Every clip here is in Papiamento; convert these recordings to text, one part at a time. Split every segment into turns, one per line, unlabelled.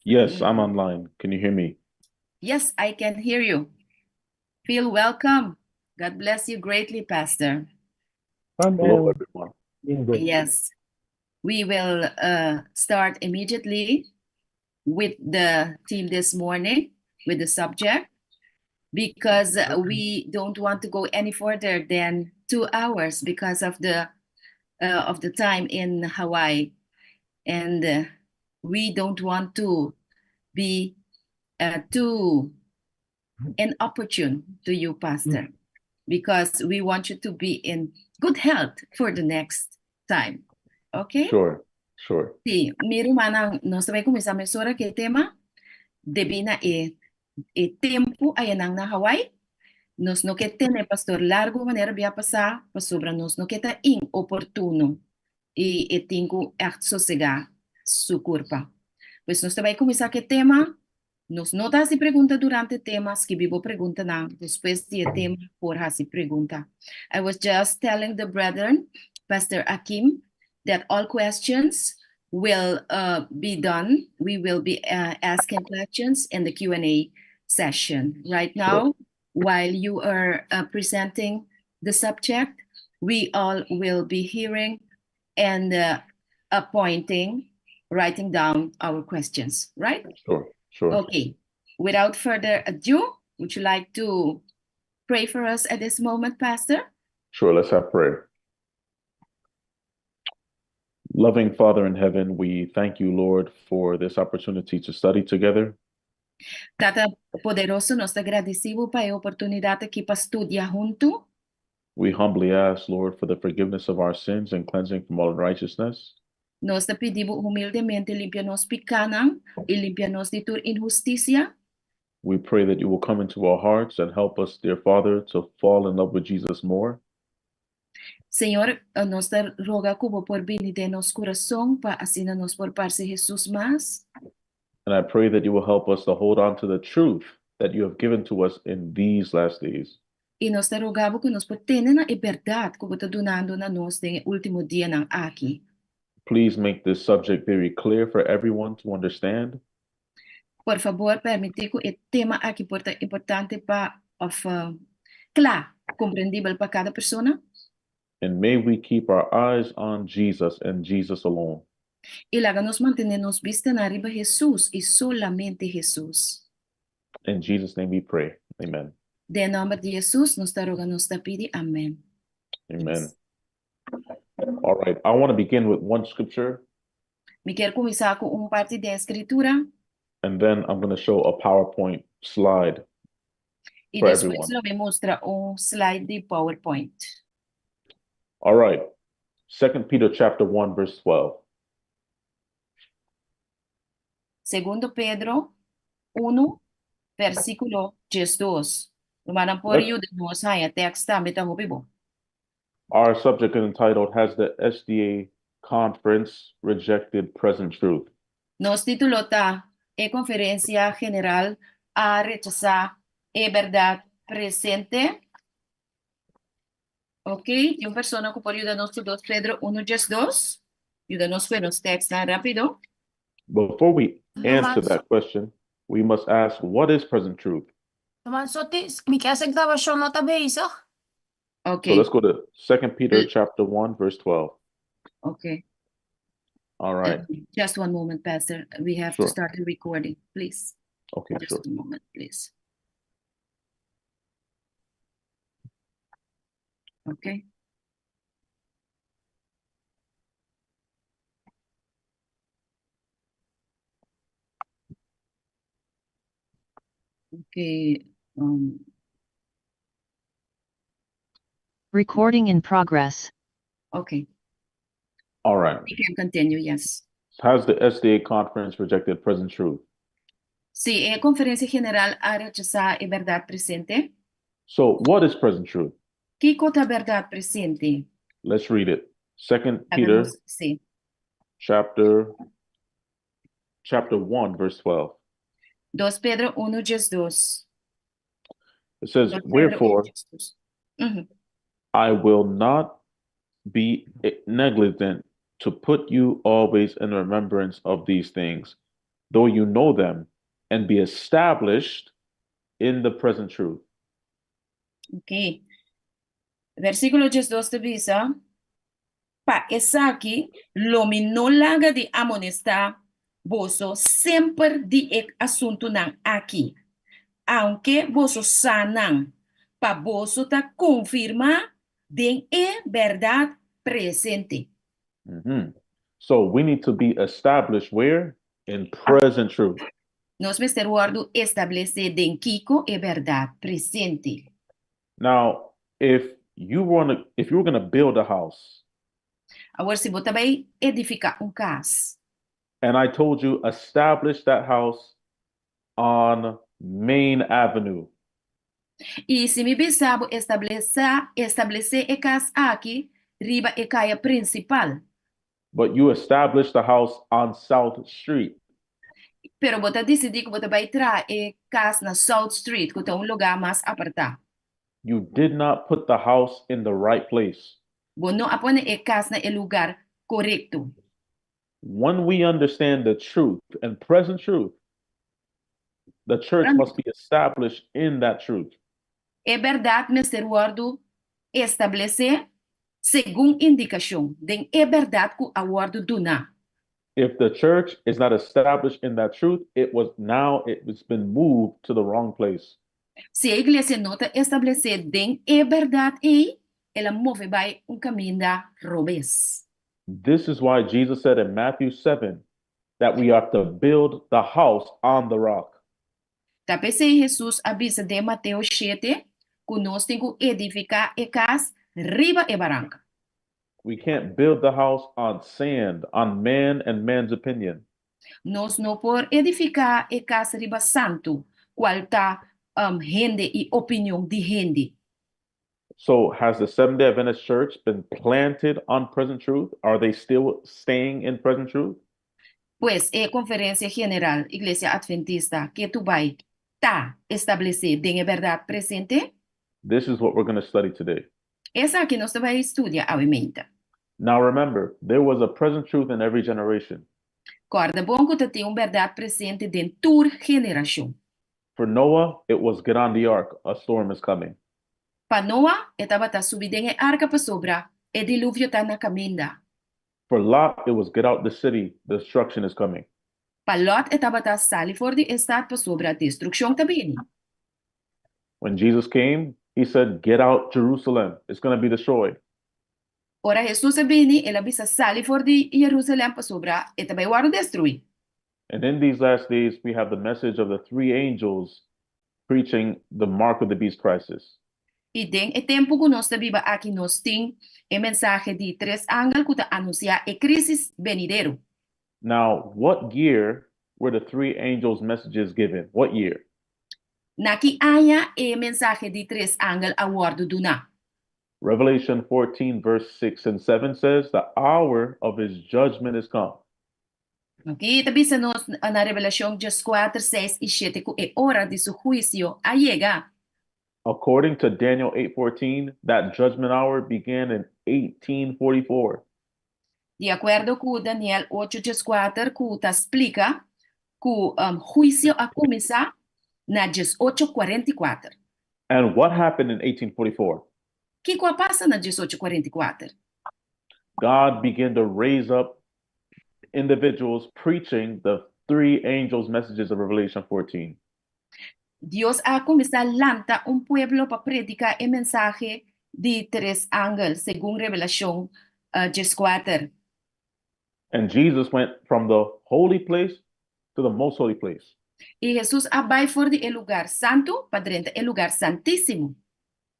Yes, I'm online. Can you hear me?
Yes, I can hear you. Feel welcome. God bless you greatly, Pastor.
Hello, everyone.
Yes. We will uh, start immediately with the team this morning, with the subject, because we don't want to go any further than two hours because of the uh, of the time in Hawaii, and uh, we don't want to be uh, too inopportune to you, Pastor, because we want you to be in good health for the next time. Okay?
Sure, sure.
Sí, mi rumannan, nos ta bai kuminsá mesora ku e tema debí na e e tempu ayanan na Hawaii. Nos no ke tene pastor largu manera bia pasá pasobra nos no ke ta inoportuno i e tin ku ègt sosegá su kurpa. Pues nos ta bai kuminsá ku e tema. Nos no ta hasi pregunta durante e tema, skibi bo preguntanan despues di e tema por hasi pregunta. I was just telling the brethren, Pastor Akim, that all questions will uh, be done. We will be uh, asking questions in the Q&A session. Right now, while you are uh, presenting the subject, we all will be hearing and uh, appointing, writing down our questions, right?
Sure, sure.
Okay. Without further ado, would you like to pray for us at this moment, Pastor?
Sure, let's have prayer. Loving Father in heaven, we thank you, Lord, for this opportunity to study together.
Tata poderoso, nos ta gradisí bo pa e oportunidat aki pa studia huntu.
We humbly ask, Lord, for the forgiveness of our sins and cleansing from all unrighteousness.
Nos ta pidi bo humildemente limpia nos pikánan i limpia nos di tur inhustisia.
We pray that you will come into our hearts and help us, dear Father, to fall in love with Jesus more.
Señor, nos ta roga ku bo por bini den nos kurason pa asina nos por parse Hesus mas.
And I pray that you will help us to hold on to the truth that you have given to us in these last days.
I nos ta roga bo ku nos por tene na e bèrdat ku bo ta dunando na nos den e último dianan aki.
Please make this subject very clear for everyone to understand.
Por fabor permití ku e tema aki por ta importante pa òf kla, komprendibel pa kada persona.
And may we keep our eyes on Jesus and Jesus alone.
I laga nos mantené nos bistanan riba Hesus i solamente Hesus.
In Jesus name we pray. Amen.
Den nòmber di Hesus nos ta roga nos ta pidi. Amen.
Amen. All right, I want to begin with one scripture.
Mi kier kuminsá ku un parti den Skritura.
And then I'm going to show a PowerPoint slide
I
for
despues
everyone.
lo mi mustra un slide di PowerPoint.
All right. Second Peter chapter 1 verse 12.
Segundo Pedro unu, versíkulo diesdos. Rumannan por
Let-
yuda nos haña tèks tambe ta hopi bon.
Our subject is entitled Has the SDA Conference Rejected Present Truth?
Nos título ta E Conferencia General a Rechasá e Berdad Presente? Ok, tin un persona cu por yuda nos cu dos Pedro uno diesdos? Yuda nos cu e nos tekstnan rapido.
Before we answer that question, we must ask what is present truth?
Ruman Soti, mi ke hasi grabashon no ta bezig.
Ok.
So let's go to Second Peter chapter 1 verse 12.
Ok.
All right.
Just one moment, Pastor. We have to start the recording, please.
Okay,
Just
sure.
one moment, please. Okay. Okay. Um,
Recording in progress.
Okay.
All right.
We can continue, yes.
Has the SDA conference rejected present truth?
Si, e Conferencia General a rechasá e berdad presente.
So, what is present truth?
Kiko ta berdad presente?
Let's read it. Second
Laga
Peter
nos sí.
chapter chapter 1 verse 12.
Dos Pedro uno diesdos.
It says,
Dos Pedro uno
Wherefore
diesdos. Ujú.
I will not be negligent To put you always in remembrance of these things, though you know them, and be established in the present truth.
Ok. Versíkulo 12 ta bisa, Pa esaki lo mi no laga di amonestá boso semper di e asuntunan aki, aunke boso sa nan, pa boso ta konfirmá den e bèrdat presente.
So we need to be established where? In present truth.
Nos mester wòrdu establesé den kiko? E bèrdat presente.
Now, if you were going to build a house,
Awor, si bo ta bai edifiká un kas,
and I told you establish that house on Main Avenue,
i si mi bisa bo establesé e kas aki riba e kaya prinsipal,
but you establish the house on South Street,
pero bo ta disidí ku bo ta bai traha e kas na South Street, ku ta un lugá mas apartá.
You did not put the house in the right place.
Bo no a pone e kas na e lugá korekto.
When we understand the truth and present truth, the church must be established in that truth.
E bèrdat mester wòrdu establesé segun indikashon, den e bèrdat ku a wòrdu duná.
If the church is not established in that truth, it has been moved to the wrong place.
Si e iglesia no ta establesé den e bèrdat ei, el a move bai un kaminda robes.
This is why Jesus said in Matthew 7 that we have to build the house on the rock.
Ta p'esei Hesus a bisa den Mateo 7 ku nos tin ku edifiká e kas riba e baranka.
We can't build the house on sand, on man and man's opinion.
Nos no por edifiká e kas riba santu, kual ta hende i opinion di hende.
So, has the Seventh day Adventist Church been planted on present truth? Are they still staying in present truth?
Pues, e Konferensia General, Iglesia Atventista, ketu bai ta establesé den e bèrdat presente?
This is what we're going to study today.
Esaki nos ta bai studia awe mainta.
Now, remember, there was a present truth in every generation.
Kòrda bon ku tin un bèrdat presente den tur generashon.
For Noah, it was get on the ark, a storm is coming.
Pa Noa, e tabata subi den e arka pasobra e diluvio ta na kaminda.
For Lot, it was get out the city, the destruction is coming.
Pa Lot, e tabata sali for di e stat pasobra destrukshon ta bini.
When Jesus came, he said, "Get out Jerusalem, it's going to be destroyed."
Ora Hesus a bini, el a bisa sali for di Jerusalèm pasobra e ta bai wòrdu destruí.
And in these last days, we have the message of the three angels preaching the mark of the beast crisis.
I den e tempu ku nos ta biba aki nos tin e mensahe di tres angel ku ta anunsiá e krísis benidero.
Now, what year were the three angels' messages given? What year?
Na ki aña e mensahe di tres angel a wòrdu duná?
Revelation 14, verse 6 and 7 says, "The hour of his judgment is come."
Ok, ta bisa nos na Revelashon 4, 6 i 7 ku e ora di su huisio a yega.
According to Daniel 8:14, that judgment hour began in 1844.
Di akuerdo ku Daniel 8, 4, ku ta splika ku huisio a kuminsá na 1844.
And what happened in 1844?
Kiko a pasa na 1844?
God began to raise up individuals preaching the three angels' messages of Revelation 14.
Dios a kuminsá lanta un pueblo pa prediká e mensahe di tres angel, segun Revelashon 4.
And Jesus went from the holy place to the most holy place.
I Hesus a bai for di e lugá santu pa drenta e lugá santísimo.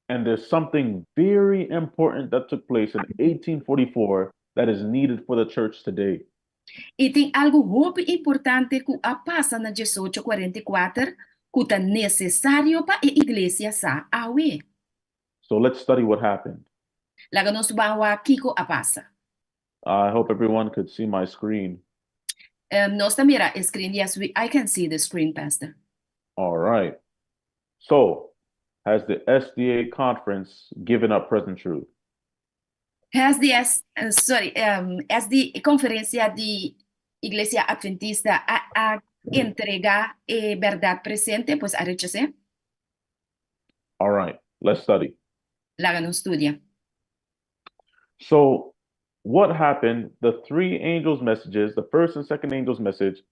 And there's something very important that took place in 1844 that is needed for the church today.
I tin algu hopi importante ku a pasa na 1844 ku ta nesesario pa e iglesia sa awe.
So let's study what happened.
Laga nos ban wak kiko a pasa.
I hope everyone could see my screen.
Nos ta mira e screen. Yes, I can see the screen, Pastor.
All right. So, has the SDA conference given up present truth?
SDS, sorry, SD konferensia di Iglesia Adventista a entregá e bèrdat presente, pues a rechas'é.
All right, let's study.
Laga nos studia.
So, what happened? The three angels' messages, the first and second angels' message,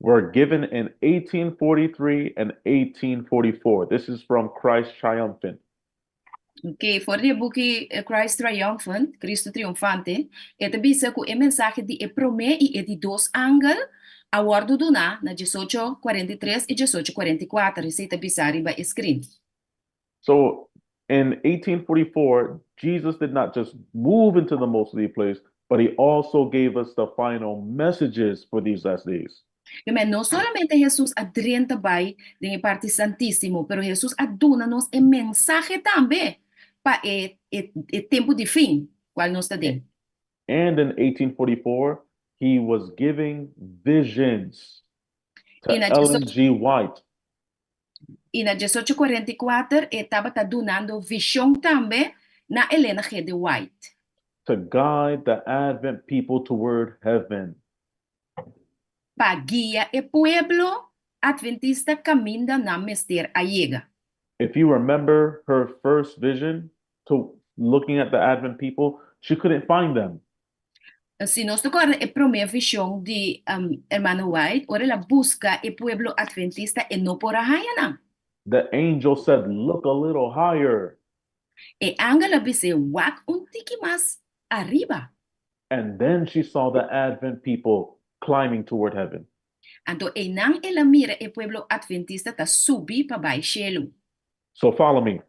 were given in 1843 and 1844. This is from Christ Triumphant.
Ok, for di e buki Christ Triumphant, Cristo Triunfante, e ta bisa ku e mensahe di e promé i e di dos angel a wòrdu duná na 1843 i 1844. Esei ta bisa riba e screen.
So, in 1844, Jesus did not just move into the most holy place, but he also gave us the final messages for these last days.
Amen. No solamente Hesus a drenta bai den e parti santísimo, pero Hesus a duna nos e mensahe tambe pa e, e, e tempu di fin, kual nos ta den.
And in 1844, he was giving visions to
I na
Ellen G. White.
I na 1844 e tabata dunando vishon tambe na Elena G. de White.
To guide the Advent people toward heaven.
Pa guia e pueblo adventista kaminda nan mester a yega.
If you remember her first vision to looking at the Advent people, she couldn't find them.
Si nos ta kòrda e promé vishon di Hermano White, ora el a buska e pueblo adventista e no por a haña nan.
The angel said, "Look a little higher."
E angel a bis'é, "Wak un tiki mas ariba."
And then she saw the Advent people climbing toward heaven.
Anto einan el a mira e pueblo adventista ta subi pa bai shelu.
So follow me.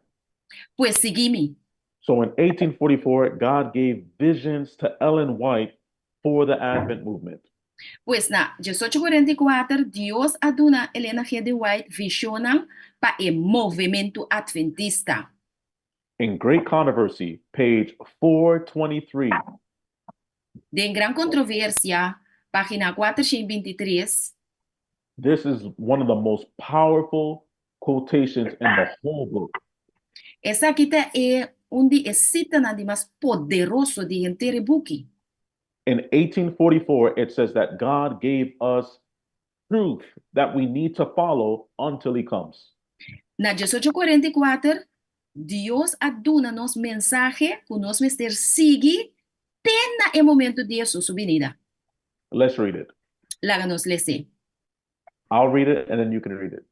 Pues sigui mi.
So in 1844, God gave visions to Ellen White for the Advent movement.
Pues na 1844, Dios a duna Elena G. de White vishonnan pa e movementu adventista.
In Great Controversy, page 423.
Den Gran Kontroversia, página 423.
This is one of the most powerful quotations in the whole book.
Esaki ta e un di e sitanan di mas poderoso di henter e buki.
In 1844, it says that God gave us truth that we need to follow until he comes.
Na 1844, Dios a duna nos mensahe ku nos mester sigui te na e momento di Hesus su binida.
Let's read it.
Laga nos les'é.
I'll read it and then you can read it.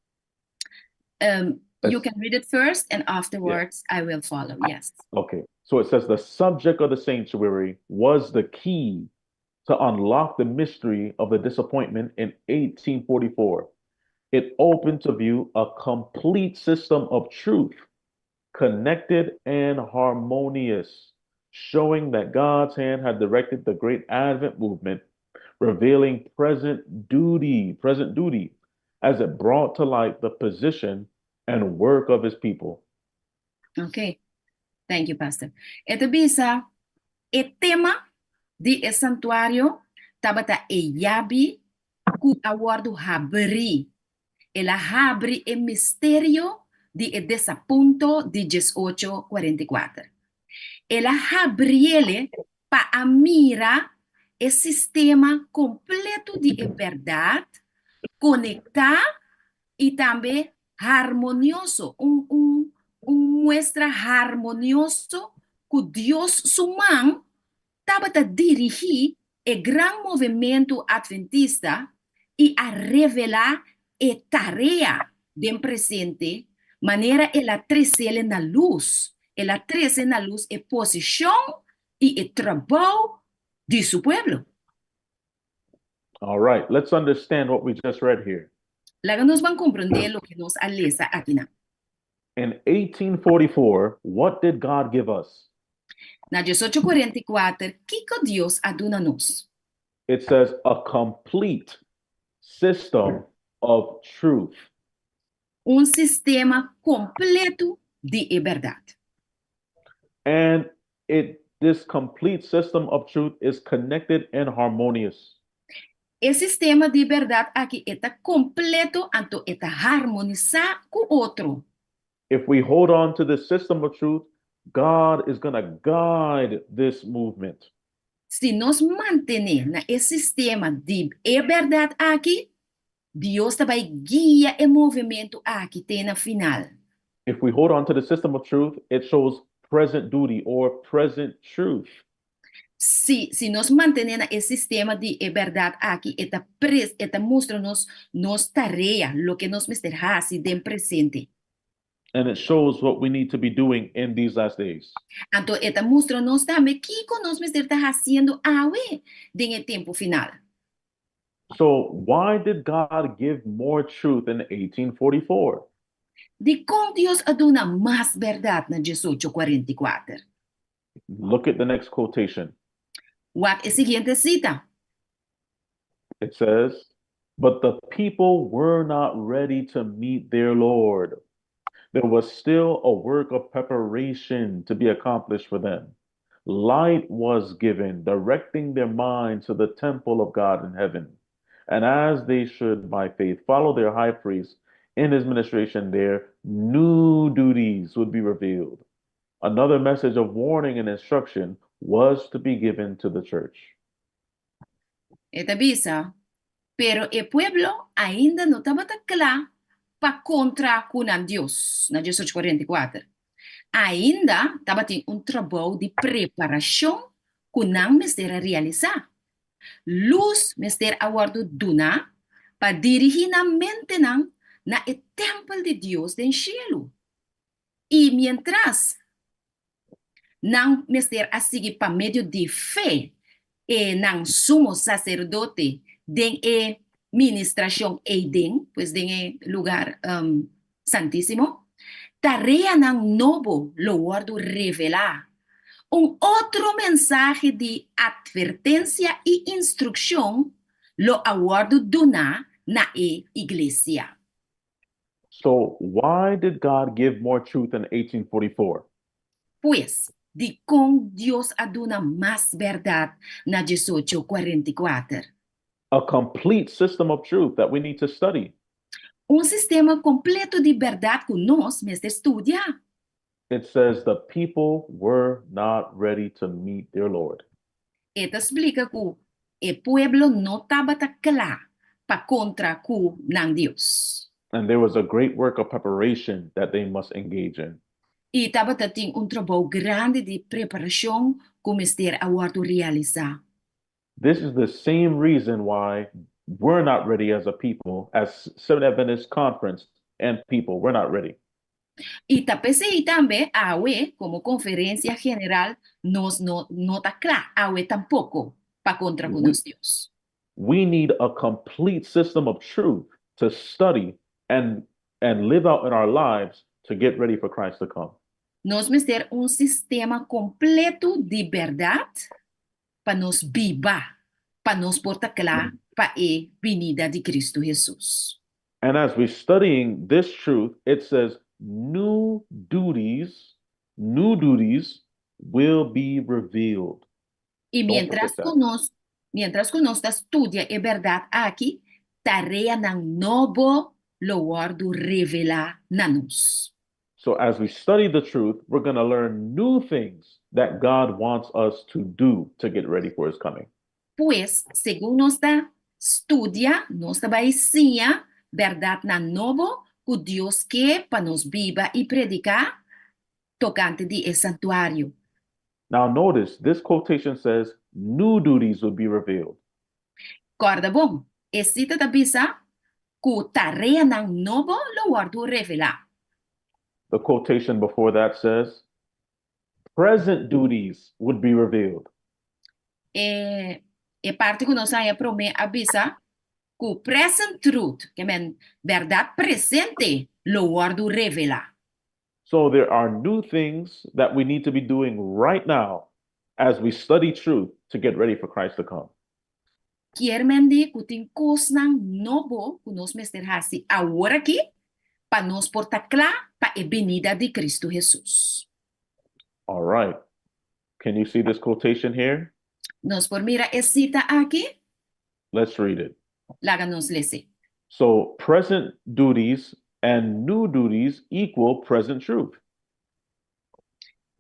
You can read it first and afterwards I will follow. Yes.
Okay. So it says the subject of the sanctuary was the key to unlock the mystery of the disappointment in 1844. It opened to view a complete system of truth, connected and harmonious, showing that God's hand had directed the great Advent movement, revealing present duty, as it brought to light the position and work of his people.
Ok. Thank you, Pastor. E ta bisa, e tema di e santuario tabata e yabi ku a wòrdu habrí. El a habri e misterio di e desapunto di 1844. El a habri'é pa a mira e sistema kompleto di e bèrdat, konektá i tambe harmonioso, un muestra harmonioso ku Dios su man tabata dirigí e gran movementu adventista i a revelá e tarea den presente, manera el a trese na lus, el a trese na lus e posishon i e trabou di su pueblo.
All right, let's understand what we just read here.
Laga nos ban komprondé loke nos a lesa akinan.
In 1844, what did God give us?
Na 1844, kiko Dios a duna nos?
It says a complete system of truth.
Un sistema kompleto di bèrdat.
And it this complete system of truth is connected and harmonious.
E sistema di bèrdat aki ta kompleto, anto e ta harmonisá ku otro.
If we hold on to the system of truth, God is going to guide this movement.
Si nos mantené na e sistema di e bèrdat aki, Dios ta bai guia e movementu aki te na final.
If we hold on to the system of truth, it shows present duty or present truth.
Si, si nos mantené na e sistema di e bèrdat aki, e ta pres, e ta mustra nos nos tarea, loke nos mester hasi den presente.
And it shows what we need to be doing in these last days.
Anto e ta mustra nos tambe kiko nos mester ta hasiendo awe den e tempu final.
So, why did God give more truth in 1844?
Dikon Dios a duna mas bèrdat na 1844?
Look at the next quotation.
Wak e siguiente sita.
It says, "But the people were not ready to meet their Lord. There was still a work of preparation to be accomplished for them. Light was given, directing their minds to the temple of God in heaven. And as they should, by faith, follow their high priest in his ministration there, new duties would be revealed. Another message of warning and instruction was to be given to the church."
E ta bisa, Pero e pueblo ainda no tabata kla pa kontra ku nan Dios, na 1844. Ainda tabatin un trabou di preparashon ku nan mester a realisá. Lus mester a wòrdu duná pa dirigí nan mentenan na e tèmpel di Dios den shelu. I miéntras nan mester a sigui pa medio di fe e nan sumo saserdote den e ministrashon eiden, pues den e lugar santísimo, tareanan nobo lo wòrdu revelá. Un otro mensahe di atvertensia i instrukshon lo a wòrdu duná na e iglesia.
So, why did God give more truth in 1844?
Pues, dikon Dios a duna mas bèrdat na 1844?
A complete system of truth that we need to study.
Un sistema kompleto di bèrdat ku nos mester studia.
It says the people were not ready to meet their Lord.
E ta splika ku e pueblo no tabata kla pa kontra ku nan Dios.
And there was a great work of preparation that they must engage in.
I tabata tin un trabou grandi di preparashon ku mester a wòrdu realisá.
This is the same reason why we're not ready as a people, as Seventh Adventist Conference and people, we're not ready.
I ta p'esei tambe awe komo Konferensia General nos no no ta kla awe tampoko pa kontra ku nos Dios.
We need a complete system of truth to study and and live out in our lives to get ready for Christ to come.
Nos mester un sistema kompleto di bèrdat pa nos biba, pa nos por ta kla pa e binida di Kristu Hesus.
And as we studying this truth, it says new duties, new duties will be revealed.
I mientras ku nos, mientras ku nos ta studia e bèrdat aki, tareanan nobo lo wòrdu revelá na nos.
So as we study the truth, we're gonna learn new things that God wants us to do to get ready for his coming.
Pues, segun nos ta studia, nos ta bai siña bèrdatnan nobo ku Dios ke pa nos biba i prediká tokante di e santuario.
Now notice, this quotation says new duties would be revealed.
Kòrda bon, e sita ta bisa ku tareanan nobo lo wòrdu revelá.
The quotation before that says present duties would be revealed.
E e parti ku nos haña promé a bisa ku present truth, ke men bèrdat presente, lo wòrdu revelá.
So there are new things that we need to be doing right now as we study truth to get ready for Christ to come.
Kier men di ku tin kosnan nobo ku nos mester hasi awor aki pa nos por ta kla pa e binida di Kristu Hesus.
All right. Can you see this quotation here?
Nos por mira e sita aki?
Let's read it.
Laga nos lese.
So present duties and new duties equal present truth.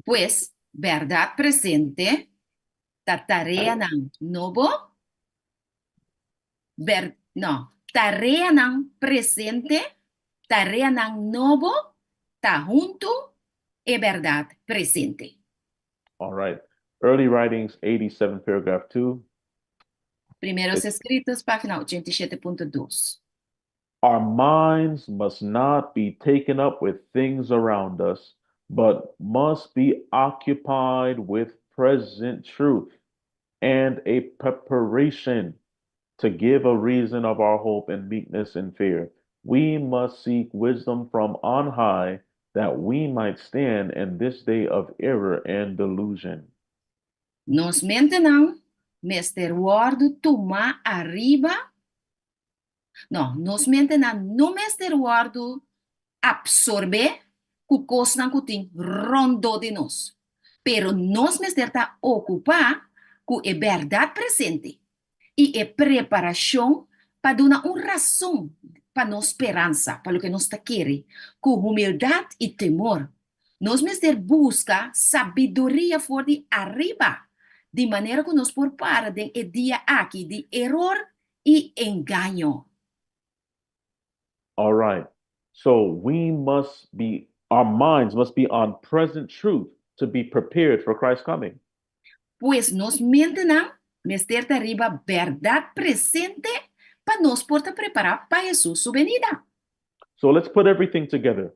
Pues, bèrdat presente ta tareanan nobo, ber, no, tareanan presente, tareanan nobo ta huntu e bèrdat presente.
All right. Early Writings 87, paragraph 2.
Primeros Escritos, página 87.2.
Our minds must not be taken up with things around us, but must be occupied with present truth and a preparation to give a reason of our hope in meekness and fear. We must seek wisdom from on high that we might stand in this day of error and delusion.
Nos mentenan mester wòrdu tumá ariba. No, nos mentenan no mester wòrdu apsorbé ku kosnan ku tin rondó di nos. Pero nos mester ta okupá ku e bèrdat presente i e preparashon pa duna un rason pa nos speransa, pa loke nos ta kere, ku humildat i temor. Nos mester buska sabiduria for di ariba, di manera ku nos por para den e dia aki di eror i engaño.
All right. So we must be, our minds must be on present truth to be prepared for Christ's coming.
Pues nos mentenan mester ta riba bèrdat presente pa nos por ta prepará pa Hesus su benida.
So let's put everything together.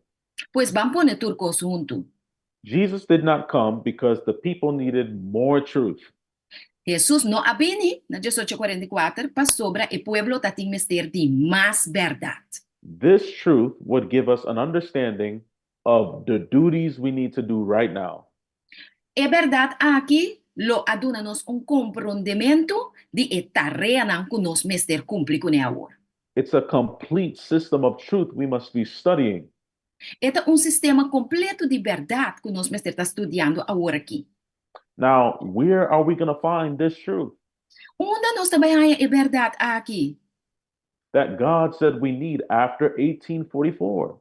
Pues ban pone tur kos huntu.
Jesus did not come because the people needed more truth.
Hesus no a bini na 1844 pasobra e pueblo tatin mester di mas bèrdat.
This truth would give us an understanding of the duties we need to do right now.
E bèrdat aki lo a duna nos un komprondementu di e tareanan ku nos mester kumpli kuné awor.
It's a complete system of truth we must be studying.
E ta un sistema kompleto di bèrdat ku nos mester ta studiando awor aki.
Now, where are we going to find this truth
Unda nos ta bai haña e bèrdat aki
that God said we need after 1844?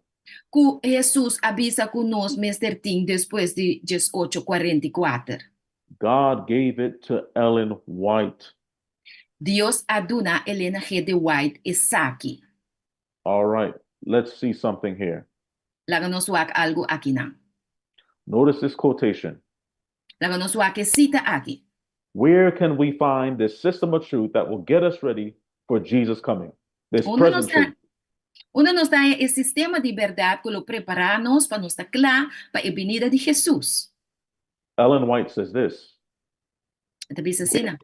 Ku Hesus a bisa ku nos mester tin despues di 1844?
God gave it to Ellen White.
Dios a duna Elena G. de White esaki.
All right, let's see something here.
Laga nos wak algu akinan.
Notice this quotation.
Laga nos wak e sita aki.
Where can we find this system of truth that will get us ready for Jesus coming? This
Unda nos
present
ta,
truth.
unda nos ta haña e sistema di bèrdat ku lo prepará nos pa nos ta kla pa e binida di Hesus?
Ellen White says this.
E ta bisa asina.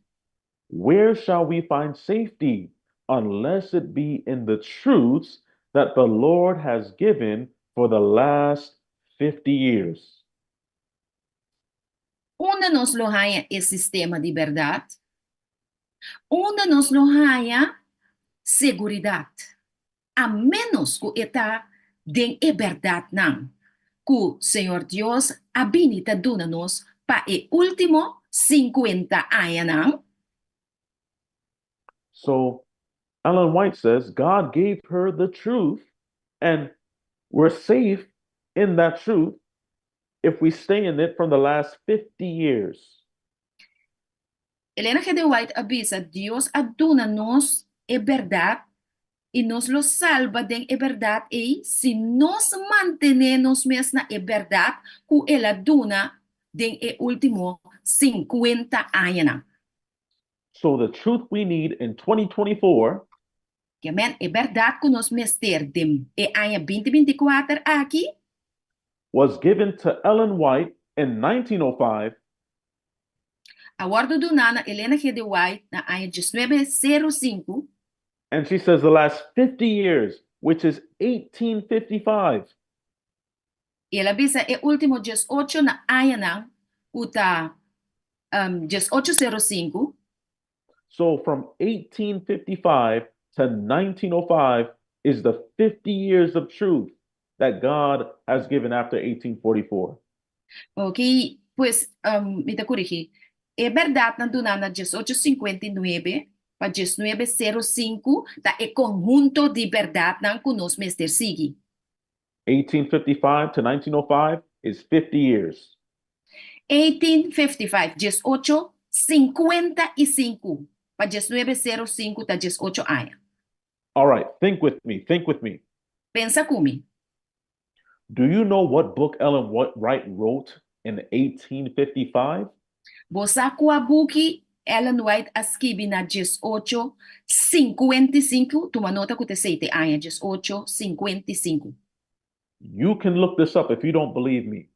Where shall we find safety unless it be in the truths that the Lord has given for the last 50 years?
Unda nos lo haña e sistema di bèrdat? Unda nos lo haña seguridat, a ménos ku e ta den e bèrdatnan ku Señor Dios a bini ta duna nos pa e último 50 añanan?
So Ellen White says God gave her the truth, and we're safe in that truth if we stay in it from the last 50 years.
Elena G. de White a bisa, Dios a duna nos e bèrdat i nos lo salba den e bèrdat ei si nos mantené nos mes na e bèrdat ku el a duna den e último 50 añanan.
So the truth we need in 2024
Ke men, e bèrdat ku nos mester den e aña 2024 aki
was given to Ellen White in 1905
a wòrdu duná na Elena G. de White na aña 1905.
And she says the last 50 years, which is 1855.
I el a bisa e último 18 na añanan ku ta 1805.
So from 1855 to 1905 is the 50 years of truth that God has given after 1844.
Ok, pues mi ta korigí. E bèrdatnan duná na 1859 pa 1905 ta e konhunto di bèrdatnan ku nos mester sigui.
1855 to 1905 is 50 years.
1855, 1855, pa 1905 ta 18 aña.
All right, think with me. Think with me.
Pensa ku mi.
Do you know what book Ellen White wrote in 1855?
Bo sa kua buki Ellen White a skibi na 1855? Tuma nota ku ta 7 aña, 1855.
You can look this up if you don't believe me.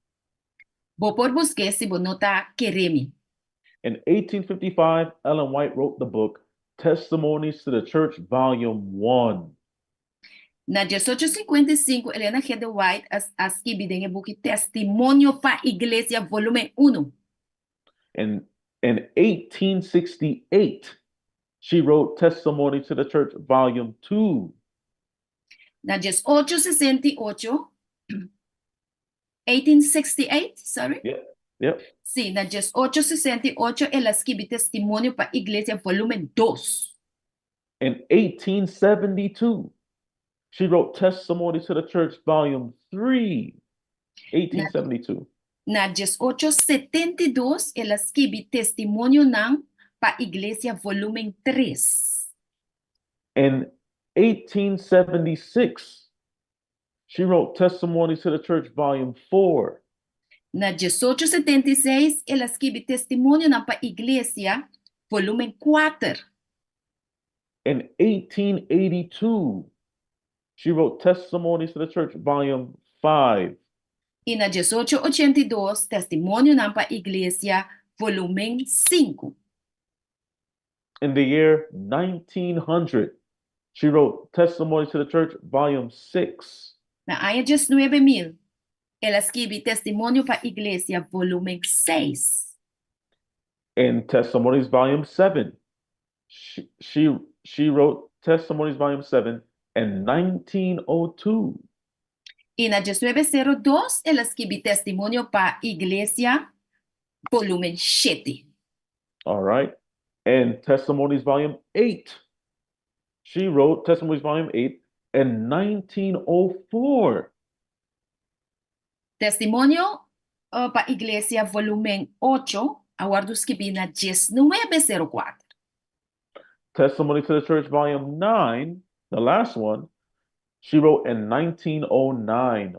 Bo por busk'é si bo no ta kere mi.
In 1855, Ellen White wrote the book Testimonies to the Church, Volume 1.
Na 1855, Elena G. de White a skibi den e buki Testimonio pa Iglesia, volumen 1.
In 1868, she wrote Testimony to the Church, Volume 2.
Na 1868, 1868, sorry.
Yep.
Sí, na 1868 el a skibi Testimonio pa Iglesia, volumen 2.
In 1872, she wrote Testimony to the Church, Volume 3. 1872.
Na 1872 el a skibi Testimonionan pa Iglesia, volumen 3.
In 1876, she wrote Testimony to the Church, Volume 4.
Na 1876 el a skibi Testimonionan pa Iglesia, volumen 4.
In 1882, she wrote Testimonies to the Church, Volume 5.
I na 1882, Testimonionan pa Iglesia, volumen 5.
In the year 1900, she wrote Testimonies to the Church, Volume 6.
Na aña 19,000, el a skibi Testimonio pa Iglesia, volumen 6.
In Testimonies, Volume 7, she wrote Testimonies, Volume 7 in 1902.
I na 1902, el a skibi Testimonio pa Iglesia, volumen 7.
All right. And Testimonies, Volume 8, she wrote Testimonies, Volume 8 in 1904.
Testimonio pa Iglesia, volumen 8, a wòrdu skibí na 1904.
Testimony to the Church, Volume 9, the last one, she wrote in 1909.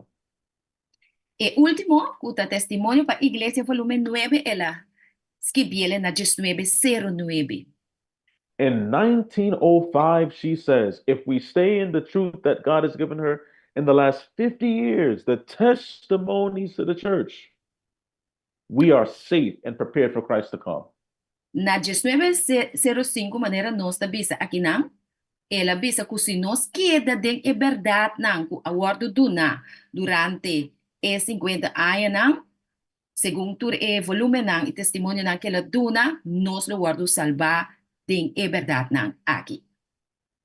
E último, ku ta Testimonio pa Iglesia, volumen 9, el a skibié na 1909.
In 1905, she says, if we stay in the truth that God has given her in the last 50 years, the testimonies to the church, we are safe and prepared for Christ to come.
Na 1905, manera nos ta bisa akinan, el a bisa ku si nos keda den e bèrdatnan ku a wòrdu duná durante e 50 añanan, segun tur e volúmennan i testimonionan ku el a duna, nos lo wòrdu salbá den e bèrdatnan aki.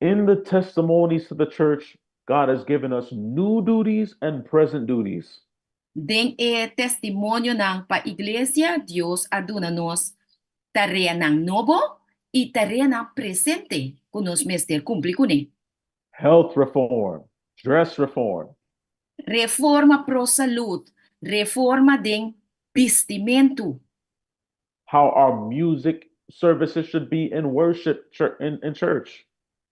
In the testimonies to the church, God has given us new duties and present duties.
Den e testimonionan pa iglesia, Dios a duna nos tareanan nobo i tareanan presente ku nos mester kumpli kuné.
Health reform, dress reform,
Reforma pro salú, reforma den bistimentu,
how our music services should be in worship in church,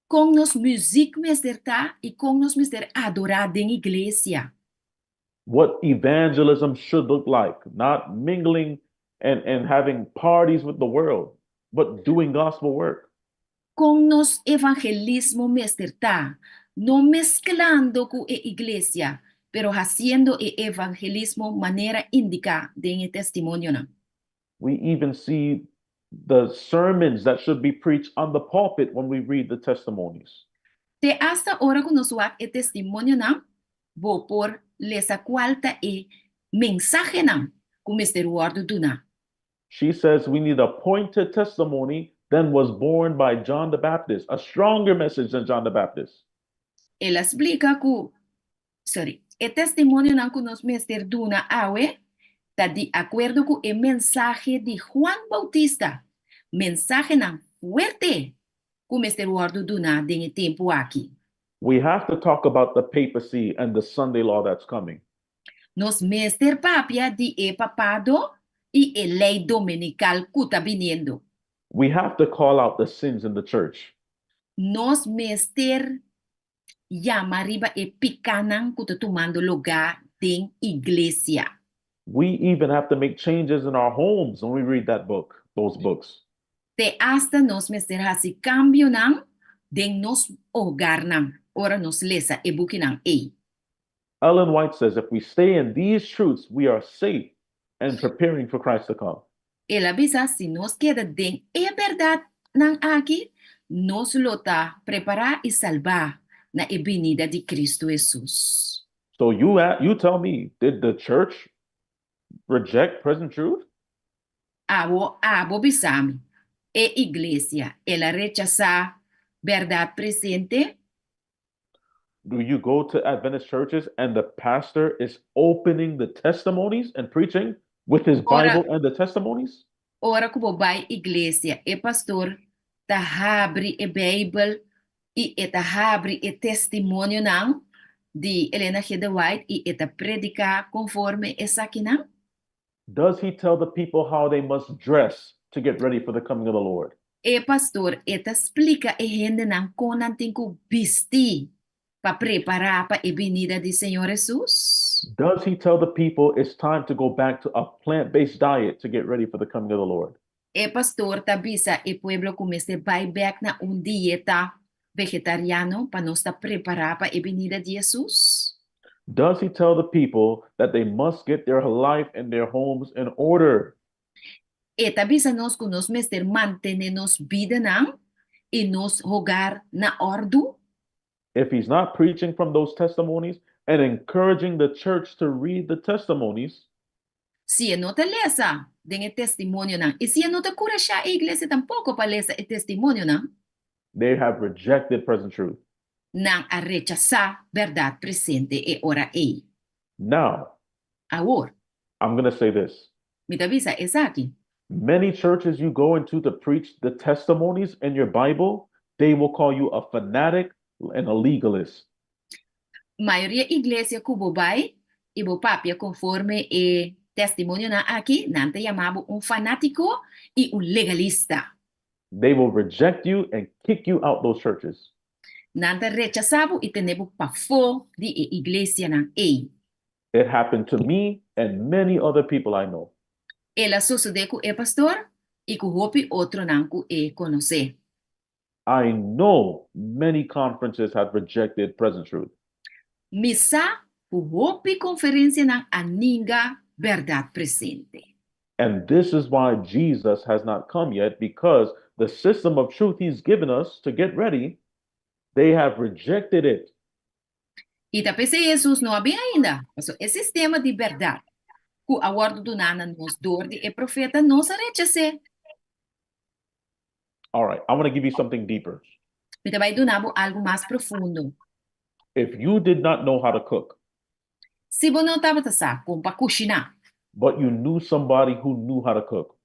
kon nos muzik mester ta i kon nos mester adorá den iglesia.
What evangelism should look like, not mingling and having parties with the world, but doing gospel work.
Kon nos evangelismo mester ta, no mesklando ku e iglesia, pero hasiendo e evangelismo manera indiká den e testimonionan.
We even see the sermons that should be preached on the pulpit when we read the testimonies.
Te hasta ora ku nos wak e testimonionan, bo por lesa kual ta e mensahenan ku mester wòrdu duná.
She says we need a pointed testimony than was borne by John the Baptist, a stronger message than John the Baptist.
El a splika ku, sorry, e testimonionan ku nos mester duna awe, ta di akuerdo ku e mensahe di Juan Bautista, mensahenan fuerte ku mester wòrdu duná den e tempu aki.
We have to talk about the papacy and the Sunday law that's coming.
Nos mester papia di e papado. i e lei dominikal ku ta biniendo.
We have to call out the sins in the church.
Nos mester yama riba e pikánan ku ta tumando lugá den iglesia.
We even have to make changes in our homes when we read that book, those books.
Te asta nos mester hasi kambionan den nos hogarnan ora nos lesa e bukinan ei.
Ellen White says if we stay in these truths we are safe and preparing for Christ to come.
El a bisa si nos keda den e bèrdatnan aki, nos lo ta prepará i salbá na e binida di Kristu Hesus.
So you you tell me, did the church reject present truth?
Abo, abo bisa mi, e iglesia, el a rechasá bèrdat presente?
Do you go to Adventist churches and the pastor is opening the testimonies and preaching with his
Ora,
Bible and the testimonies?
ora ku bo bai iglesia, e pastor ta habri e Beibel i e ta habri e testimonionan di Elena G. de White i e ta prediká konforme esakinan?
Does he tell the people how they must dress to get ready for the coming of the Lord?
E pastor e ta splika e hendenan kon nan tin ku bisti pa prepará pa e binida di Señor Hesus?
Does he tell the people it's time to go back to a plant-based diet to get ready for the coming of the Lord?
E pastor ta bisa e pueblo ku mester bai bèk na un dieta vegetariano pa nos ta prepará pa e binida di Hesus?
Does he tell the people that they must get their life and their homes in order?
E ta bisa nos ku nos mester mantené nos bidanan i nos hogar na òrdu?
If he's not preaching from those testimonies and encouraging the church to read the testimonies,
Si e no ta lesa den e testimonionan i si e no ta kurashá e iglesia tampoko pa lesa e testimonionan,
they have rejected present truth.
Nan a rechasá bèrdat presente e ora ei.
Now,
Awor.
I'm gonna say this.
Mi ta bisa esaki.
Many churches you go into to preach the testimonies in your Bible, they will call you a fanatic and a legalist.
Mayoria iglesia ku bo bai i bo papia konforme e testimonionan aki, nan ta yama bo un fanátiko i un legalista.
They will reject you and kick you out those churches.
Nan ta rechasá bo i tene bo pafó di e iglesianan ei.
It happened to me and many other people I know.
El a sosodé ku e pastor i ku hopi otronan ku e konosé.
I know many conferences have rejected present truth.
Mi sa ku hopi konferensianan a ninga bèrdat presente.
And this is why Jesus has not come yet, because the system of truth he's given us to get ready, they have rejected it.
I ta p'esei Hesus no a bin ainda, pasobra e sistema di bèrdat ku a wòrdu duná na nos dor di e profeta nos a rechas'é.
All right, I want to give you something deeper.
Mi ta bai duna bo algu mas profundo.
If you did not know how to cook,
Si bo no tabata sa kon pa kushiná.
but you knew somebody who knew how to cook,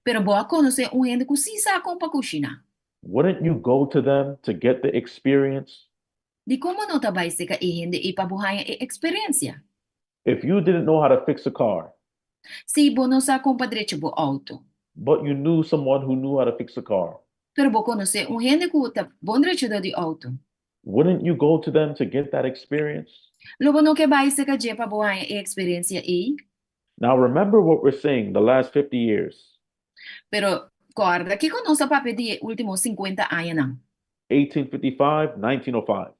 Pero bo a konosé un hende ku sí sa kon pa kushiná.
wouldn't you go to them to get the experience?
Dikon bo no ta bai seka e hende ei pa bo haña e eksperensia?
If you didn't know how to fix a car.
Si bo no sa kon pa drecha bo outo.
But you knew someone who knew how to fix a car.
Pero bo konosé un hende ku ta bon drechadó di outo.
Wouldn't you go to them to get that experience?
Lo bo no ke bai serka dje pa bo haña e eksperensia ei?
Now remember what we're saying the last 50 years.
Pero kòrda kiko nos a papia di e último sinkuenta añanan.
1855, 1905.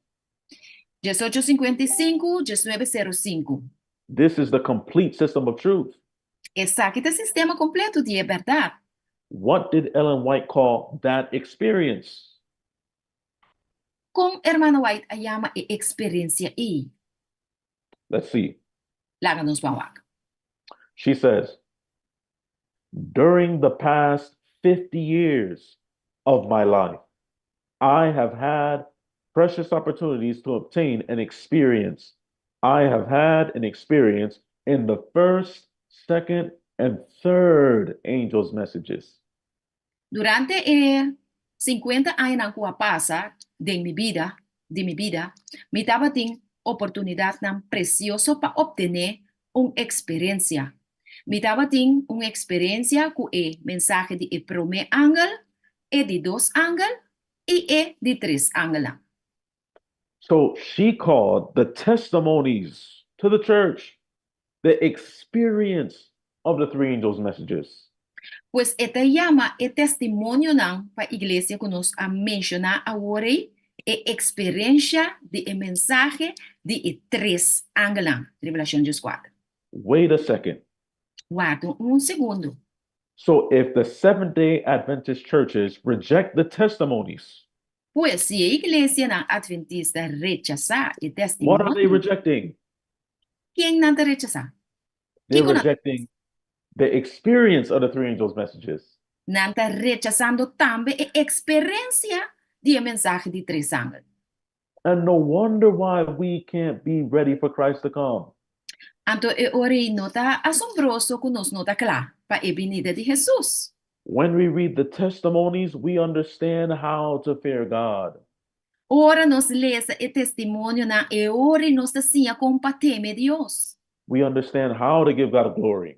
1855, 1905.
This is the complete system of truth.
Esaki ta e sistema kompleto di e bèrdat.
What did Ellen White call that experience?
Kon Hermana White a yama e eksperensia ei?
Let's see.
Laga nos ban wak.
She says, During the past 50 years of my life, I have had precious opportunities to obtain an experience. I have had an experience in the first, second, and third angel's messages.
Durante e 50 añanan ku a pasa den mi bida, di mi bida, mi tabatin oportunidatnan presioso pa optené un eksperensia. Mi tabatin un eksperensia ku e mensahe di e promé angel, e di dos angel i e di tres angelnan.
So she called the testimonies to the church the experience of the three angels' messages.
Pues e ta yama e testimonionan pa iglesia ku nos a menshoná awor ei, e eksperensia di e mensahe di e tres angelnan. Revelashon 14.
Wait a second.
Warda un segundo.
So if the Seventh day Adventist churches reject the testimonies,
Pues si e iglesianan atventista rechasá e
what are they
testimonio,
rejecting?
ken nan ta rechasá?
They're
Kiko nan
rejecting the experience of the three angels' messages.
Nan ta rechasando tambe e eksperensia di e mensahe di tres angel.
And no wonder why we can't be ready for Christ to come.
Anto e ora ei no ta asombroso ku nos no ta kla pa e binida di Hesus.
When we read the testimonies, we understand how to fear God.
Ora nos lesa e testimonionan, e ora ei nos ta siña kon pa teme Dios.
We understand how to give God glory.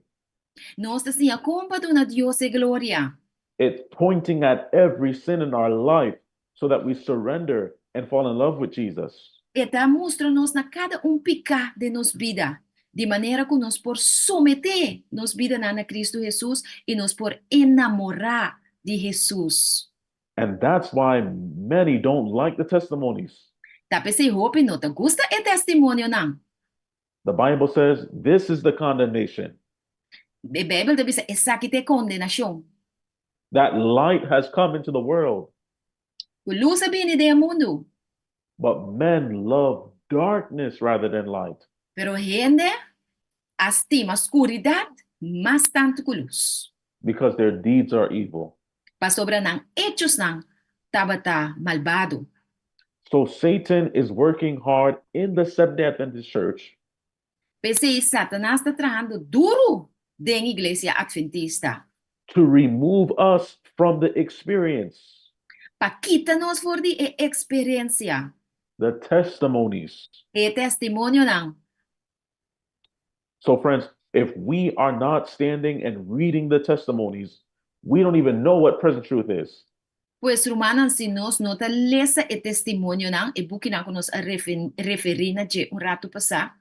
Nos ta siña kon pa duna Dios e gloria.
It's pointing at every sin in our life so that we surrender and fall in love with Jesus.
E ta mustra nos na kada un piká den nos bida, di manera ku nos por someté nos bidanan na Kristu Hesus i nos por enamorá di Hesus.
And that's why many don't like the testimonies.
Ta p'esei hopi no ta gusta e testimonionan.
The Bible says this is the condemnation,
E Beibel ta bisa esaki ta e kondenashon,
that light has come into the world,
ku lus a bini den e mundu,
but men love darkness rather than light,
pero hende a stima skuridat mas tantu ku lus,
because their deeds are evil.
Pasobra nan echosnan tabata malbado.
So Satan is working hard in the Seventh-day Adventist Church
P'esei Satanas ta trahando duru den Iglesia Atventista
to remove us from the experience,
pa kita nos for di e eksperensia,
the testimonies.
E testimonionan.
So, friends, if we are not standing and reading the testimonies, we don't even know what present truth is.
Pues, rumannan, si nos no ta lesa e testimonionan, e bukinan ku nos a referí na dje un ratu pasá,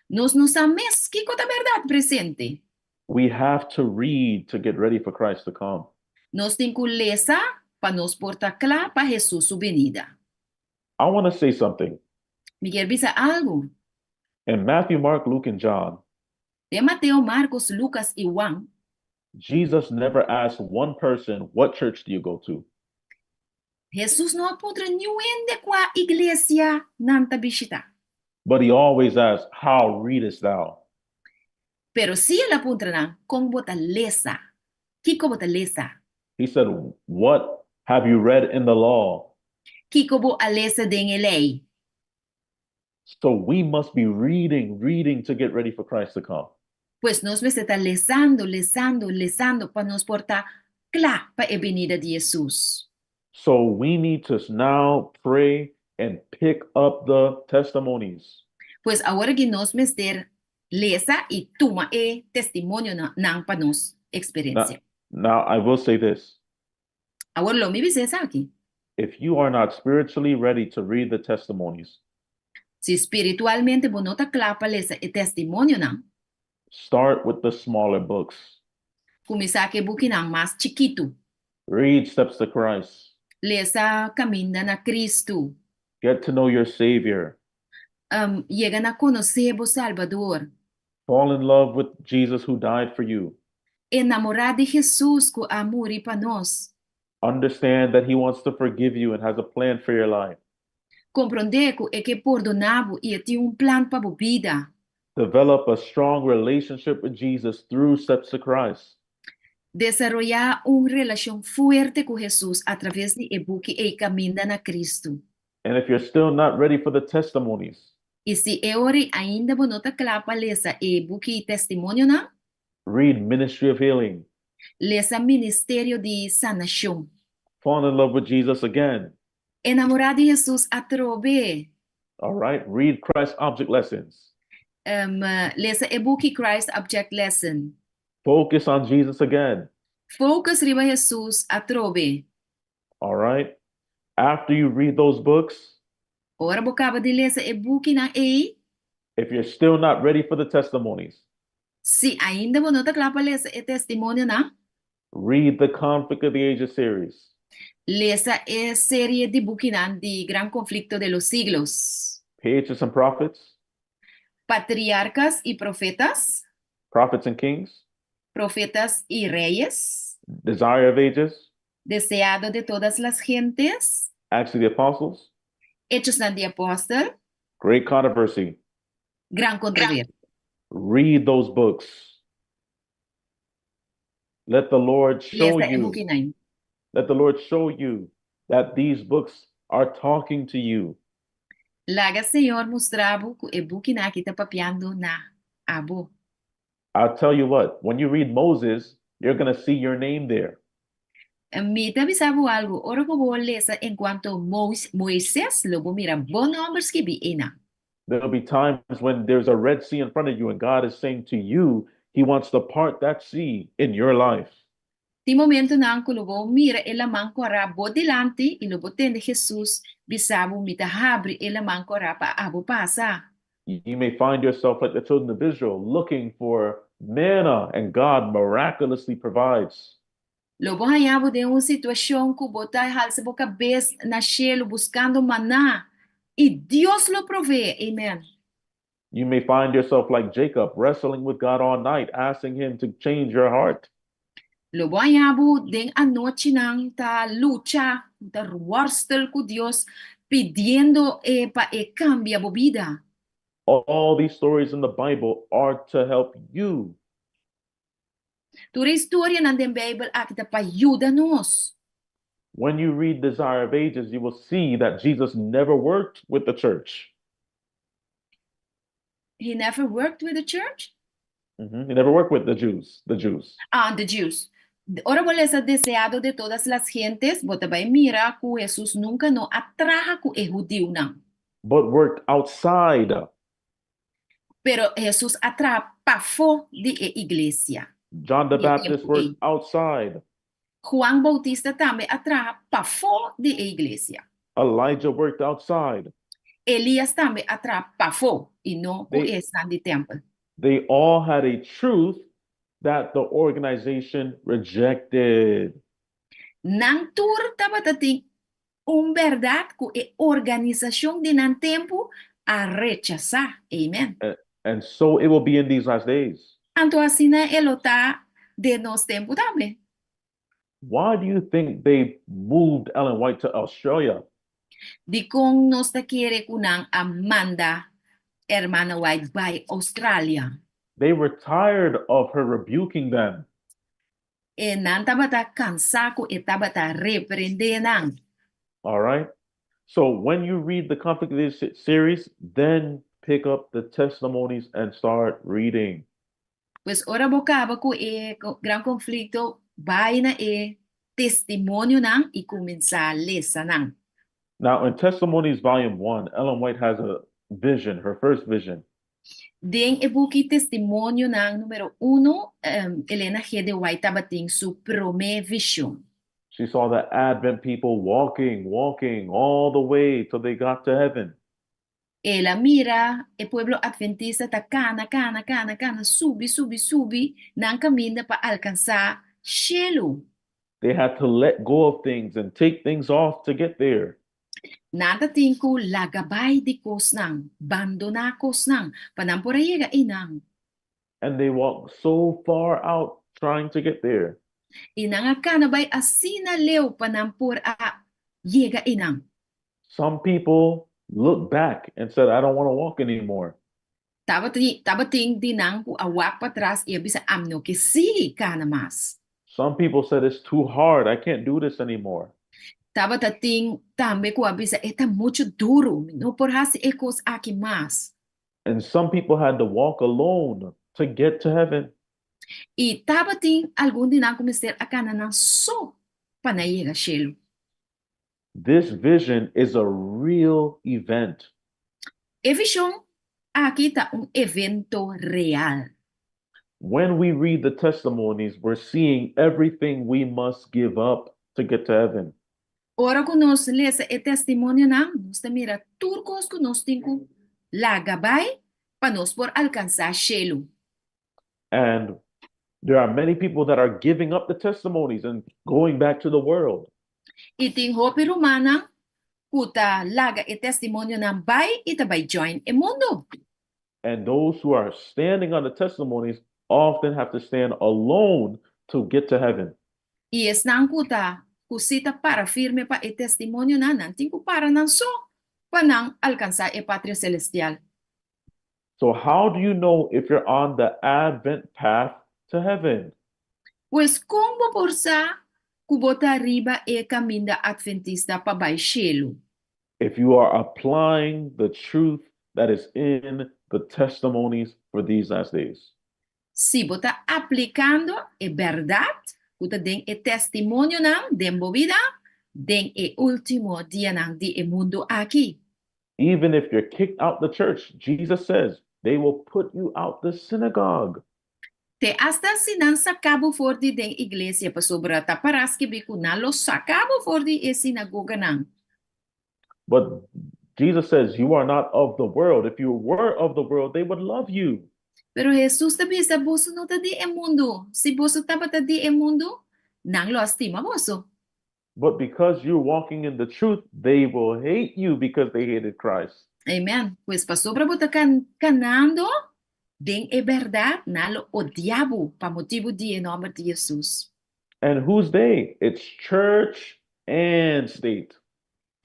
nos no sa mes kiko ta bèrdat presente.
We have to read to get ready for Christ to come.
Nos tin ku lesa pa nos por ta kla pa Hesus su binida.
I want to say something.
Mi kier bisa algu.
In Matthew, Mark, Luke, and John,
Den Mateo, Marcos, Lucas i Juan,
Jesus never asked one person, "What church do you go to?"
Hesus no a puntra niun hende kua iglesia nan ta bishitá.
But he always asked, "How readest thou?"
Pero sí el a puntra nan, Kon bo ta lesa? Kiko bo ta lesa?
He said, "What have you read in the law?"
Kiko bo a lesa den e lei?
So we must be reading, reading to get ready for Christ to come.
Pues nos mester ta lesando, lesando, lesando pa nos por ta kla pa e binida di Hesus.
So we need to now pray and pick up the testimonies.
Pues awor aki nos mester lesa i tuma e testimonionan pa nos eksperensia.
Now, I will say this.
Awor lo mi bisa esaki.
If you are not spiritually ready to read the testimonies,
Si spiritualmente bo no ta kla pa lesa e testimonionan,
start with the smaller books.
Kuminsá ku e bukinan mas chikitu.
Read Steps to Christ.
Lesa Kaminda na Kristu.
Get to know your Savior.
Yega na konosé bo Salbador.
Fall in love with Jesus who died for you.
Enamorá di Hesus ku a muri pa nos.
Understand that He wants to forgive you and has a plan for your life.
Komprondé ku e ke pordoná bo i e tin un plan pa bo bida.
Develop a strong relationship with Jesus through Steps to Christ.
Desaroyá un relashon fuerte ku Hesus atraves di e buki ei Kaminda na Kristu.
And if you're still not ready for the testimonies,
I si e ora ei ainda bo no ta kla pa lesa e buki Testimonionan,
read Ministry of Healing.
Lesa Ministerio di Sanashon.
Fall in love with Jesus again.
Enamorá di Hesus atrobe.
All right, read Christ Object Lessons.
Lesa e buki Christ Object Lesson.
Focus on Jesus again.
Focus riba Jesus atrobe.
All right? After you read those books,
Ora bo kaba di lesa e bukinan ei,
if you're still not ready for the testimonies,
si ainda bo no ta kla pa lesa e testimonionan,
read the Conflict of the Ages series.
Lesa e serie di bukinan di Gran Conflicto de los Siglos.
Patriarchs and Prophets,
Patriarcas y Profetas,
Prophets and Kings,
Profetas y Reyes,
Desire of Ages,
Deseado de Todas las Gentes,
Acts of the Apostles,
Echonan di Apostel,
Great Controversy.
Gran Controversia.
Read those books. Let the Lord show
Lesa e
you.
bukinan.
Let the Lord show you that these books are talking to you.
Laga Señor mustra bo ku e bukinan aki ta papiando na abo.
I'll tell you what, when you read Moses, you're going to see your name there.
Mi ta bisa bo algu, ora ku bo lesa enkuanto Moises, lo bo mira bo nòmber skibí einan.
There'll be times when there's a Red Sea in front of you, and God is saying to you, He wants to part that sea in your life.
Tin momentonan ku lo bo mira e laman kòrá bo dilanti i lo bo tende Hesus bisa bo, Mi ta habri e laman kòrá pa abo pasa.
You may find yourself like the children of Israel looking for manna, and God miraculously provides.
Lo bo haña bo den un situashon ku bo ta halsa bo kabes na shelu buskando maná, i Dios lo proveé. Amen.
You may find yourself like Jacob, wrestling with God all night, asking Him to change your heart.
Lo bo haña bo den anochinan ta lucha, ta wòrstel ku Dios, pidiendo E pa E kambia bo bida.
All these stories in the Bible are to help you.
Tur e historianan den Beibel aki ta pa yuda nos.
When you read Desire of Ages, you will see that Jesus never worked with the church.
He never worked with the church?
He never worked with the Jews, the Jews.
Ah, the Jews. Ora bo lesa Deseado de Todas las Gentes, bo ta bai mira ku Hesus nunka no a traha ku e hudiunan.
But worked outside.
Pero Hesus a traha pafó di e iglesia.
John the
Di e
Baptist
tempu
worked
ei.
outside.
Juan Bautista tambe a traha pafó di e iglesia.
Elijah worked outside.
Elias tambe a traha pafó i no ku esnan di tèmpel.
They all had a truth that the organization rejected.
Nan tur tabata tin un bèrdat ku e organisashon di nan tempu a rechasá. Amen.
And so it will be in these last days.
Anto asina e lo ta den nos tempu tambe.
Why do you think they moved Ellen White to Australia?
Dikon nos ta kere ku nan a manda Hermana White bai Australia?
They were tired of her rebuking them.
E nan tabata kansá ku e tabata reprendé nan.
All right? So when you read the Conflict of the Ages series, then pick up the testimonies and start reading.
Pues ora bo kaba ku e Gran Konflikto, bai na e Testimonionan i kuminsá lesa nan.
Now in Testimonies Volume 1, Ellen White has a vision, her first vision.
Den e buki Testimonionan Numero Uno, Elena G. de White tabatin su promé vishon.
She saw the Advent people walking, walking all the way till they got to heaven.
El a mira e pueblo adventista ta kana, kana, kana, kana, subi, subi, subi nan kaminda pa alkansá shelu.
They had to let go of things and take things off to get there.
Nan ta tin ku laga bai di kosnan, bandoná kosnan, pa nan por a yega einan.
And they walked so far out trying to get there.
I nan a kana bai asina leu pa nan por a yega einan.
Some people looked back and said, "I don't want to walk anymore."
Tabatin, tabatin di nan ku a wak patras i a bisa, Ami no ke sigui kana mas.
Some people said, "It's too hard. I can't do this anymore."
Tabata tin tambe ku a bisa, E ta muchu duru. Mi no por hasi e kos aki mas.
And some people had to walk alone to get to heaven.
I tabatin algun di nan ku mester a kana nan so pa nan yega shelu.
This vision is a real event.
E vishon aki ta un evento real.
When we read the testimonies, we're seeing everything we must give up to get to heaven.
Ora ku nos lesa e testimonionan, nos ta mira tur kos ku nos tin ku laga bai pa nos por alkansá shelu.
And there are many people that are giving up the testimonies and going back to the world.
I tin hopi rumannan ku ta laga e testimonionan bai i ta bai join e mundu.
And those who are standing on the testimonies often have to stand alone to get to heaven.
I esnan ku ta ku si ta para firme pa e testimonionan, nan tin ku para nan so pa nan alkansá e patria selestial.
So how do you know if you're on the Advent path to heaven?
Pues kon bo por sa ku bo ta riba e kaminda atventista pa bai shelu?
If you are applying the truth that is in the testimonies for these last days.
Si bo ta aplikando e bèrdat ku ta den e testimonionan den bo bida den e último dianan di e mundu aki.
Even if you're kicked out the church, Jesus says they will put you out the synagogue.
Te asta si nan saka bo for di den iglesia, pasobra ta pará skibí ku nan lo saka bo for di e sinagoganan.
But Jesus says you are not of the world. If you were of the world, they would love you.
Pero Hesus ta bisa, Boso no ta di e mundu. Si boso tabata di e mundu, nan lo a stima boso.
But because you're walking in the truth, they will hate you because they hated Christ.
Amen. Pues pasobra bo ta kanando den e bèrdat, nan lo odia bo pa motibu di e nòmber di Hesus.
And who's they? It's church and state.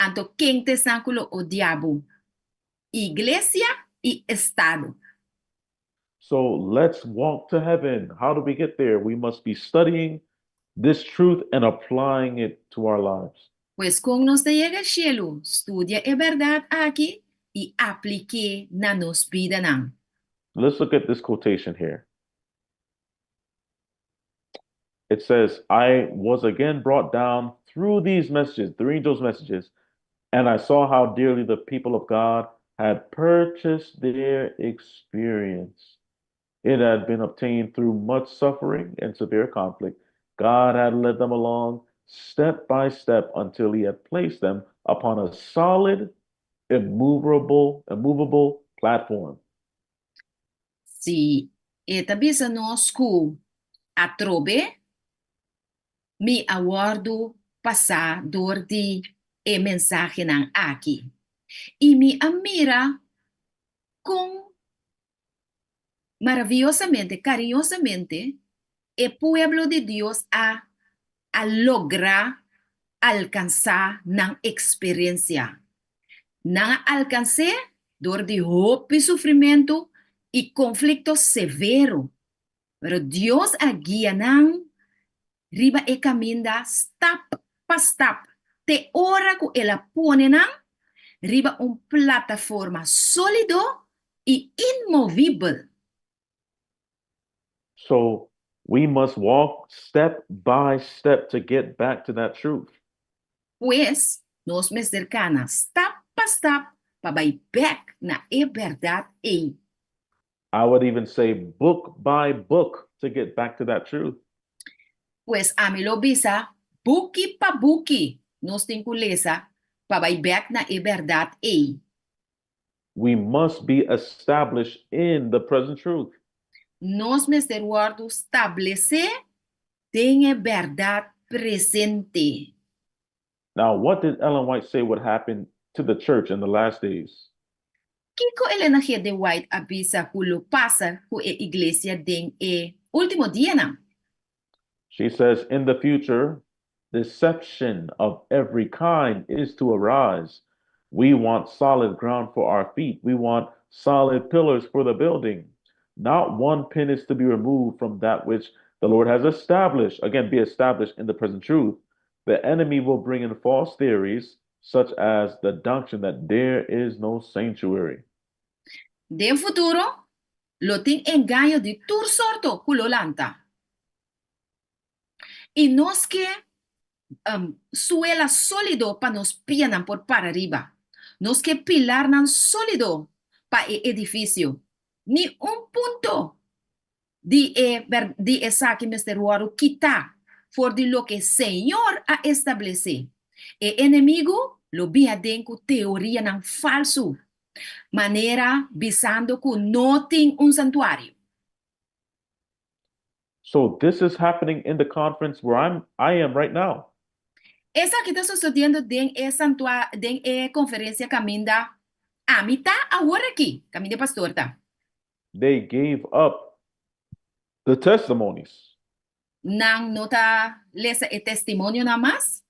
Anto ken ta esnan ku lo odia bo? Iglesia i Estado.
So let's walk to heaven. How do we get there? We must be studying this truth and applying it to our lives.
Pues kon nos ta yega shelu? Studia e bèrdat aki i aplik'é na nos bidanan.
Let's look at this quotation here. It says, I was again brought down through these messages, through angels' messages, and I saw how dearly the people of God had purchased their experience. It had been obtained through much suffering and severe conflict. God had led them along step by step until he had placed them upon a solid, immovable, immovable platform.
Si e ta bisa nos ku atrobe mi a wòrdu pasá dor di e mensahenan aki, i mi a mira kon maraviyosamente, kariñosamente, e pueblo di Dios a a logra alkansá nan eksperensia. Nan a alkans'é dor di hopi sufrimentu i konflikto severo. Pero Dios a guia nan riba e kaminda stap pa stap te ora ku el a pone nan riba un plataforma sólido i inmovibel.
So we must walk step by step to get back to that truth.
Pues, nos mester kana stap pa stap pa bai bèk na e bèrdat ei.
I would even say book by book to get back to that truth.
Pues ami lo bisa buki pa buki nos tin ku lesa pa bai bèk na e bèrdat ei.
We must be established in the present truth.
Nos mester wòrdu stablesé den e bèrdat presente.
Now, what did Ellen White say would happen to the church in the last days?
Kiko Elena G. de White a bisa ku lo pasa ku e iglesia den e último dianan?
She says, in the future, deception of every kind is to arise. We want solid ground for our feet. We want solid pillars for the building. Not one pin is to be removed from that which the Lord has established. Again, be established in the present truth. The enemy will bring in false theories, such as the doctrine that there is no sanctuary.
Den futuro, lo tin engaño di tur sorto ku lo lanta. I nos ke suela sólido pa nos pianan por para riba. Nos ke pilarnan sólido pa e edifisio. Ni un punto. di e di esaki mester wòrdu kitá for di loke Señor a establesé. E enemigu lo bin aden ku teorianan falsu, manera bisando ku no tin un santuario.
So this is happening in the conference where I am right now.
Esaki ta sosodiendo den e santua den e konferensia kaminda ami ta awor aki, kaminda e pastor ta.
They gave up the testimonies.
Nan no ta lesa e testimonionan mas.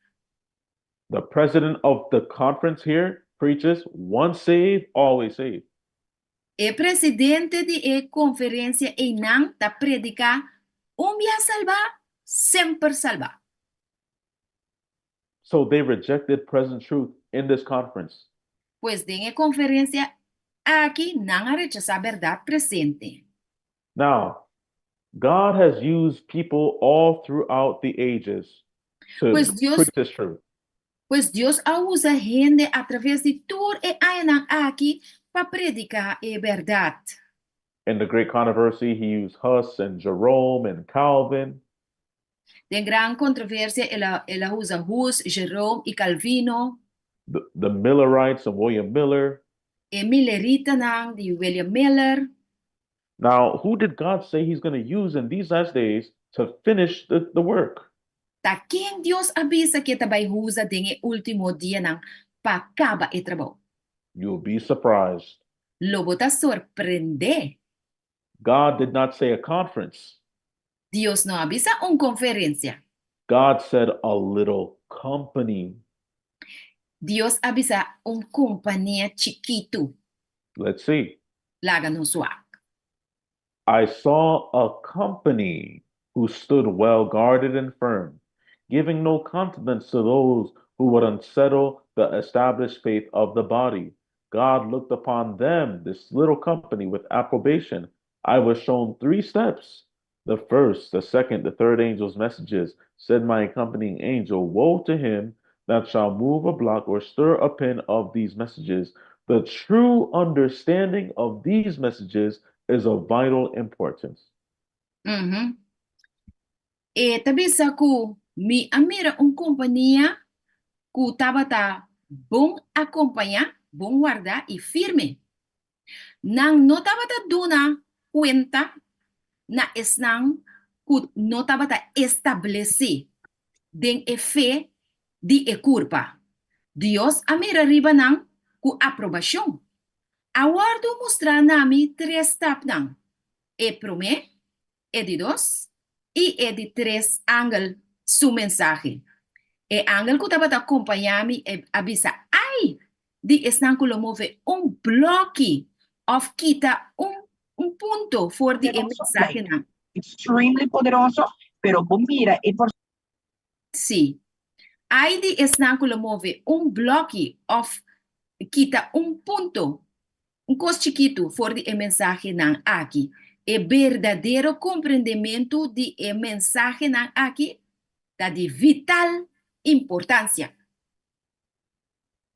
The president of the conference here preaches once saved, always saved.
E presidente di e konferensia einan ta prediká un bia salbá, semper salbá.
So they rejected present truth in this conference.
Pues den e konferensia aki nan a rechasá bèrdat presente.
Now, God has used people all throughout the ages to
Pues Dios
preach this truth.
Pues Dios a usa hende atraves di tur e añanan aki pa prediká e bèrdat.
In the Great Controversy, he used Huss and Jerome and Calvin.
Den Gran Kontroversia el a el a usa Hus, Jerome i Calvino.
The Millerites and William Miller.
E Milleritanan di William Miller.
Now, who did God say he's going to use in these last days to finish the work?
Ta ken Dios a bisa ku e ta bai usa den e último dianan pa kaba e trabou?
You'll be surprised.
Lo bo ta sorprendé.
God did not say a conference.
Dios no a bisa un konferensia.
God said a little company.
Dios a bisa un kompania chikitu.
Let's see.
Laga nos wak.
I saw a company who stood well guarded and firm, giving no countenance to those who would unsettle the established faith of the body. God looked upon them, this little company, with approbation. I was shown three steps. The first, the second, the third angel's messages, said my accompanying angel, Woe to him that shall move a block or stir a pin of these messages. The true understanding of these messages is of vital importance.
E ta bisa ku mi a mira un kompania ku tabata bon akompañá, bon wardá i firme. Nan no tabata duna kuenta na esnan ku no tabata establesé den e fe di e kurpa. Dios a mira riba nan ku aprobashon. A wòrdu mustrá na mi tres stapnan, e promé, e di dos i e di tres angel su mensahe. E angel ku tabata kompañá mi a bisa, Ai di esnan ku lo move un blòki òf kita un un punto for di e mensahenan.
Extremely poderoso, pero bo mira e por.
Sí. Ai di esnan ku lo move un blòki òf kita un punto, un kos chikitu for di e mensahenan aki. E berdadero komprendementu di e mensahenan aki ta di vital importansia.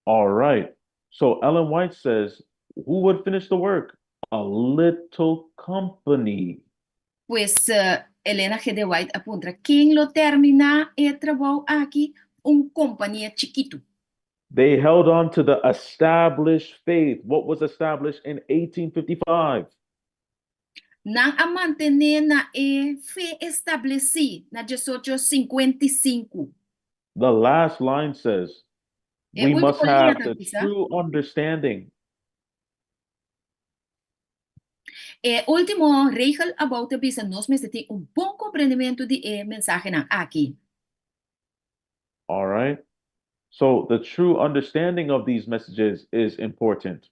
All right. So Ellen White says, who would finish the work? A little company.
Pues Elena G. de White a puntra, ken lo terminá e trabou aki? Un kompania chikitu.
They held on to the established faith, what was established in 1855.
Nan a mantené na e fe establesí na 1855.
The last line says,
E
we must
último liña
have
ta
the
bisa.
true understanding.
E último regel abou ta bisa nos mester tin un bon komprendementu di e mensahenan aki.
All right. So the true understanding of these messages is important.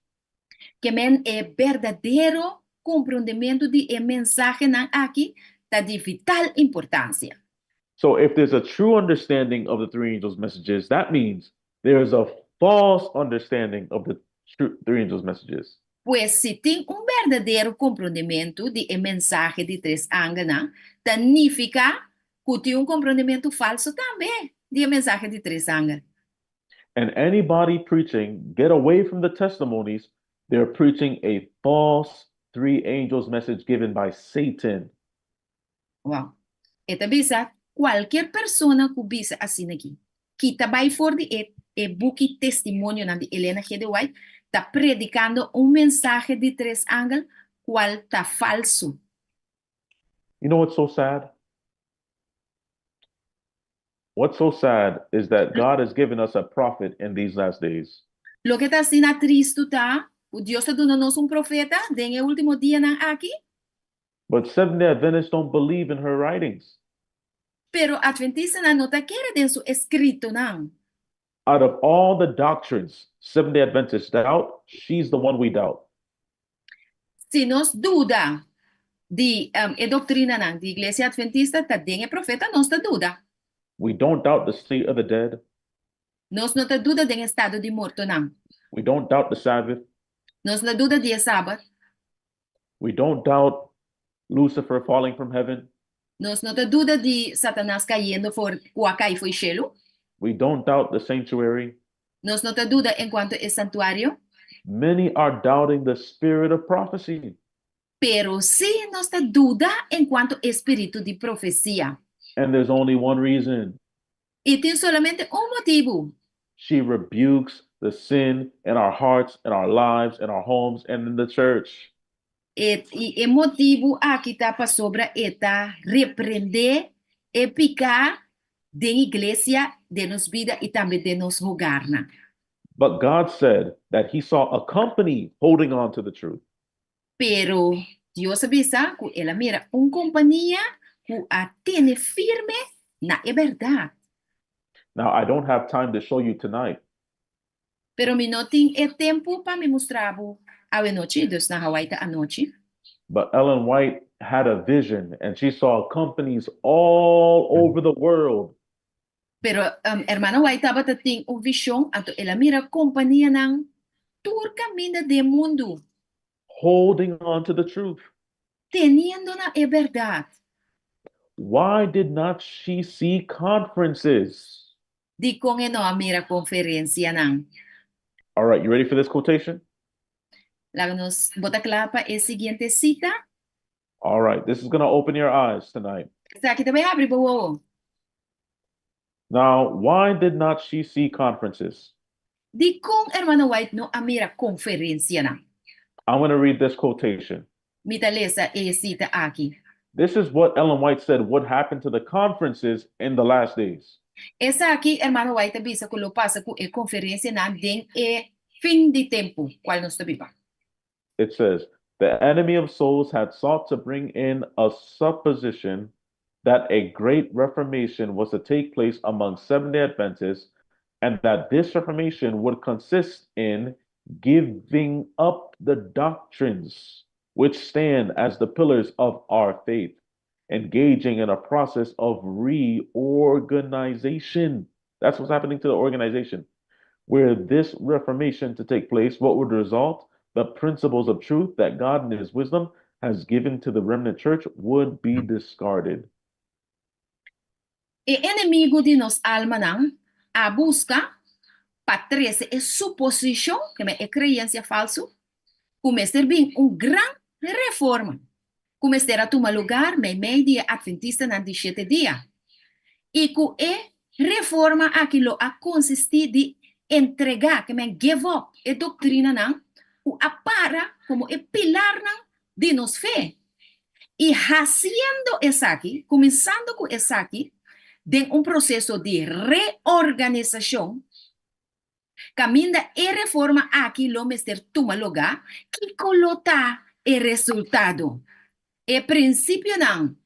Ke men e berdadero komprendementu di e mensahenan aki ta di vital importansia.
So if there's a true understanding of the three angels' messages, that means there's a false understanding of the true three angels' messages.
Pues si tin un berdadero komprendementu di e mensahe di tres angelnan, ta nifiká ku tin un komprendementu falsu tambe di e mensahe di tres angel.
And anybody preaching, get away from the testimonies, they're preaching a false three angels message given by Satan.
Wow. E ta bisa, kualkier persona ku bisa asina aki, kita bai for di e e buki Testimonionan di Elena G. de White, ta predikando un mensahe di tres angel kual ta falsu.
You know what's so sad? What's so sad is that God has given us a prophet in these last days.
Loke ta asina tristu ta ku Dios ta duna nos un profeta den e último dianan aki.
But Seventh-day Adventists don't believe in her writings.
Pero Adventistanan no ta kere den su eskritonan.
Out of all the doctrines Seventh-day Adventists doubt, she's the one we doubt.
Si nos duda di e doktrinanan di Iglesia Adventista, ta den e profeta nos ta duda.
We don't doubt the state of the dead.
Nos no ta duda den e stado di mortonan.
We don't doubt the Sabbath.
Nos no duda di e Sabat.
We don't doubt Lucifer falling from heaven.
Nos no ta duda di Satanas kayendo for ku a kai fo'i shelu.
We don't doubt the sanctuary.
Nos no ta duda enkuanto e santuario.
Many are doubting the spirit of prophecy.
Pero sí nos ta duda enkuanto e spiritu di profesia.
And there's only one reason.
I tin solamente un motibu.
She rebukes the sin in our hearts, in our lives, in our homes, and in the church.
E, i e motibu aki ta pasobra e ta reprendé e piká den iglesia, den nos bida i tambe den nos hogarnan.
But God said that he saw a company holding on to the truth.
Pero Dios a bisa ku el a mira un kompania ku a tene firme na e bèrdat.
Now, I don't have time to show you tonight.
Pero mi no tin e tempu pa mi mustra bo awenochi, dus na Hawaii ta anochi.
But Ellen White had a vision and she saw companies all over the world.
Pero Hermana White tabata tin un vishon, anto el a mira kompanianan tur kaminda den mundu.
Holding on to the truth.
Teniendo na e bèrdat.
Why did not she see conferences?
Dikon e no a mira konferensianan?
All right, you ready for this quotation?
Laga nos, bo ta kla pa e siguiente sita?
All right, this is going to open your eyes tonight.
Esaki ta bai habri bo wowo.
Now, why did not she see conferences?
Dikon Hermana White no a mira konferensianan?
I'm going to read this quotation.
Mi ta lesa e sita aki.
This is what Ellen White said would happen to the conferences in the last days.
Esaki Hermana White a bisa ku lo pasa ku e konferensianan den e fin di tempu kual nos ta biba.
It says, The enemy of souls had sought to bring in a supposition that a great reformation was to take place among Seventh-day Adventists and that this reformation would consist in giving up the doctrines which stand as the pillars of our faith, engaging in a process of reorganization. That's what's happening to the organization. Were this reformation to take place, what would result? The principles of truth that God in His wisdom has given to the remnant church would be discarded.
E enemigu di nos almanan a buska pa trese e suposishon, ke men e kreensia falsu, ku mester bin un gran reforma ku mester a tuma lugar meimei di e Atventistanan di shete dia, i ku e reforma aki lo a konsistí di entregá, ke men give up, e doktrinanan ku a para komo e pilarnan di nos fe. I hasiendo esaki, kuminsando ku esaki, den un proseso di reorganisashon, Kaminda e reforma aki lo mester tuma lugá, kiko lo ta e resultado? E prinsipionan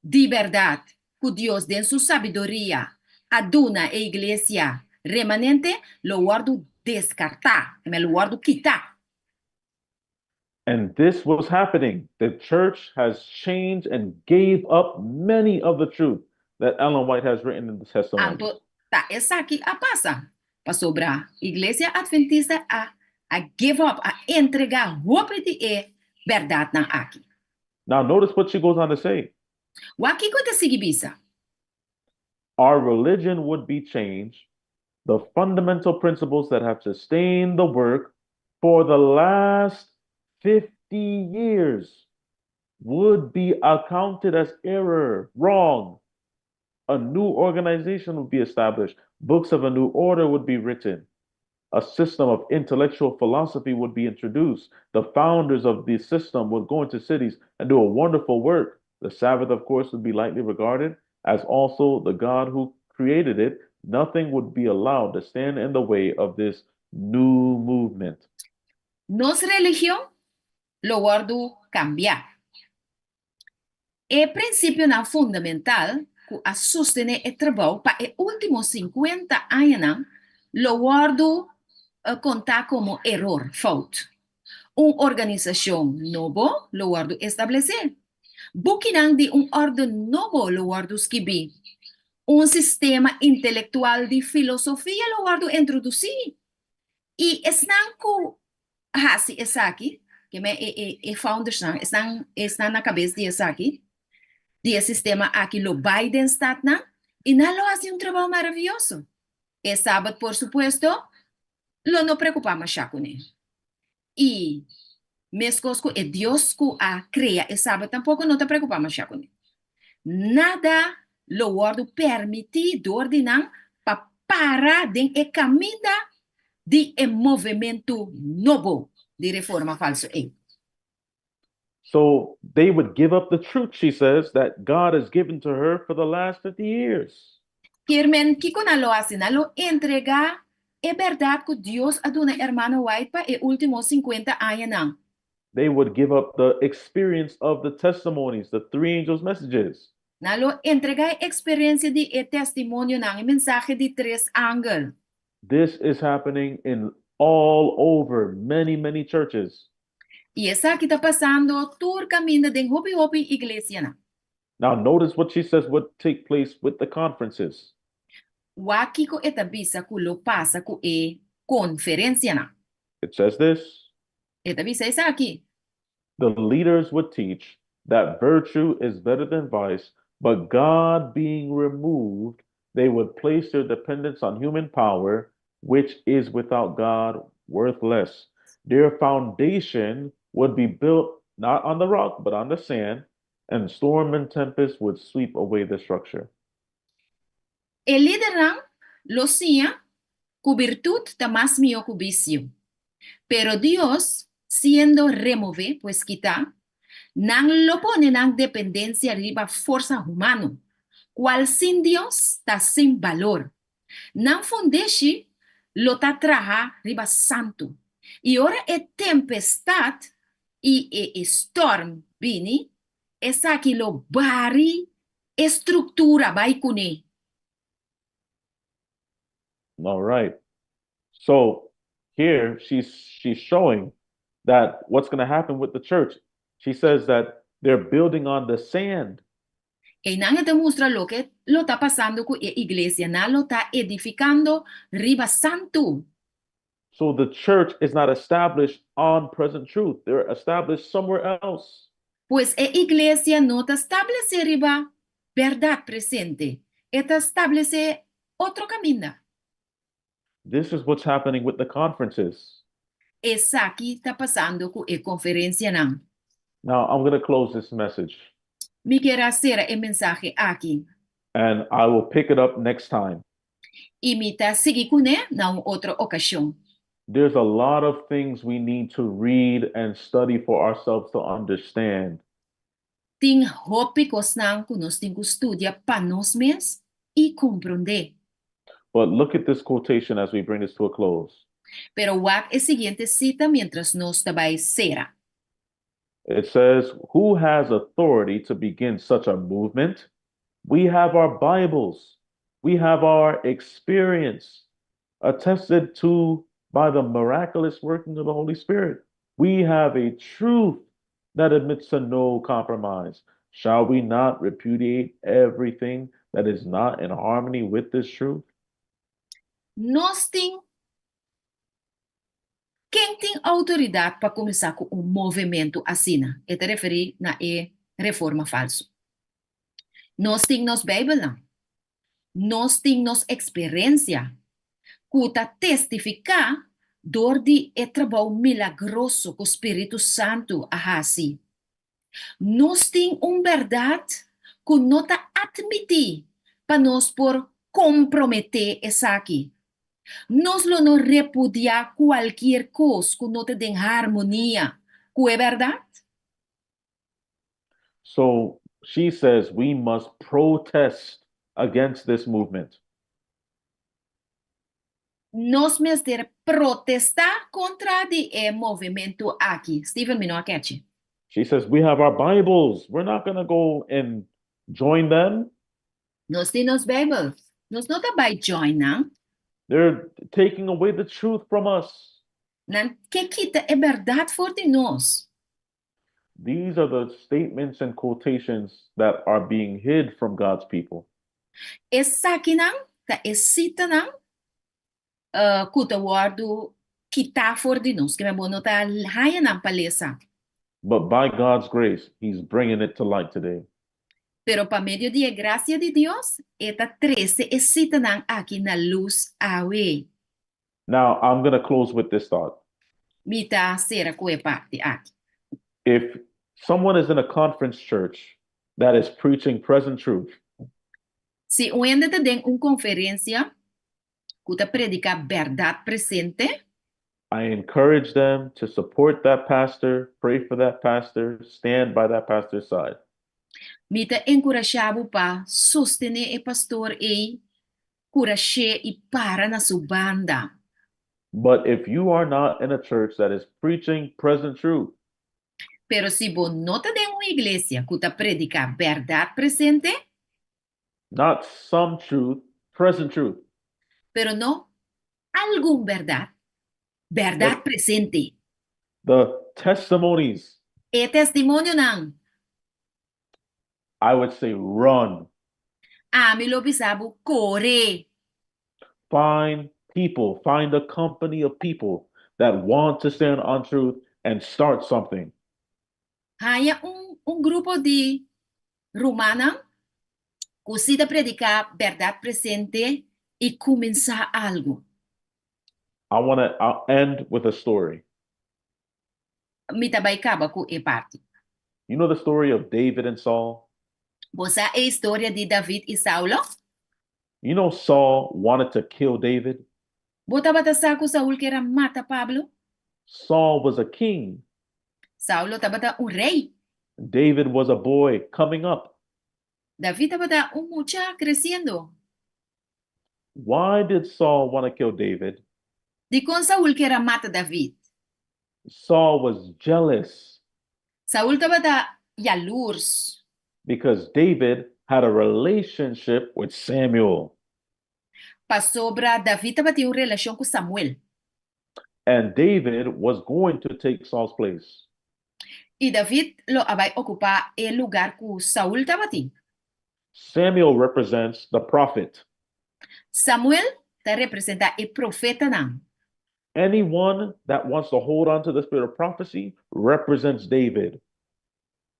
di bèrdat ku Dios den su sabiduria a duna e iglesia remanente lo wòrdu deskartá, lo wòrdu kitá.
And this was happening. The church has changed and gave up many of the truth that Ellen White has written in the testimony.
Anto ta esaki a pasa, pasobra Iglesia Adventista a a give up, a entregá hopi di e bèrdatnan aki.
Now notice what she goes on to say.
Wak kiko e ta sigui bisa.
Our religion would be changed, the fundamental principles that have sustained the work for the last 50 years. would be accounted as error, wrong. A new organization would be established. Books of a new order would be written. A system of intellectual philosophy would be introduced. The founders of the system would go into cities and do a wonderful work. The Sabbath, of course, would be lightly regarded, as also the God who created it. Nothing would be allowed to stand in the way of this new movement.
Nos religion lo wòrdu kambiá. E prinsipionan fundamental ku a sostené e trabou pa e último sinkuenta añanan lo wòrdu kontá komo eror, fout. Un organisashon nobo lo wòrdu establesé. Bukinan di un òrdu nobo lo wòrdu skibí. Un sistema intelektual di filosofia lo wòrdu introdusí. I esnan ku hasi esaki, ke men e e e foundersnan, esnan esnan na kabes di esaki, di e sistema aki lo bai den stadnan i nan lo hasi un trabou maravioso. E sabat por supuesto lo no preokupá mashá kuné. I meskos ku e Dios ku a krea e sabat tampoko no ta preokupá mashá kuné. Nada lo wòrdu permití dor di nan pa para den e kaminda di e movementu nobo di reforma falsu ei.
So they would give up the truth, she says, that God has given to her for the last 50 years.
Kier men, kiko nan lo hasi? Nan lo entregá e bèrdat ku Dios a duna Hermano White pa e último sinkuenta añanan.
They would give up the experience of the testimonies, the three angels' messages.
Nan lo entregá e eksperensia di e testimonionan, e mensahe di tres angel.
This is happening in all over many, many churches.
I esaki ta pasando tur kaminda den hopi hopi iglesianan.
Now notice what she says would take place with the conferences.
Wak kiko e ta bisa ku lo pasa ku e konferensianan.
It says this.
E ta bisa esaki.
The leaders would teach that virtue is better than vice, but God being removed, they would place their dependence on human power, which is without God worthless. Their foundation would be built not on the rock, but on the sand, and storm and tempest would sweep away the structure.
E lidernan lo siña ku birtut ta mas mihó ku bisio. Pero Dios, siendo remové, pues kitá, nan lo pone nan dependensia riba forsa humano, kual sin Dios ta sin balor. Nan fundeshi lo ta traha riba santu, i ora e tempestat i e storm bini, esaki lo bari e struktura bai kuné.
All right. So here she's she's showing that what's going to happen with the church. She says that they're building on the sand.
Einan e ta mustra loke lo ta pasando ku e iglesia. Nan lo ta edifikando riba santu.
So the church is not established on present truth. They're established somewhere else.
Pues e iglesia no ta stablesé riba bèrdat presente, e ta stablesé otro kaminda.
This is what's happening with the conferences.
Esaki ta pasando ku e konferensianan.
Now, I'm going to close this message.
Mi kier a sera e mensahe aki.
And I will pick it up next time.
I mi ta sigui kuné na un otro okashon.
There's a lot of things we need to read and study for ourselves to understand.
Tin hopi kosnan ku nos tin ku studia pa nos mes i komprondé.
But look at this quotation as we bring this to a close.
Pero wak e siguiente sita miéntras nos ta bai sera.
It says, Who has authority to begin such a movement? We have our Bibles. We have our experience, attested to by the miraculous working of the Holy Spirit. We have a truth that admits to no compromise. Shall we not repudiate everything that is not in harmony with this truth?
Nos tin Ken tin outoridat pa kuminsá ku un movementu asina? E ta referí na e reforma falsu. Nos tin nos Beibelnan. Nos tin nos eksperensia ku ta testifiká dor di e trabou milagroso ku spiritu santu a hasi. Nos tin un bèrdat ku no ta atmití pa nos por komprometé esaki. Nos lo no repudiá kualkier kos ku no ta den harmonia ku e bèrdat.
So she says we must protest against this movement.
Nos mester protestá kontra di e movementu aki. Steven, mi no a kechi.
She says we have our Bibles. We're not going to go and join them.
Nos tin nos Beibel. Nos no ta bai join nan.
They're taking away the truth from us.
Nan ke kita e bèrdat for di nos.
These are the statements and quotations that are being hid from God's people.
Esakinan ta e sitanan ku ta wòrdu kitá for di nos, ke bo no ta haña nan pa lesa.
But by God's grace, He's bringing it to light today.
Pero pa medio di e grasia di Dios, e ta trese e sitanan aki na lus awe.
Now, I'm going to close with this thought.
Mi ta sera ku e parti aki.
If someone is in a conference church that is preaching present truth,
Si un hende ta den un konferensia ku ta prediká bèrdat presente,
I encourage them to support that pastor, pray for that pastor, stand by that pastor's side.
Mi ta enkurashá bo pa sostené e pastor ei, kurash'é i para na su banda.
But if you are not in a church that is preaching present truth,
Pero si bo no ta den un iglesia ku ta prediká bèrdat presente,
not some truth, present truth,
pero no algun bèrdat, bèrdat presente,
the testimonies,
e testimonionan,
I would say run.
Ami lo bisa bo kore.
Find people, find a company of people that want to stand on truth and start something.
Haña un grupo di rumannan ku si ta prediká bèrdat presente i kuminsá algu.
I want to end with a story.
Mi ta bai kaba ku e parti.
You know the story of David and Saul?
Bo sa e historia di David i Saulo?
You know Saul wanted to kill David?
Bo tabata sa ku Saul ker a mata Pablo?
Saul was a king.
Saulo tabata un rei.
David was a boy coming up.
David tabata un mucha kresiendo.
Why did Saul want to kill David?
Dikon Saul ker a mata David?
Saul was jealous
Saul tabata yalurs
because David had a relationship with Samuel.
Pasobra David tabatin un relashon ku Samuel.
And David was going to take Saul's place.
I David lo a bai okupá e lugar ku Saul tabatin.
Samuel represents the prophet.
Samuel ta representá e profetanan.
Anyone that wants to hold on to the spirit of prophecy represents David.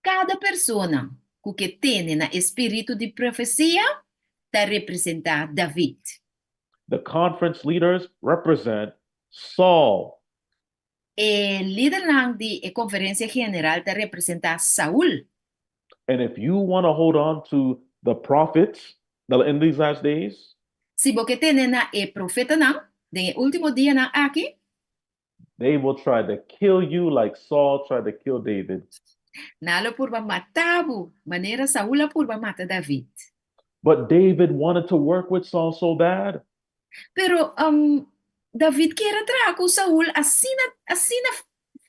Kada persona ku ke tene na e spiritu di profesia ta representá David.
The conference leaders represent Saul.
E lidernan di e konferensia general ta representá Saul.
And if you want to hold on to the prophets in these last days,
Si bo ke tene na e profetanan den e último dianan aki,
they will try to kill you like Saul tried to kill David.
Nan lo purba mata bo, manera Saul a purba mata David.
But David wanted to work with Saul so bad.
Pero David ker a traha ku Saul asina, asina,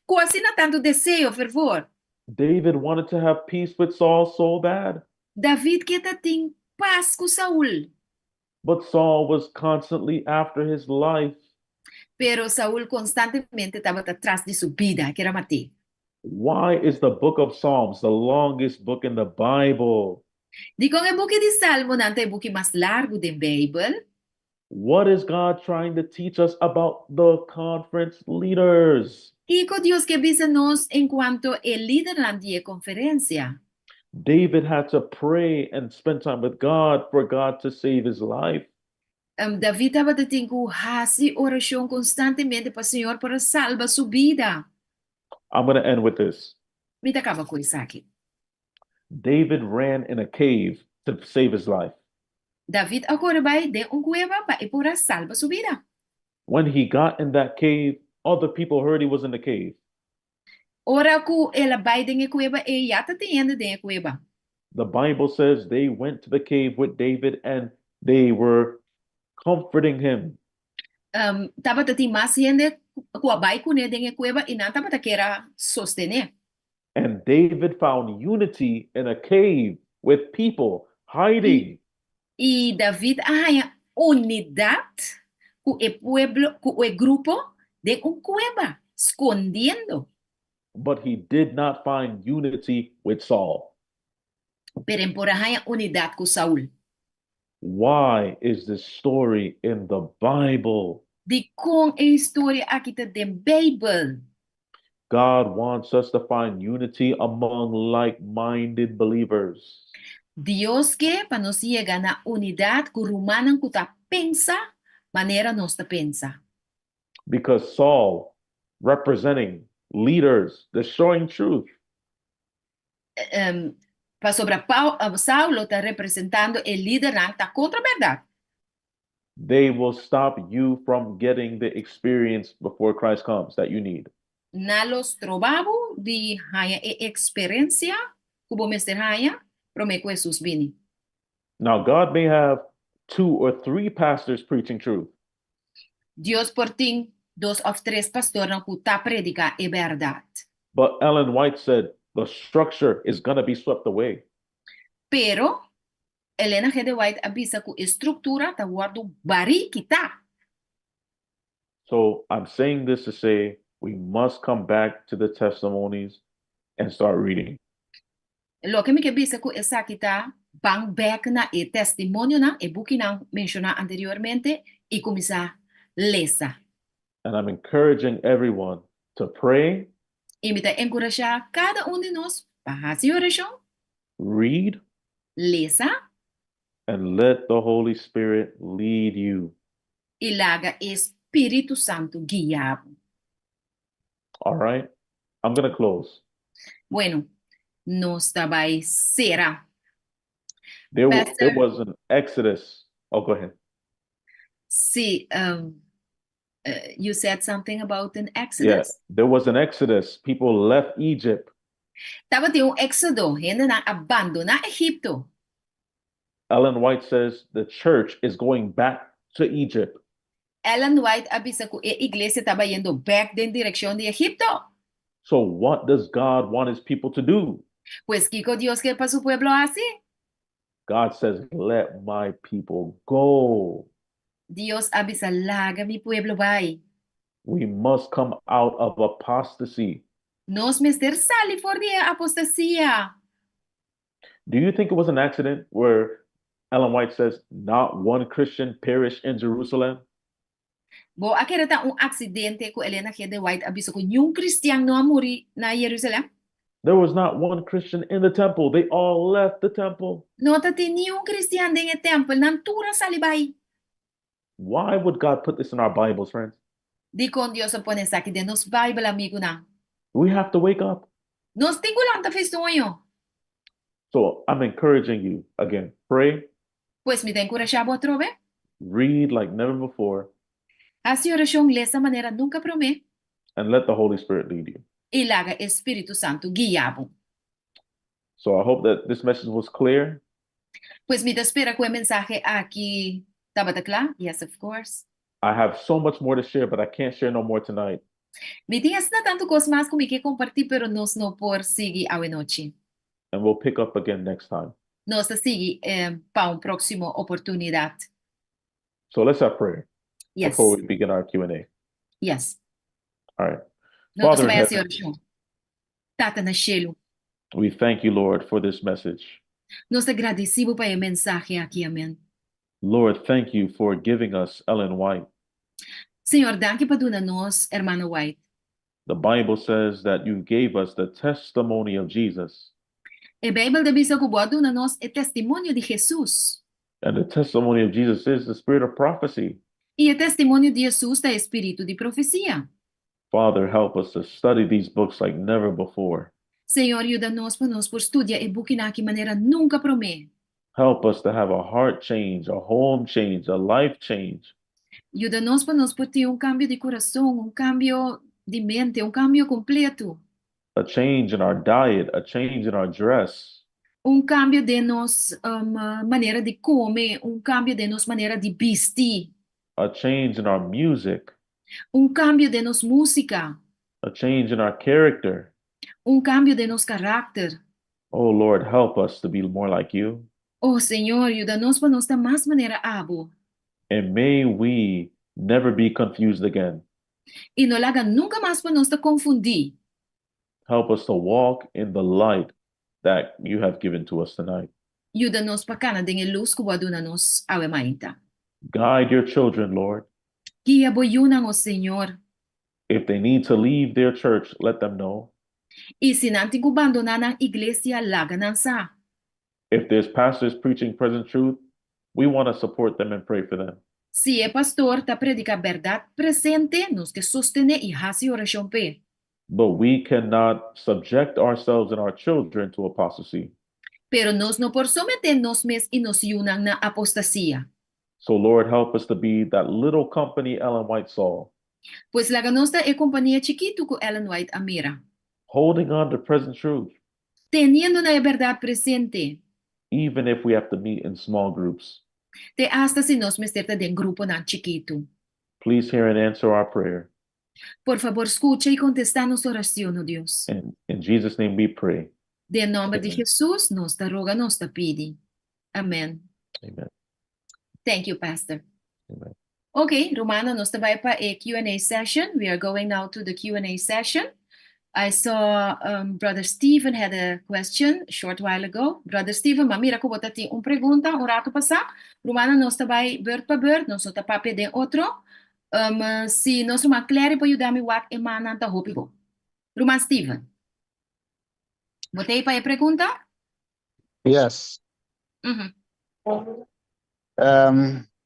ku asina tantu deseo, fervor.
David wanted to have peace with Saul so bad.
David ker a tin pas ku Saul.
But Saul was constantly after his life.
Pero Saul konstantemente tabata tras di su bida, ker a mat'é.
Why is the book of Psalms the longest book in the Bible?
Dikon e buki di Salmonan ta e buki mas largu den Beibel?
What is God trying to teach us about the conference leaders?
Kiko Dios ke bisa nos enkuanto e lidernan di e konferensia?
David had to pray and spend time with God for God to save his life.
David tabatin ku hasi orashon konstantemente pa Señor por a salba su bida.
I'm going to end with this.
Mi ta kaba ku esaki.
David ran in a cave to save his life.
David a kore bai den un kueba pa e por a salba su bida.
When he got in that cave, other people heard he was in the cave.
Ora ku el a bai den e kueba ei, ya ta tin hende den e kueba.
The Bible says they went to the cave with David and they were comforting him.
Tabata tin mas hende ku a bai kuné den e kueba i nan tabata kier a sostené.
And David found unity in a cave with people hiding.
I David a haña unidat ku e pueblo, ku e grupo den un kueba, skondiendo.
But he did not find unity with Saul.
Pero e por a haña unidat ku Saul.
Why is this story in the Bible?
Dikon e historia aki ta den Beibel?
God wants us to find unity among like-minded believers.
Dios ke pa nos yega na unidat ku rumannan ku ta pensa manera nos ta pensa.
Because Saul, representing leaders destroying truth.
Pasobra Saulo ta representando e lidernan ta kontra bèrdat.
They will stop you from getting the experience before Christ comes that you need.
Nan lo stroba bo di haña e eksperensia ku bo mester haña promé ku Hesus bini.
Now God may have two or three pastors preaching truth.
Dios por tin dos òf tres pastornan ku ta prediká e bèrdat.
But Ellen White said the structure is gonna be swept away.
Pero Elena G. de White a bisa ku e struktura ta wòrdu barí kitá.
So I'm saying this to say we must come back to the testimonies and start reading.
Loke mi ke bisa ku esaki ta ban bèk na e testimonionan, e bukinan menshoná anteriormente, i kuminsá lesa.
And I'm encouraging everyone to pray.
I mi ta enkurashá kada un di nos pa hasi orashon.
Read.
Lesa.
And let the Holy Spirit lead you.
I laga e Spiritu Santu guia bo.
All right. I'm gonna close.
Bueno, nos ta bai sera.
There, there was an exodus. Oh, go ahead.
Sí, you said something about an exodus?
Yeah, there was an exodus. People left Egypt.
Tabatin un éxodo, hendenan a bandoná Egipto.
Ellen White says the church is going back to Egypt.
Ellen White a bisa ku e iglesia ta bayendo bèk den direkshon di Egipto.
So what does God want his people to do?
Pues kiko Dios ke pa su pueblo hasi?
God says, Let my people go.
Dios a bisa, Laga mi pueblo bai.
We must come out of apostasy.
Nos mester sali for di e apostasia.
Do you think it was an accident where Ellen White says not one Christian perished in Jerusalem?
Bo a kere ta un aksidente ku Elena G. de White a bisa ku niun kristian no a muri na Jerusalem?
There was not one Christian in the temple. They all left the temple.
No ta tin niun kristian den e tèmpel. Nan tur a sali bai.
Why would God put this in our Bibles, friends?
Dikon Dios a pone esaki den nos Bijbel, amigunan?
We have to wake up.
Nos tin ku lanta for di soño.
So I'm encouraging you again, pray.
Pues mi ta enkurashá bo atrobe.
Read like never before.
Hasi orashon, lesa manera nunka promé.
And let the Holy Spirit lead you.
I laga e Spiritu Santu guia bo.
So I hope that this message was clear.
Pues mi ta spera ku e mensahe aki tabata kla. Yes, of course.
I have so much more to share, but I can't share no more tonight.
Mi tin asina tantu kos mas ku mi ke kompartí, pero nos no por sigui awe nochi.
And we'll pick up again next time.
Nos ta sigui pa un próksimo oportunidat.
So let's have prayer
Yes.
before we begin our Q&A.
Yes.
All right.
Nos
Father in
bai hasi
heaven,
orashon. Tata na shelu,
we thank you, Lord, for this message.
nos ta gradisí bo pa e mensahe aki. Amèn.
Lord, thank you for giving us Ellen White.
Señor, danki pa duna nos Hermana White.
The Bible says that you gave us the testimony of Jesus.
E Bijbel ta bisa ku bo a duna nos e testimonio di Hesus.
And the testimony of Jesus is the spirit of prophecy.
I e testimonio di Hesus ta e spiritu di profesia.
Father, help us to study these books like never before.
Señor, yuda nos pa nos por studia e bukinan aki manera nunka promé.
Help us to have a heart change, a home change, a life change.
Yuda nos pa nos por tin un kambio di kurason, un kambio di mente, un kambio kompleto.
A change in our diet, a change in our dress.
Un kambio den nos manera di kome, un kambio den nos manera di bisti.
A change in our music.
Un kambio den nos músika.
A change in our character.
Un kambio den nos karakter.
Oh Lord, help us to be more like you.
Oh Señor, yuda nos pa nos ta mas manera abo.
And may we never be confused again.
I no laga nunka mas pa nos ta konfundí.
Help us to walk in the light that you have given to us tonight.
Yuda nos pa kana den e lus ku bo a duna nos awe mainta.
Guide your children, Lord.
Guia bo yunan, o Señor.
If they need to leave their church, let them know.
I si nan tin ku bandoná nan iglesia, laga nan sa.
If there's pastors preaching present truth, we want to support them and pray for them.
Si e pastor ta prediká bèrdat presente, nos ke sostené i hasi orashon p'e.
But we cannot subject ourselves and our children to apostasy.
Pero nos no por someté nos mes i nos yunan na apostasia.
So Lord help us to be that little company Ellen White saw.
Pues laga nos ta e kompania chikitu ku Ellen White a mira.
Holding on to present truth.
Teniendo na e bèrdat presente.
Even if we have to meet in small groups.
Te asta si nos mester ta den gruponan chikitu.
Please hear and answer our prayer.
Por fabor skucha i kontestá nos orashon, o Dios.
And in Jesus name we pray.
Den nòmber di Hesus nos ta roga, nos ta pidi. Amèn.
Amen.
Thank you, Pastor.
Amen.
Ok, Romano, nos ta bai pa e Q&A session. We are going now to the Q&A session. I saw Brother Stephen had a question a short while ago. Brother Stephen, m'a mira ku bo ta tin un pregunta un ratu pasá. Romano, nos ta bai beurt pa beurt, nos no ta papia den otro. Si nos ruman Clary por yuda mi wak e mannan ta hopi bon. Ruman Stephen, bo ta ei pa e pregunta?
Yes.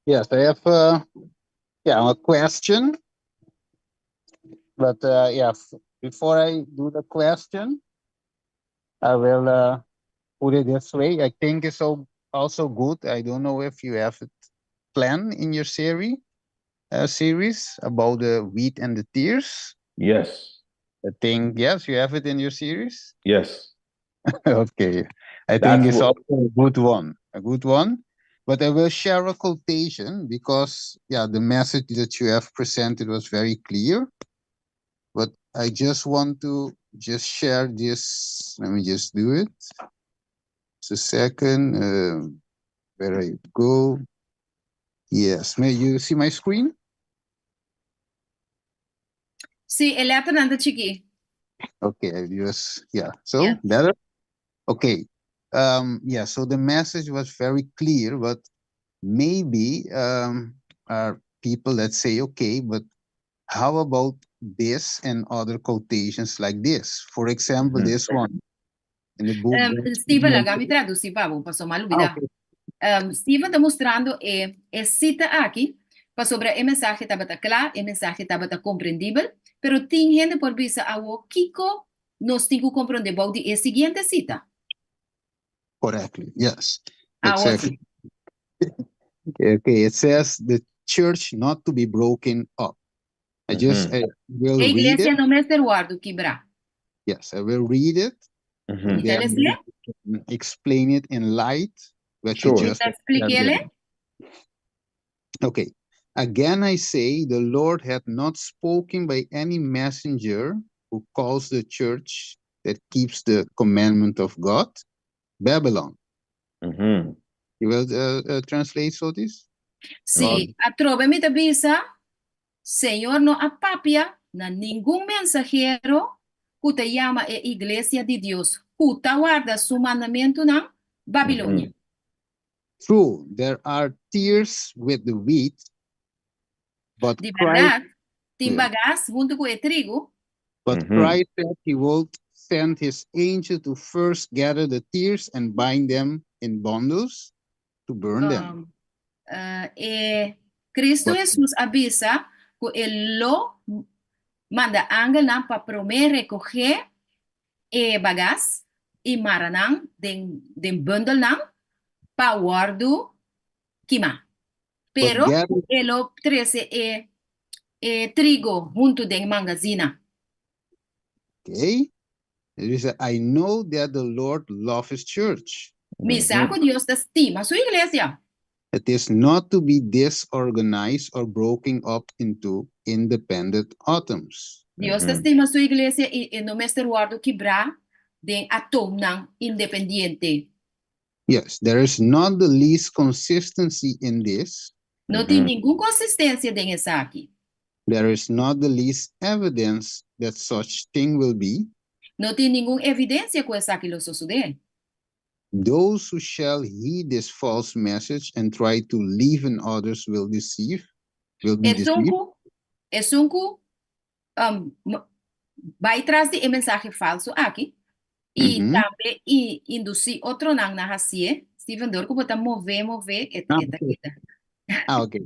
Yes, I have a, yeah, a question. But yeah, before I do the question, I will put it this way. I think it's also good. I don't know if you have it planned in your series about the wheat and the tares.
Yes.
I think, yes, you have it in your series?
Yes.
Okay. I think it's also a good one. A good one. But I will share a quotation because, yeah, the message that you have presented was very clear. But I just want to just share this. Let me just do it. Just a second. Where I go. Yes. May you see my screen?
Sí, e lèternan ta chikí.
Okay, I just, yeah. So, better? Okay. Yeah, so the message was very clear, but maybe are people that say, okay, but how about this and other quotations like this? For example, this one in the book.
Steven, laga mi tradusí pa bo, paso m'a lubidá.
Ah, okay.
Steven ta mustrando e sita aki, pasobra e mensahe tabata kla, e mensahe tabata komprendibel, pero tin hende por bisa awo kiko nos tin ku komprondé bou di e siguiente sita.
Correctly, yes.
Awo
Exactly. Okay, it says the church not to be broken up. I just I will
E
read
iglesia
it.
no mester wòrdu kibrá.
Yes, I will read it.
Mi ta les'é?
Explain it in light. What you
Sure.
just
Mi ta splik'é?
Okay. Again I say, the Lord had not spoken by any messenger who calls the church that keeps the commandment of God, Babylon. You will translate so this?
Sí, atrobe mi ta bisa, Señor no a papia na ningun mensahero ku ta yama e iglesia di Dios, ku ta warda su mandamentunan, Babilonia.
True, there are tares with the wheat, but
Di
Christ,
bèrdat, tin bagas huntu ku e trigo.
But Christ said he will send his angel to first gather the tares and bind them in bundles to burn them.
E Cristo Jesus a bisa ku e lo manda angelnan pa promé rekohé. e bagas i mara nan den den bundelnan pa wòrdu kimá.
But
Pero
gather
e lo trese e e trigo huntu den mangazina.
Okay. He said, I know that the Lord loves his church.
Mi sa ku Dios ta stima su iglesia.
It is not to be disorganized or broken up into independent atoms.
Dios ta stima su iglesia i e no mester wòrdu kibrá den atomnan independiente.
Yes, there is not the least consistency in this.
No tin ningun konsistensia den esaki.
There is not the least evidence that such thing will be.
No tin ningun evidensia ku esaki lo sosodé.
Those who shall heed this false message and try to leaven others will deceive, will be
Esun
deceived.
ku, esun ku um, bai tras di e mensahe falso aki i tambe i indusí otronan na hasié. Steven, dor ku bo ta move, move, e,
Ah,
e ta
okay.
kita.
Ah, okay.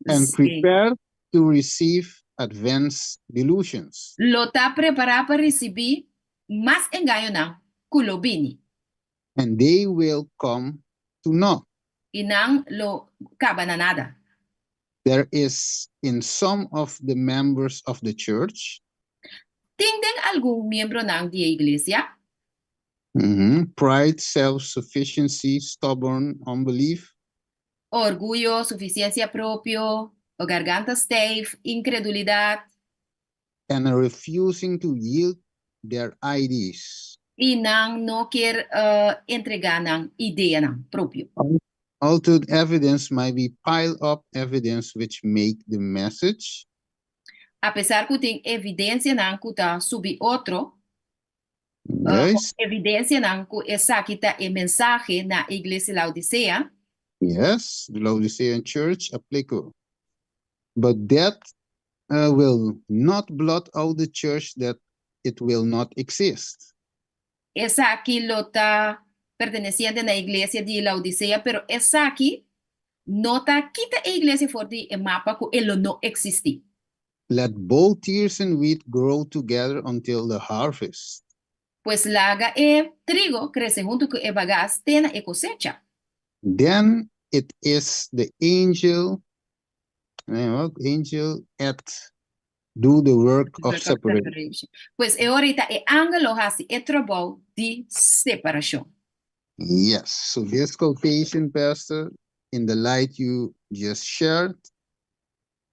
And
Sí.
prepared to receive advanced delusions.
Lo ta prepará pa risibí mas engañonan ku lo bini.
And they will come to naught.
I nan lo kaba na nada.
There is in some of the members of the church.
Tin den algun miembronan di e iglesia.
Pride, self-sufficiency, stubborn unbelief.
Orguyo, sufisiensia propio, o garganta stijf, inkredulidat.
And a refusing to yield their ideas.
I nan no kier entregá nan ideanan propio.
Although evidence might be piled up evidence which make the message.
Apesar ku tin evidensianan ku ta subi otro,
Yes.
evidensianan ku esaki ta e mensahe na e iglesia Laodisea.
Yes, the Laodicean church applicable. But that will not blot out the church that it will not exist.
Esaki lo ta perteneciente na iglesia di Laodicea, pero esaki no ta kita e iglesia for di e mapa cu e lo no existi.
Let both tares and wheat grow together until the harvest.
Pues laga e trigo crece hunto cu e bagas te na e cosecha.
Then it is the angel, angel at do the work of separation.
Pues e ora ta e angel lo hasi e trabou di separacion.
Yes, so this quotation, Pastor, in the light you just shared,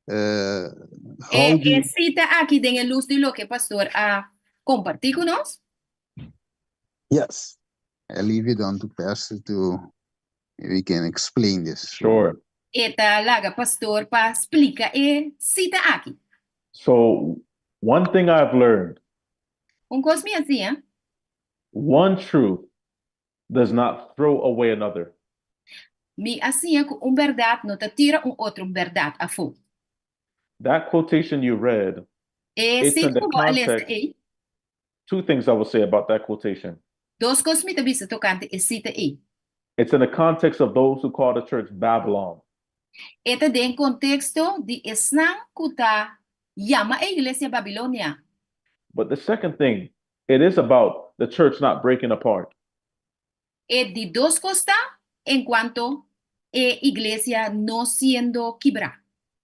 how
E,
do
e cita aki den e luz di loke pastor a comparti cu nos.
Yes, I leave it on to Pastor to we can explain this.
Sure.
E ta laga pastor pa splica e cita aki.
So, one thing I've learned
Un cos mi a siña.
one truth does not throw away another.
Mi a siña cu un berdad no ta tira un otro berdad afó.
That quotation you read,
E
it's in
cita
the
cu bo a lesa
context.
ei.
Two things I will say about that quotation.
Dos cos mi ta bisa tocante e cita ei.
It's in the context of those who call the church Babylon.
E ta den contexto di esnan cu ta yama e iglesia Babilonia.
But the second thing, it is about the church not breaking apart.
E di dos cos ta en cuanto e iglesia no siendo kibra.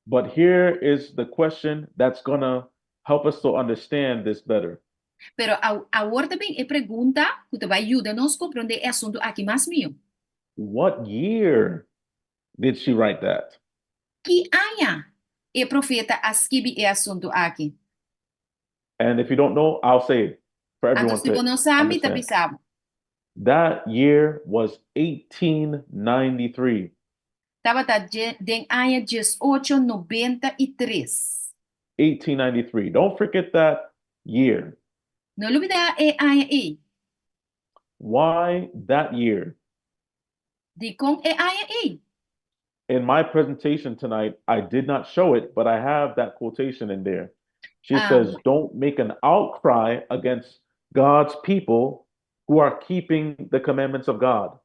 But here is the question that's going to help us to understand this better.
Pero awor ta bin e pregunta cu ta bay yuda nos comprende e asunto aki mas miho.
What year did she write that?
Ki aña e profeta a skibi e asunto aki?
And if you don't know, I'll say it for
Anto
everyone
si bo
to
no sa, mi ta
understand.
bisa bo.
That year was 1893.
Tabata den aña 1893.
1893. Don't forget that year.
No lubida e aña ei.
Why that year?
Dikon e aña ei?
In my presentation tonight, I did not show it, but I have that quotation in there. She says, Don't make an outcry against God's people who are keeping the commandments of God.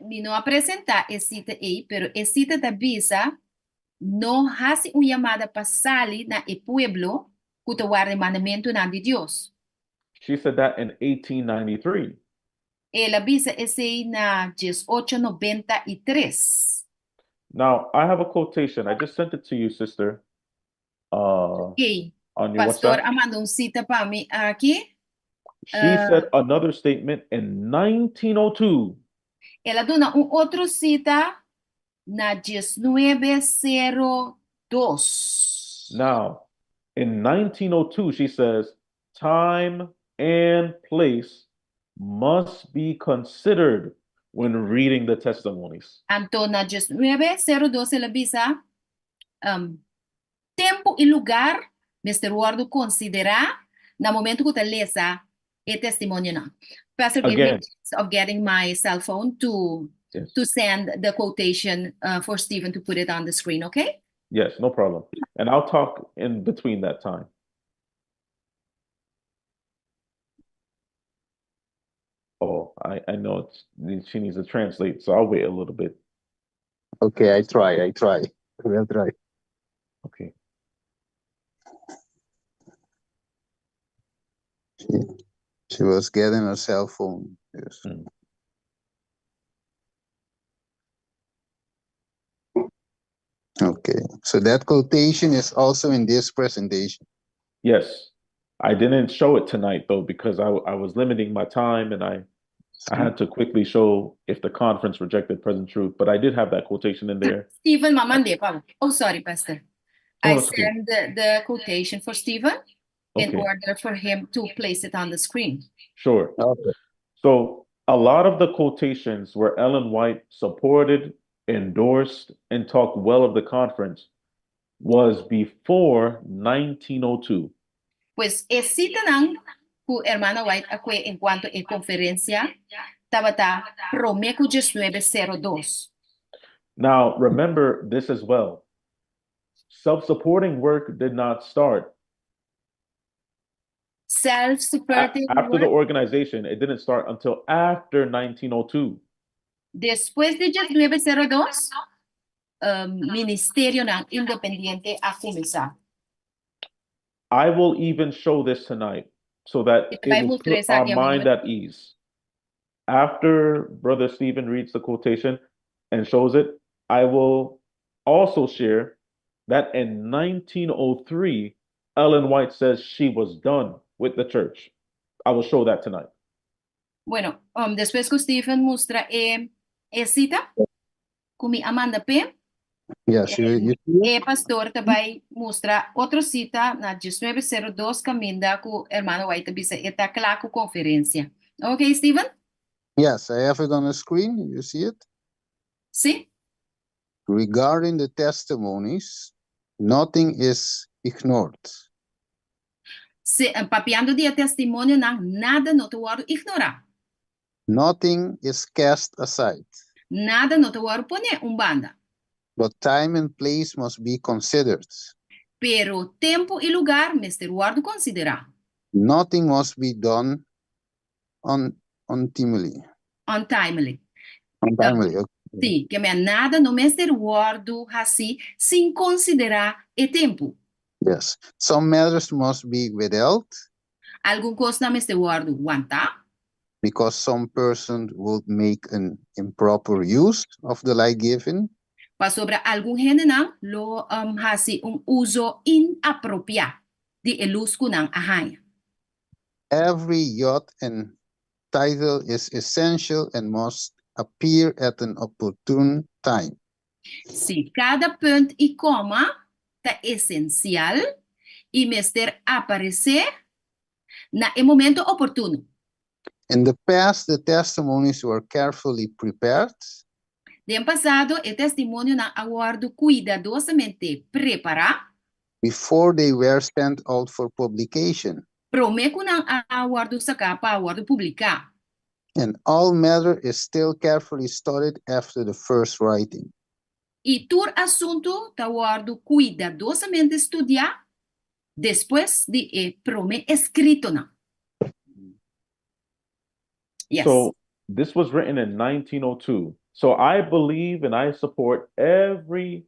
Mi no a presentá e sita ei, pero e sita ta bisa, No hasi un yamada pa sali na e pueblo ku ta warda e mandamentunan di Dios.
She said that in 1893.
El a bisa esei na 1893.
Now, I have a quotation. I just sent it to you, sister,
Ok,
on your
pastor
WhatsApp.
a manda un sita pa mi aki.
She said another statement in 1902.
El a duna un otro sita na 1902.
Now, in 1902, she says, time and place must be considered when reading the testimonies.
Anto na 1902 el a bisa, Tempu i lugar mester wòrdu konsiderá na momentu ku ta lesa e testimonionan. Pastor, give me a
Again.
chance of getting my cell phone to
Yes.
to send the quotation for Stephen to put it on the screen, okay?
Yes, no problem. And I'll talk in between that time. Oh, I know she needs to translate, so I'll wait a little bit.
Okay, I try, I try. I will try.
Okay.
She was getting her cell phone. Yes. Okay, so that quotation is also in this presentation.
Yes, I didn't show it tonight though, because I was limiting my time and I had to quickly show if the conference rejected present truth, but I did have that quotation in there.
Stephen, m'a mand'é pa bo. Oh, sorry, Pastor.
Oh,
I
that's okay.
send the quotation for Stephen in
Okay.
order for him to place it on the screen.
Sure.
Okay.
So a lot of the quotations where Ellen White supported, endorsed, and talked well of the conference was before 1902.
Pues e sitanan ku Hermana White a kue en kuanto e konferensia tabata promé ku 1902.
Now, remember this as well. Self-supporting work did not start
Self-supporting
after the
work.
organization. It didn't start until after 1902.
Despues di 1902, ministerionan independiente a kuminsá.
I will even show this tonight so that
E
it
bai
will
mustra
put our
esaki
mind
awor.
at ease. After Brother Stephen reads the quotation and shows it, I will also share that in 1903, Ellen White says she was done with the church. I will show that tonight.
Bueno, despues ku Stephen mustra e sita, ku mi a manda p'e,
Yes, you see it?
e pastor ta bai mustra otro sita na 1902 kaminda ku Hermana White ta bisa e ta kla ku konferensia. Ok, Stephen?
Yes, I have it on the screen. You see it?
Sí?
Regarding the testimonies, nothing is ignored.
Si, papiando di e testimonionan, nada no ta wòrdu ignorá.
Nothing is cast aside.
Nada no ta wòrdu poné un banda.
But time and place must be considered.
Pero tempu i lugar mester wòrdu konsiderá.
Nothing must be done untimely.
Untimely.
Untimely, okay.
Sí, ke men nada no mester wòrdu hasí sin konsiderá e tempu.
Yes. Some matters must be withheld.
Algun kosnan mester wòrdu wantá.
Because some person would make an improper use of the light given.
Pasobra algun hendenan lo hasi un uso inapropiá di e lus ku nan a haña.
Every jot and tittle is essential and must appear at an opportune time.
Sí, kada punt i koma ta esensial i mester aparesé na e momento oportuno.
In the past, the testimonies were carefully prepared.
Den pasado, e testimonionan a wòrdu kuidadosamente prepará.
Before they were sent out for publication.
Promé ku nan a wòrdu saká pa wòrdu publiká.
And all matter is still carefully studied after the first writing.
I tur asuntu ta wòrdu kuidadosamente studiá despues di e promé eskritonan. Yes.
So this was written in 1902. So I believe and I support every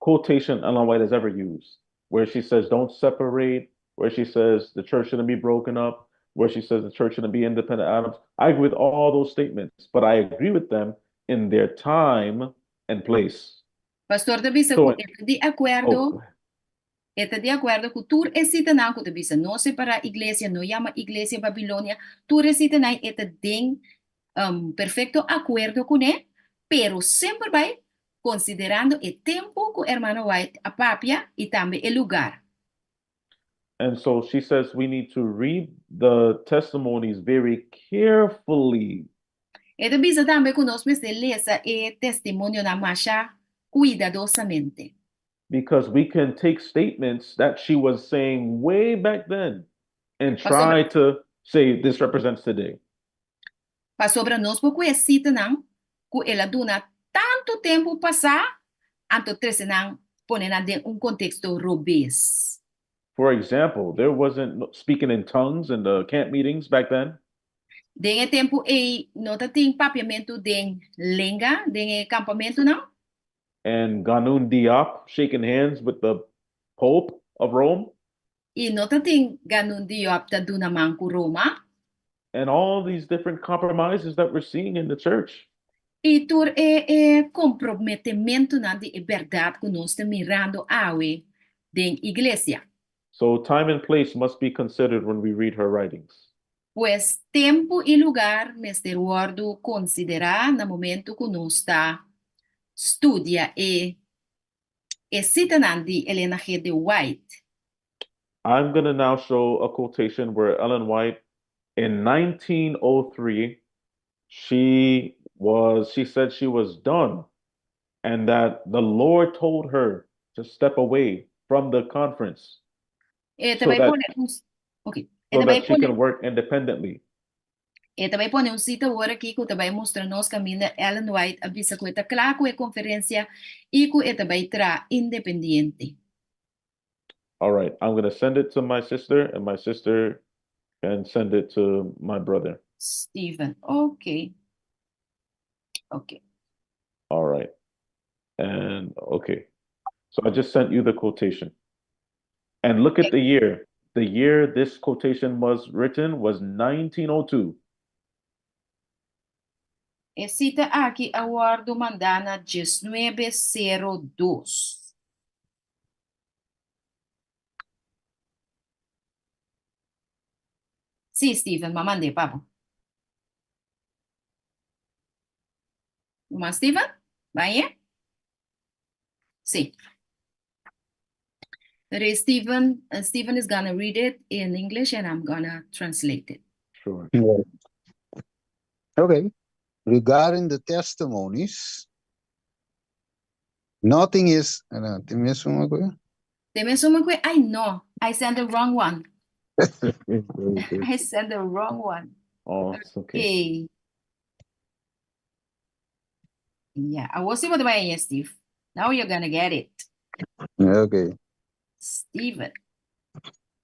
quotation Ellen White has ever used, where she says don't separate, where she says the church shouldn't be broken up. where she says the church shouldn't be independent atoms. I agree with all those statements, but I agree with them in their time and place.
Pastor ta bisa
So,
ku e ta di akuerdo,
oh,
e ta di akuerdo ku tur e sitanan ku ta bisa no separá iglesia, no yama iglesia Babilonia, tur e sitanan e ta den um, perfekto akuerdo kuné, pero semper bai konsiderando e tempu ku Hermano White a papia i tambe e lugar.
And so she says we need to read the testimonies very carefully.
E ta bisa tambe ku nos mester lesa e testimonionan masha kuidadosamente.
Because we can take statements that she was saying way back then and
Pasobra,
try to say this represents today.
pasobra nos por kue sitanan ku el a duna tantu tempu pasá, anto trese nan pone nan den un konteksto robes.
For example, there wasn't speaking in tongues in the camp meetings back then.
Den e tempu ei no ta tin papiamentu den lenga den e kampamentunan.
And Ganoune Diop shaking hands with the Pope of Rome.
I no ta tin Ganoune Diop ta duna man ku Roma.
And all these different compromises that we're seeing in the church.
I tur e e komprometementunan di e bèrdat ku nos ta mirando awe den iglesia.
So time and place must be considered when we read her writings.
Pues tempu i lugar mester wòrdu konsiderá na momentu ku nos ta studia e e sitanan di Elena G. de White.
I'm gonna now show a quotation where Ellen White in 1903 she was she said she was done and that the Lord told her to step away from the conference
E ta
so
bai
that
pone un ok. E
so
ta bai
that she
pone
can work independently.
E ta bai pone un sita awor aki ku ta bai mustra nos kaminda Ellen White a bisa ku e ta kla ku e konferensia i ku e ta bai traha independiente.
All right, I'm gonna send it to my sister and my sister can send it to my brother.
Steven, ok. Ok.
All right. And okay. So I just sent you the quotation. And look at the year. The year this quotation was written was 1902.
E sita aki a wòrdu mandá na diesnuebe sero dos. Sí, Steven, m'a mand'é pa bo. Ruman Steven, bai? Sí. Pero Steven, Steven is gonna read it in English and I'm gonna translate it.
Sure.
Yeah. Okay. Regarding the testimonies, nothing is. Uh, tin mesun un
Te me suma que I know I sent the wrong one. I sent the wrong one.
Oh, it's okay.
Okay. Yeah, I will see what the Steve. Now you're gonna get it.
Okay.
Steven.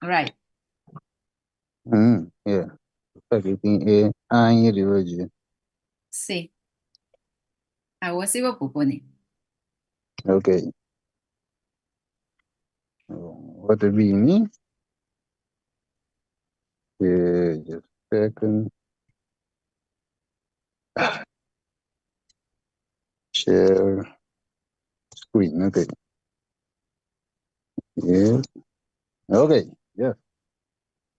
All right.
Yeah. Aki tin e aña riba dje.
Sí. Awor sí bo por pone.
Okay. Wat a bini? Just a second. Share screen. Okay. Yeah. Okay. Yeah.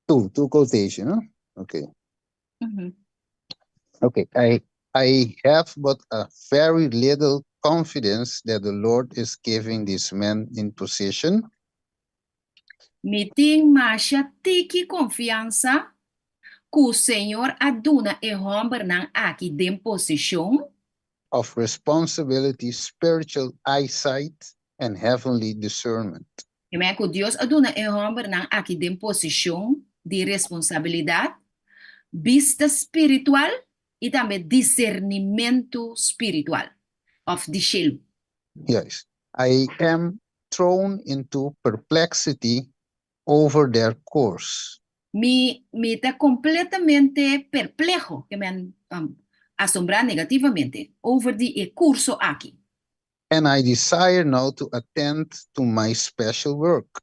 Two quotation, huh? Okay. Okay. I have but a very little confidence that the Lord is giving this man in position
Mi tin masha tiki konfiansa ku Señor a duna e hòmbernan aki den posishon
of responsibility, spiritual eyesight, and heavenly discernment.
I ku Dios a duna e hòmbernan aki den posishon di responsabilidat, bista spiritual i tambe disernimentu spiritual, òf di shelu.
Yes. I am thrown into perplexity over their course.
Mi ta kompletamente perpleho, ke men asombrá negativamente, over di e kurso aki.
And I desire now to attend to my special work.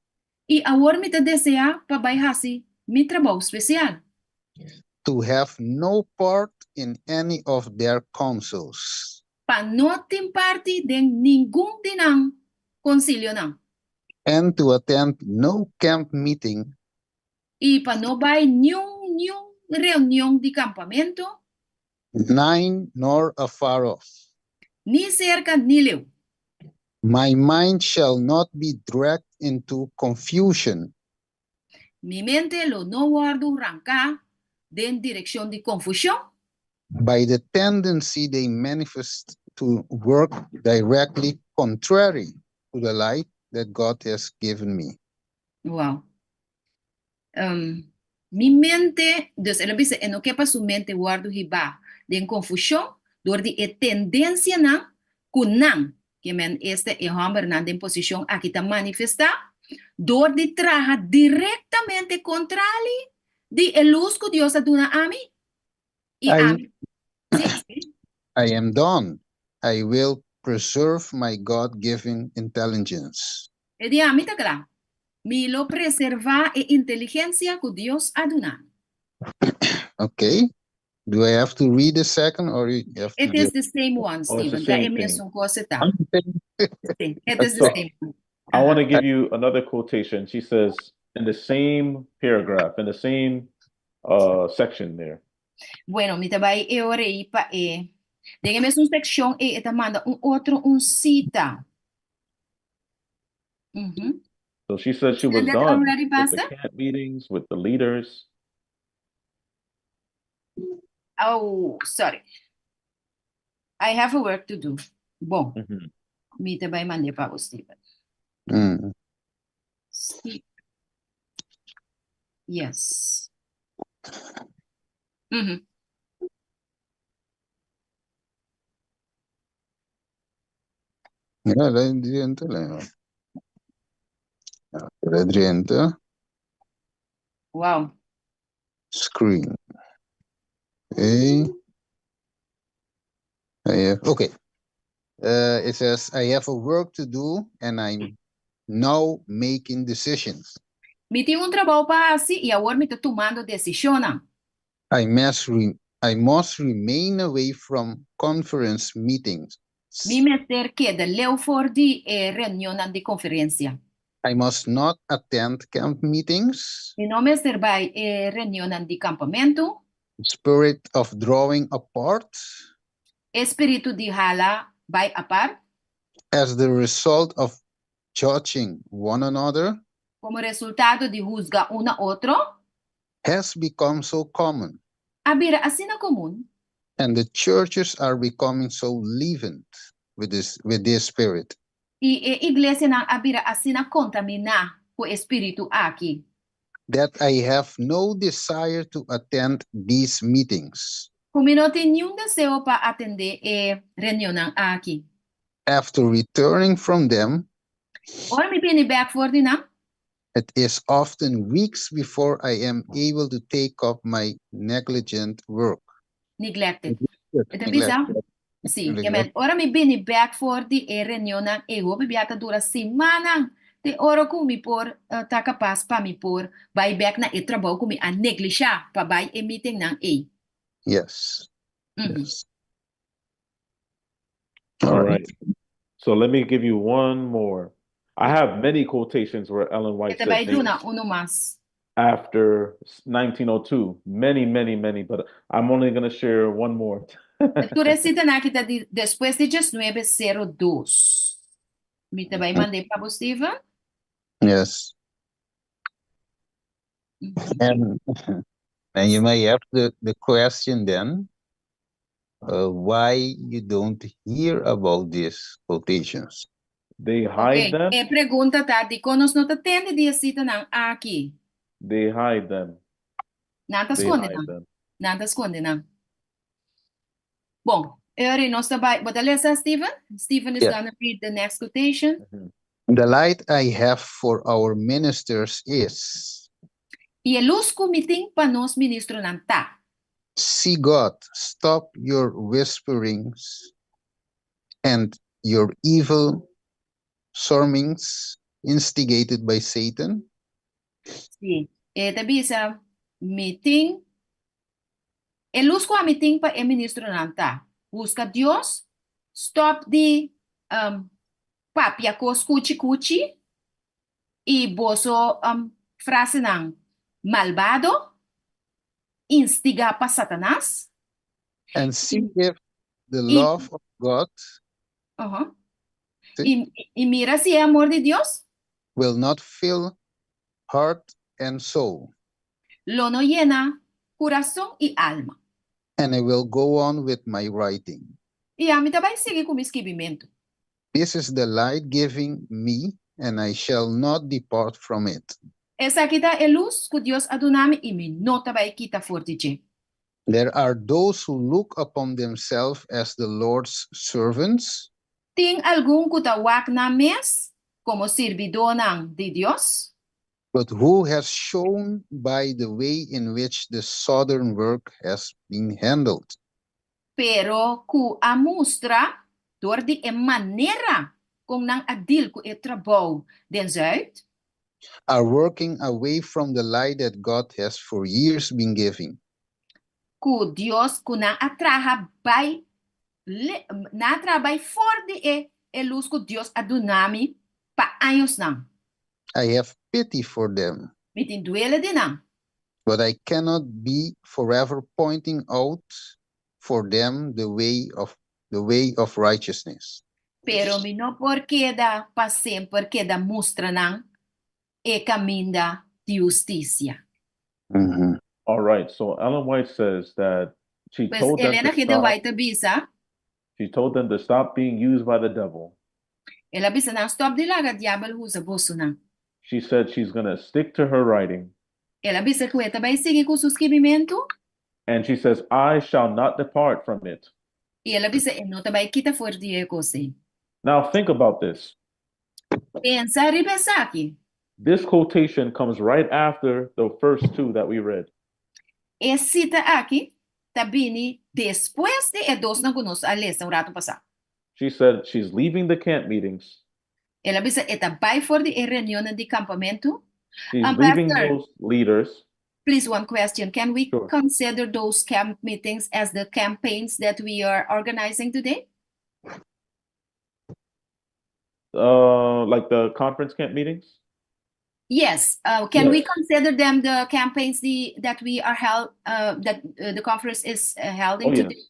I awor mi ta deseá pa bai hasi mi trabou spesial.
To have no part in any of their councils.
Pa no tin parti den ningun di nan konsilionan.
And to attend no camp meeting.
I pa no bai niun niun reunion di kampamentu.
Nigh nor afar off.
Ni serka ni leu.
My mind shall not be dragged into confusion.
Mi mente lo no wòrdu ranká den direkshon di konfushon.
By the tendency they manifest to work directly contrary to the light that God has given me.
Wow. Um, mi mente, dus el a bisa e no ke pa su mente wòrdu hibá den konfushon dor di e tendensianan ku nan, ke men esta e hòmbernan den posishon aki ta manifestá, dor di traha direktamente kontrali di e lus ku Dios a duna ami. I ami, sí, sí.
I am done. I will preserve my God-given intelligence.
E di ami ta kla. Mi lo preservá e inteligensia ku Dios a duna mi.
Okay. Do I have to read the second or you have to
It is the same one,
Oh, it's the
Steven. Ta e
same thing.
mesun kos e ta. Sí, it is the
So
same one.
I want to
Aha.
give you another quotation. She says in the same paragraph, in the same section there.
Bueno, mi ta bai e ora ei pa e. Den e mesun sekshon ei e ta manda un otro un sita. Mhm.
So she said she was
Send that
done
already,
with the
Pastor?
camp meetings, with the leaders.
Oh, sorry. I have a work to do. Bon, mi ta bai mand'é pa bo, Steven. Steve. Yes.
Ja, la drenta, la. Ja, la drenta.
Wow.
Screen. Okay. I have, okay. It says, I have a work to do and I'm now making decisions.
Mi tin un trabou pa hasi i awor mi ta tumando desishonnan.
I must re I must remain away from conference meetings.
Mi mester keda leu for di e reunionnan di konferensia.
I must not attend camp meetings.
Mi no mester bai e reunionnan di kampamentu.
Spirit of drawing apart.
E spiritu di hala bai apart.
As the result of judging one another.
Komo resultado di husga un na otro.
Has become so common.
A bira asina komun.
And the churches are becoming so leavened with this with this spirit.
I e iglesianan a bira asina kontaminá ku e spiritu aki.
That I have no desire to attend these meetings.
Ku mi no tin niun deseo pa atendé e reunionnan aki.
After returning from them.
Ora mi bini bèk for di nan.
It is often weeks before I am able to take up my negligent work.
Neglected. E ta bisa? Sí, ke men ora mi bini bèk for di e reunionnan ei hopi bia ta dura simannan te ora ku mi por ta kapas pa mi por bai bèk na e trabou ku mi a neglishá pa bai e meetingnan ei.
Yes. Yes.
All right. So let me give you one more. I have many quotations where Ellen White
E ta
said
bai
things
duna unu mas.
after 1902. Many, many, many, but I'm only going to share one more.
Tur e sitanan aki ta di despues di diesnuebe sero dos. Mi ta bai mand'é pa bo, Steven.
Yes. And, and you may have the, the question then, why you don't hear about these quotations.
They hide
Ok,
them.
e pregunta ta, dikon nos no ta tende di e sitanan aki?
They hide them.
Nan ta
They
skonde
hide
nan.
them.
Nan ta skonde nan. Bon, e ora nos ta bai, bo ta lesa, Steven? Steven is
Yeah.
gonna read the next quotation.
The light I have for our ministers is.
I e lus ku mi tin pa nos ministronan ta.
See God, stop your whisperings and your evil surmings instigated by Satan.
Sí, e ta bisa, Mi tin. E lus ku ami tin pa e ministronan ta, buska Dios, stòp di um, papia kos kuchi kuchi i boso um, frasenan malbado, instigá pa Satanas.
And see if the love of God
I mira si e amor di Dios
will not fill heart and soul.
Lo no yena kurason i alma.
And I will go on with my writing.
I ami ta bai sigui ku mi skibimentu.
This is the light giving me, and I shall not depart from it.
Esaki ta e lus ku Dios a duna mi, i mi no ta bai kita for di dje.
There are those who look upon themselves as the Lord's servants.
Tin algun ku ta wak nan mes komo sirbidónan di Dios.
But who has shown by the way in which the southern work has been handled.
Pero ku a mustra dor di e manera kon nan a deal ku e trabou den Zuid.
Are working away from the light that God has for years been giving.
Ku Dios ku nan a traha bai le, nan a traha bai for di e e lus ku Dios a duna mi pa añosnan.
I have pity for them.
Mi tin duele di nan.
But I cannot be forever pointing out for them the way of righteousness.
Pero mi no por keda pa semper keda mustra nan e kaminda di hustisia.
All right. So Ellen White says that she
Pues
told them
Elena
to
G. de
stop.
White a bisa,
She told them to stop being used by the devil.
El a bisa nan stòp di laga diabel usa bosonan.
She said she's going to stick to her writing.
El a bisa ku e ta bai sigui ku su skibimentu.
And she says, "I shall not depart from it."
I el a bisa e no ta bai kita for di e kos ei.
Now think about this.
Pensa riba esaki.
This quotation comes right after the first two that we read.
E sita aki ta bini despues di e dosnan ku nos a lesa un ratu pasá.
She said she's leaving the camp meetings.
El a bisa e ta bai for di e reunionnan di kampamentu.
She's leaving
Pastor,
those leaders.
Please, one question. Can we
Sure.
consider those camp meetings as the campaigns that we are organizing today?
Like the conference camp meetings?
Yes. Can we
Yes.
consider them the campaigns that we are held that the conference is holding
Oh,
today?
yes.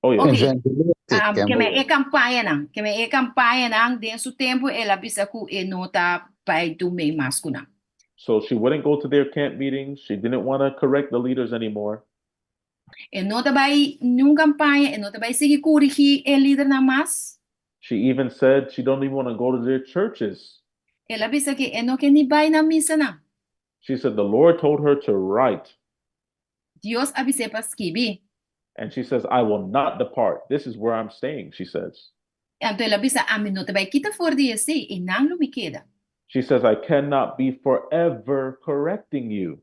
Oh, yes.
Okay.
Evangelistic
Ke men
campaign.
e kampañanan, ke men e kampañanan den su tempu el a bisa ku e no ta bai duna mas ku nan.
So she wouldn't go to their camp meetings. She didn't want to correct the leaders anymore.
E no ta bai ningun kampaña, e no ta bai sigui korigí e lidernan mas.
She even said she don't even want to go to their churches.
El a bisa ku e no ke ni bai nan misanan.
She said the Lord told her to write.
Dios a bis'é pa skibi.
And she says, "I will not depart. This is where I'm staying," she says.
Anto el a bisa, "Ami no ta bai kita for di esei, einan lo mi keda."
She says, "I cannot be forever correcting you."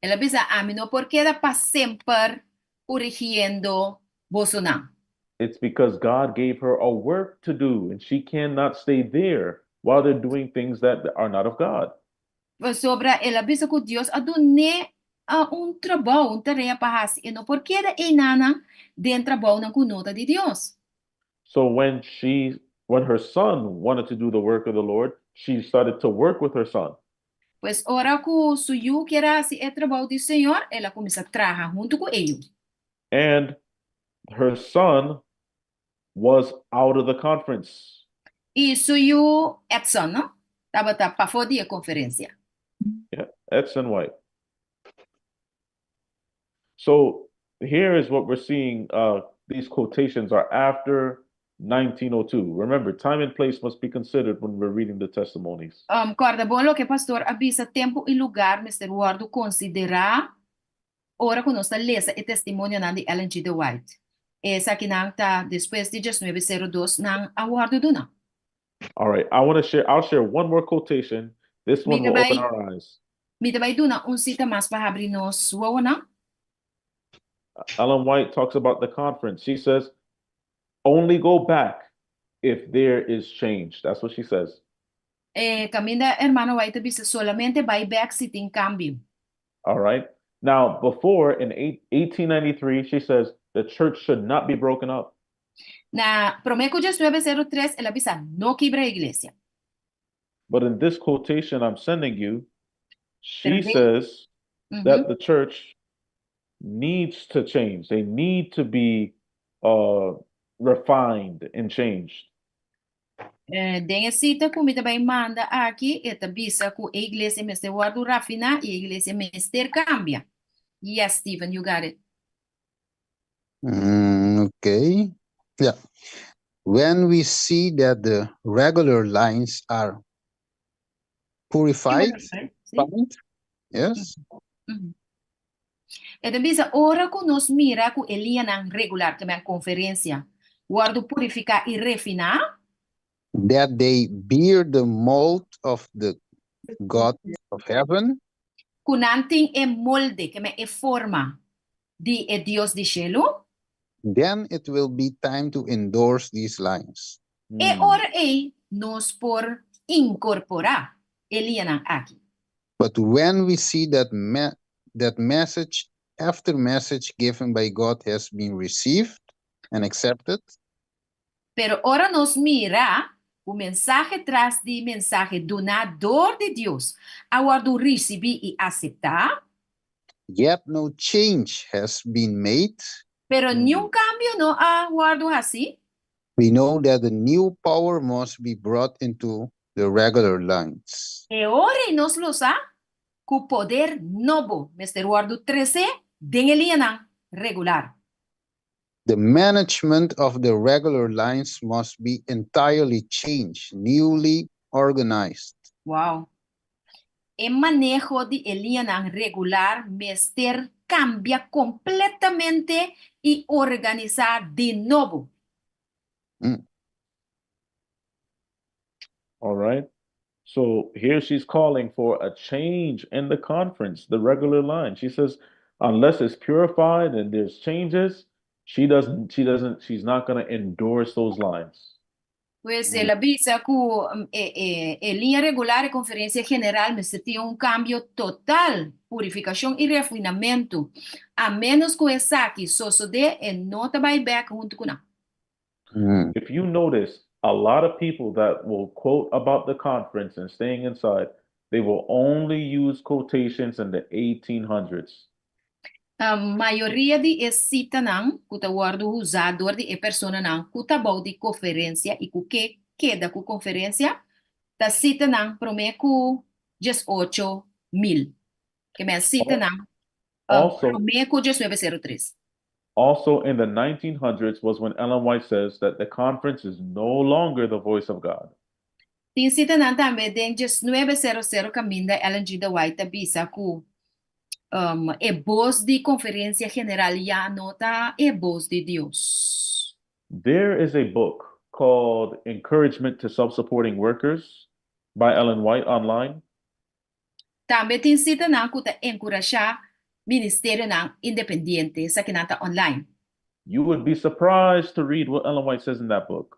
El a bisa, "Ami no por keda pa semper korigiendo bosonan."
It's because God gave her a work to do and she cannot stay there while they're doing things that are not of God.
Sobra el a bisa ku Dios a dun'é un trabou, un tarea pa hasi, e no por keda einan den trabounan ku no ta di Dios.
So when her son wanted to do the work of the Lord, she started to work with her son.
Pues ora ku su yu ker a hasi e trabou di Señor, el a kuminsá traha huntu ku e.
And her son was out of the conference.
I su yu Edson, no? Tabata pafó di e konferensia.
Yeah, Edson White. So here is what we're seeing. These quotations are after 1902. Remember, time and place must be considered when we're reading the testimonies.
Kòrda bon loke pastor a bisa, tempu i lugá mester wòrdu konsiderá ora ku nos ta lesa e testimonionan di Ellen G. de White. Esakinan ta despues di 1902 nan a wòrdu duná.
All right, I want to share, I'll share one more quotation. This one will open our eyes.
Mi ta bai duna un sita mas pa habri nos wowonan.
Ellen White talks about the conference. She says, "Only go back if there is change." That's what she says.
Kaminda ruman White a bisa solamente bai bèk si tin kambio.
All right. Now, before in 1893, she says the church should not be broken up.
Na promé ku 1903 el a bisa no kibra iglesia.
But in this quotation I'm sending you, she
Pero
says that the church needs to change. They need to be refined and changed.
Den e sita ku mi ta bai manda aki, e ta bisa ku e iglesia mester wòrdu rafiná i e iglesia mester kambia. Yes, Stephen, you got it.
Okay. Yeah. When we see that the regular lines are purified,
Sí.
refined, yes,
E ta bisa ora ku nos mira ku e liñanan regular, ke men konferensia, wòrdu purifiká i refiná,
that they bear the mold of the God of heaven,
ku nan tin e molde, ke men e forma di e Dios di shelu,
then it will be time to endorse these lines.
E ora ei nos por inkorporá e liñanan aki.
But when we see that message after message given by God has been received and accepted,
Pero ora nos mira ku mensahe tras di mensahe duná dor di Dios a wòrdu risibí i aseptá,
yet no change has been made,
pero niun kambio no a wòrdu hasí,
we know that a new power must be brought into the regular lines.
E ora ei nos lo sa ku poder nobo mester wòrdu tresé den e liñanan regular.
The management of the regular lines must be entirely changed, newly organized.
Wow. E maneho di e liñanan regular mester kambia kompletamente i organisá di nobo.
All right. So here she's calling for a change in the conference, the regular line. She says, unless it's purified and there's changes, she doesn't, she's not going to endorse those lines.
Pues el a bisa ku e liña regular di konferensia general mester tin un kambio total, purifikashon i refinamentu. A ménos ku esaki sosodé e no ta bai bèk huntu ku nan.
If you notice, a lot of people that will quote about the conference and staying inside, they will only use quotations in the 1800s.
Mayoria di e sitanan ku ta wòrdu usá dor di e personanan ku ta bou di konferensia i ku ke keda ku konferensia, ta sitanan promé ku 18 mil. Ke men sitanan
Also,
promé ku 1903.
Also in the 1900s was when Ellen White says that the conference is no longer the voice of God.
Tin sitanan tambe den 1900 kaminda Ellen G. White ta bisa ku e bos di konferensia general ya no ta e bos di Dios.
There is a book called Encouragement to Self-Supporting Workers by Ellen White online.
Tambe tin sitanan ku ta enkurashá ministerionan independiente, esakinan ta online.
You would be surprised to read what Ellen White says in that book.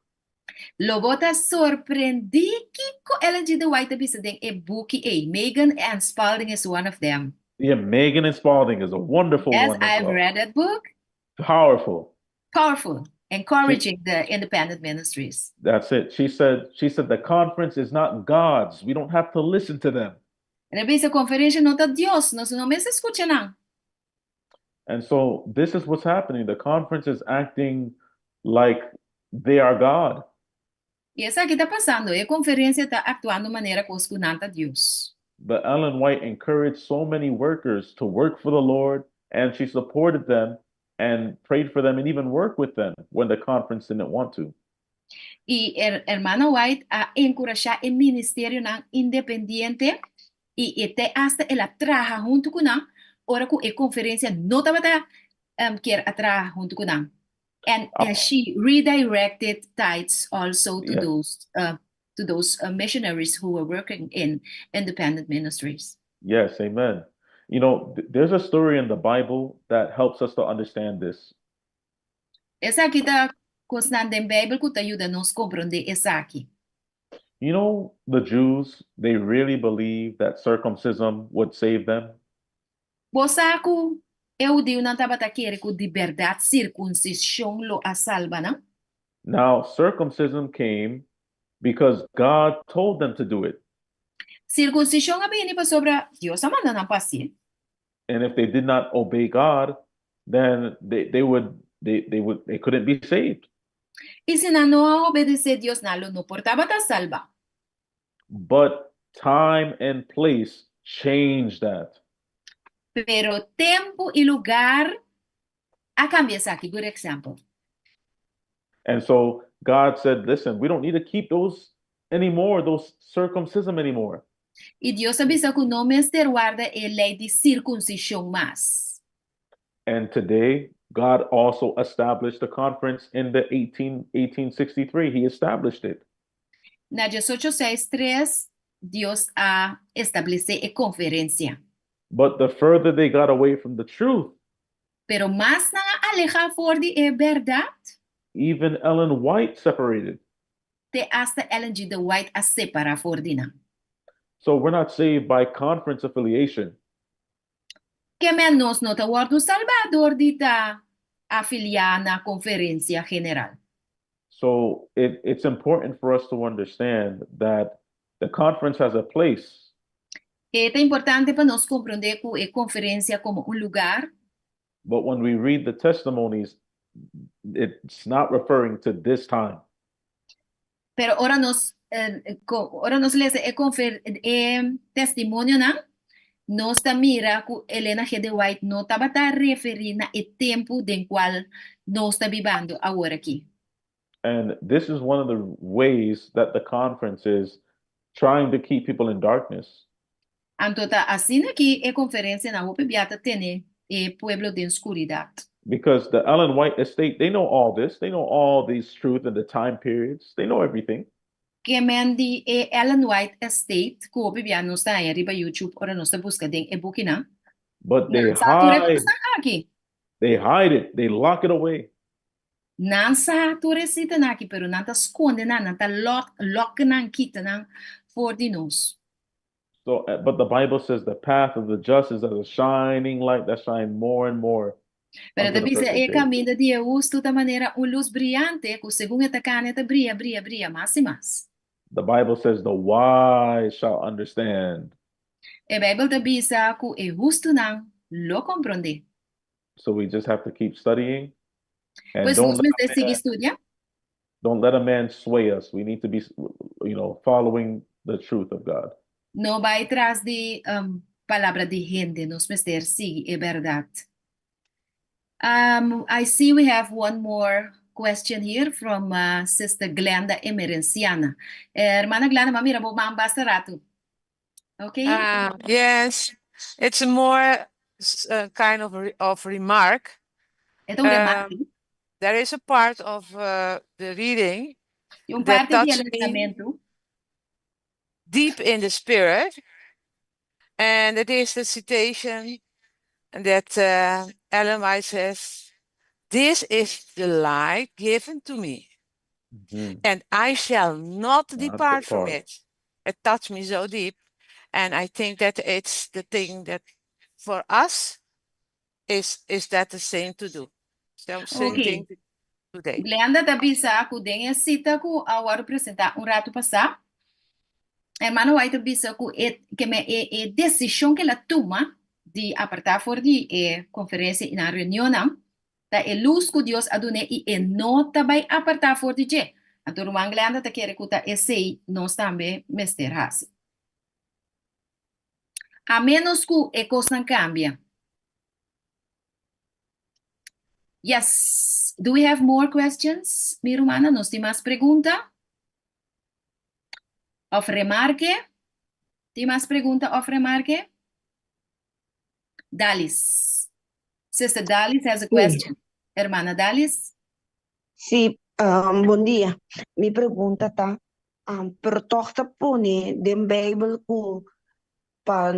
Lo bo ta sorprendí kiko Ellen G. White a bisa den e buki ei. Megan and Spalding is one of them.
Yeah, Megan and Spalding is a wonderful
Yes,
one as
I've
well.
read that book.
Powerful.
Powerful. Encouraging the independent ministries.
That's it. She said the conference is not God's. We don't have to listen to them.
El a bisa konferensia no ta Dios, nos no mester skucha nan.
And so this is what's happening. The conference is acting like they are God.
I esaki ta pasando, e konferensia ta aktuando manera ku nan ta Dios.
But Ellen White encouraged so many workers to work for the Lord, and she supported them and prayed for them and even worked with them when the conference didn't want to.
I Hermana White a enkurashá e ministerionan independiente i te hasta el a traha huntu ku nan, ora ku e konferensia no tabata kier a traha huntu ku nan. And she redirected tithes also to those missionaries who were working in independent ministries.
Yes, amen. There's a story in the Bible that helps us to understand this.
Esaki ta kosnan den Beibel ku ta yuda nos komprondé esaki.
The Jews, they really believe that circumcision would save them.
Bo sa ku e hudiunan tabata kere ku di bèrdat sirkunsishon lo a salba nan?
Now circumcision came because God told them to do it.
Sirkunsishon a bini pasobra Dios a manda nan pa hasié.
And if they did not obey God, then they, they would they, they would they couldn't be saved.
I si nan no a obedesé Dios, nan lo no por tabata salbá.
But time and place changed that.
Pero tempu i lugar a kambia esaki. Good example.
And so God said, listen, we don't need to keep those anymore, those circumcision anymore.
I Dios a bisa ku no mester warda e lei di sirkunsishon mas.
And today, God also established the conference in the 18, 1863. He established it.
Na 1863, Dios a establesé e konferensia.
But the further they got away from the truth,
Pero mas nan a alehá for di e bèrdat,
even Ellen White separated.
te asta Ellen G. de White a separá for di nan.
So we're not saved by conference affiliation.
Ke men nos no ta wòrdu salbá dor di ta afiliá na konferensia general.
So it's important for us to understand that the conference has a place.
E ta importante pa nos komprondé ku e konferensia komo un lugar.
But when we read the testimonies, it's not referring to this time.
Pero ora nos ora nos lesa e konfer e testimonionan, nos ta mira ku Elena G. de White no tabata referí na e tempu den kual nos ta bibando awor aki.
And this is one of the ways that the conference is trying to keep people in darkness.
Anto ta asina ki e konferensianan hopi bia ta tene e pueblo den skuridat.
Because the Ellen White estate, they know all this. They know all these truth and the time periods. They know everything.
Ke men di e Ellen White estate ku hopi bia nos ta haña riba YouTube ora nos ta buska den e bukinan.
But they
Nan sa tur e
hide,
kosnan aki.
they hide it. They lock it away.
Nan sa tur e sitanan aki, pero nan ta skonde nan, nan ta lock, lock nan, kita nan for di nos.
So, but the Bible says the path of the just is as a shining light that shine more and more
Pero
unto
ta
the
bisa
perfect
e
day.
kaminda di e hustu ta manera un lus briante ku segun e ta kana e ta bria, bria, bria mas i mas.
The Bible says the wise shall understand.
E Bijbel ta bisa ku e hustunan lo komprondé.
So we just have to keep studying and
Pues
don't
nos
let a
mester sigui
man,
studia.
don't let a man sway us. We need to be, following the truth of God.
No bai tras di um, palabra di hende, nos mester sigui e bèrdat. I see we have one more question here from Sister Glenda Emerenciana. Hermana Glenda, m'a mira bo man basta ratu. Okay?
Yes, it's more kind of remark.
E ta un remarke.
There is a part of the reading
Un
that
parti di
touched me
lesamentu
deep in the spirit, and it is the citation that Ellen White says, "This is the light given to me, and I shall not
Not
depart from
depart.
it." It touched me so deep, and I think that it's the thing that for us is that the same to do. So same thing today.
Glenda ta bisa ku den e sita ku a wòrdu presentá un ratu pasá. Hermano White ta bisa ku e ke me e e desishon ku el a tuma di apartá for di e konferensia i nan reunionnan ta e lus ku Dios a dun'é i e no ta bai apartá for di dje. Anto ruman Glenda ta kere ku ta esei nos tambe mester hasi. A ménos ku e kosnan kambia. Yes. Do we have more questions, mi rumannan? Nos tin mas pregunta? Òf remarke? Tin mas pregunta òf remarke? Dalis. Sister Dalis has a question. Hermana Dalis?
Sí, bon dia. Mi pregunta ta, pero tòg ta pone den Beibel ku pa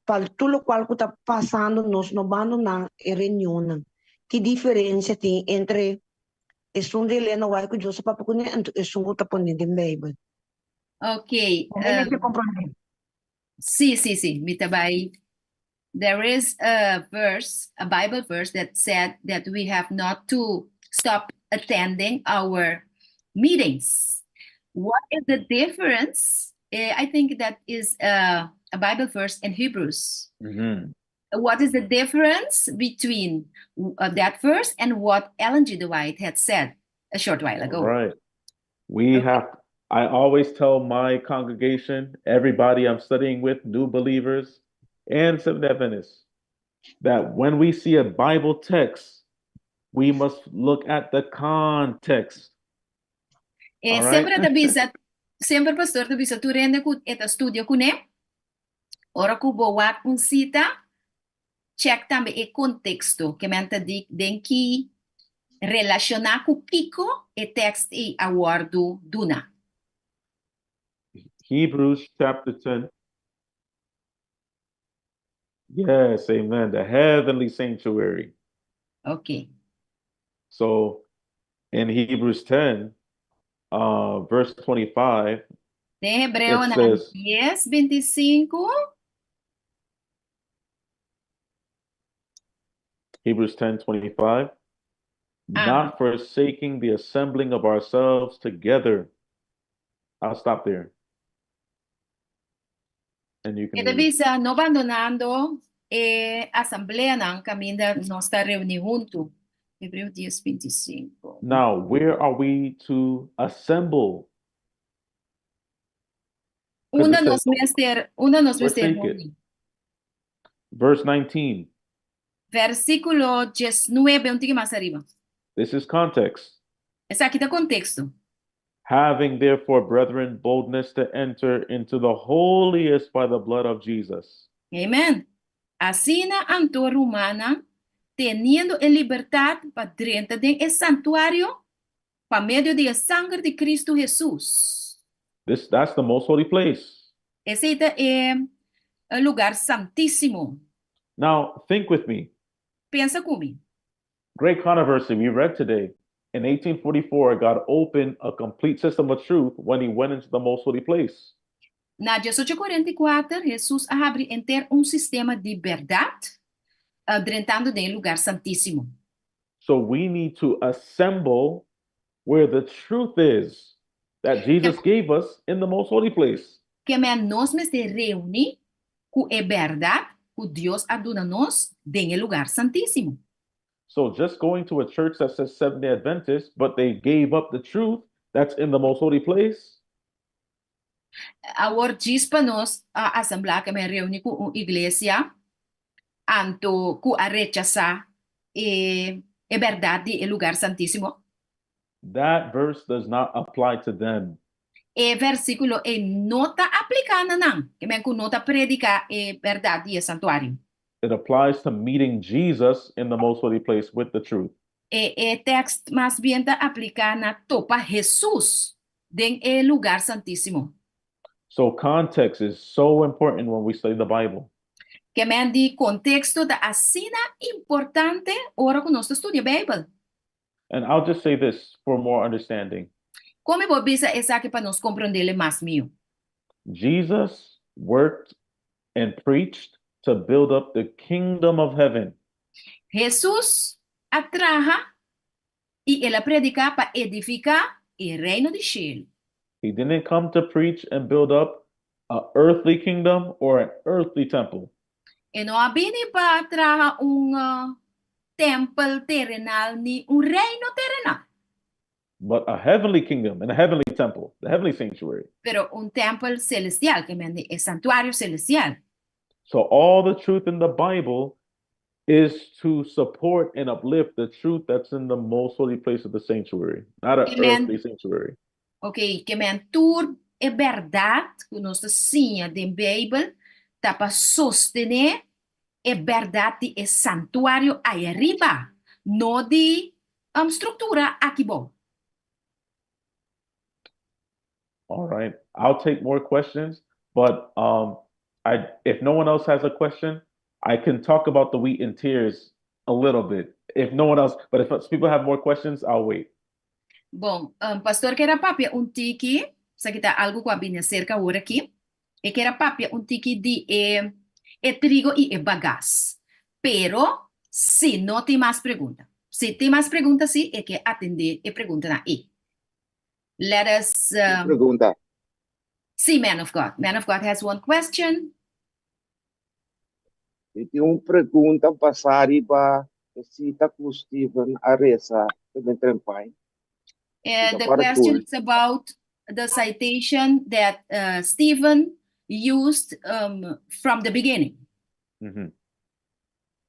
pa tur lokual ku ta pasando nos no bandoná e reunionnan. Ki diferensia tin entre esun di Elena White ku Joseph papia kuné anto esun ku ta pone den Beibel?
Ok.
Bo mester komprondé.
Sí, sí, sí. Mi ta bai. There is a verse, a Bible verse that said that we have not to stop attending our meetings. What is the difference? I think that is a Bible verse in Hebrews. What is the difference between that verse and what Ellen G. White had said a short while ago?
Right. We have, I always tell my congregation, everybody I'm studying with, new believers, and Seventh Adventists, that when we see a Bible text, we must look at the context.
E semper ta bisa, semper pastor ta bisa tur hende ku e ta studia kuné, ora ku bo wak un sita, check tambe e konteksto, ke men ta di den ki relashoná ku kiko e tekst ei a wòrdu duna.
Hebrews chapter 10. Yes, amen. The heavenly sanctuary.
Ok.
So in Hebrews 10, verse 25,
Den Hebreo
it
na
says,
10, 25.
Hebrews 10, 25, not forsaking the assembling of ourselves together. I'll stop there. And you can
E ta
read.
bisa no bandonando e asambleanan kaminda nos ta reuní huntu. Hebreo 10, 25.
Now, where are we to assemble? Because
Unda
it
nos
says,
mester, unda nos mester
forsake it.
reuní?
Verse 19.
Versíkulo 19, un tiki mas ariba.
This is context.
Esaki ta konteksto.
Having therefore, brethren, boldness to enter into the holiest by the blood of Jesus.
Amen. Asina anto, rumannan, teniendo e libertat pa drenta den e santuario pa medio di e sanger di Kristu Hesus.
That's the most holy place.
Esei ta e lugar santísimo.
Now, think with me.
Pensa ku mi.
Great controversy we read today. In 1844, God opened a complete system of truth when he went into the most holy place.
Na 1844, Hesus a habri henter un sistema di bèrdat, drentando den e lugar santísimo.
So we need to assemble where the truth is that Jesus gave us in the most holy place.
Ke men nos mester reuní ku e bèrdat ku Dios a duna nos den e lugar santísimo.
So just going to a church that says Seventh-day Adventist, but they gave up the truth that's in the most holy place.
Awor djis pa nos a asamblá ke men reuní ku un iglesia anto ku a rechasá e e bèrdat di e lugar santísimo.
That verse does not apply to them.
E versíkulo ei no ta apliká na nan, ke men ku no ta prediká e bèrdat di e santuario.
It applies to meeting Jesus in the most holy place with the truth.
E e tekst mas bien ta apliká na topa Hesus den e lugar santísimo.
So context is so important when we study the Bible.
Ke men di konteksto ta asina importante ora ku nos ta studia Beibel.
And I'll just say this for more understanding.
Kon mi por bisa esaki pa nos komprondé mas mihó?
Jesus worked and preached to build up the kingdom of heaven.
Hesus a traha i el a prediká pa edifiká e reino di shelu.
He didn't come to preach and build up a earthly kingdom or an earthly temple.
E no a bini pa traha un tèmpel terenal ni un reino terenal.
But a heavenly kingdom and a heavenly temple, the heavenly sanctuary.
Pero un tèmpel selestial, ke men e santuario selestial.
So all the truth in the Bible is to support and uplift the truth that's in the most holy place of the sanctuary, not an
Amen.
earthly sanctuary.
Ok, ke men tur e bèrdat ku nos ta siña den Beibel ta pa sostené e bèrdat di e santuario ei ariba, no di struktura aki bou.
All right, I'll take more questions, but I if no one else has a question, I can talk about the wheat and tares a little bit. If no one else, but if people have more questions, I'll wait.
Bon, pastor ke papia un tiki, esaki ta algu ku a bini serka awor aki. E ke papia un tiki di e. e trigo i e bagas. Pero, si no tin mas pregunta. Si tin mas pregunta si, e ke atendé e preguntanan ei. Let us
Pregunta.
Sí, man of God. Man of God has one question.
Mi tin un pregunta basá riba e sita ku Steven a resa den trempai.
The question is about the citation that Stephen used from the beginning.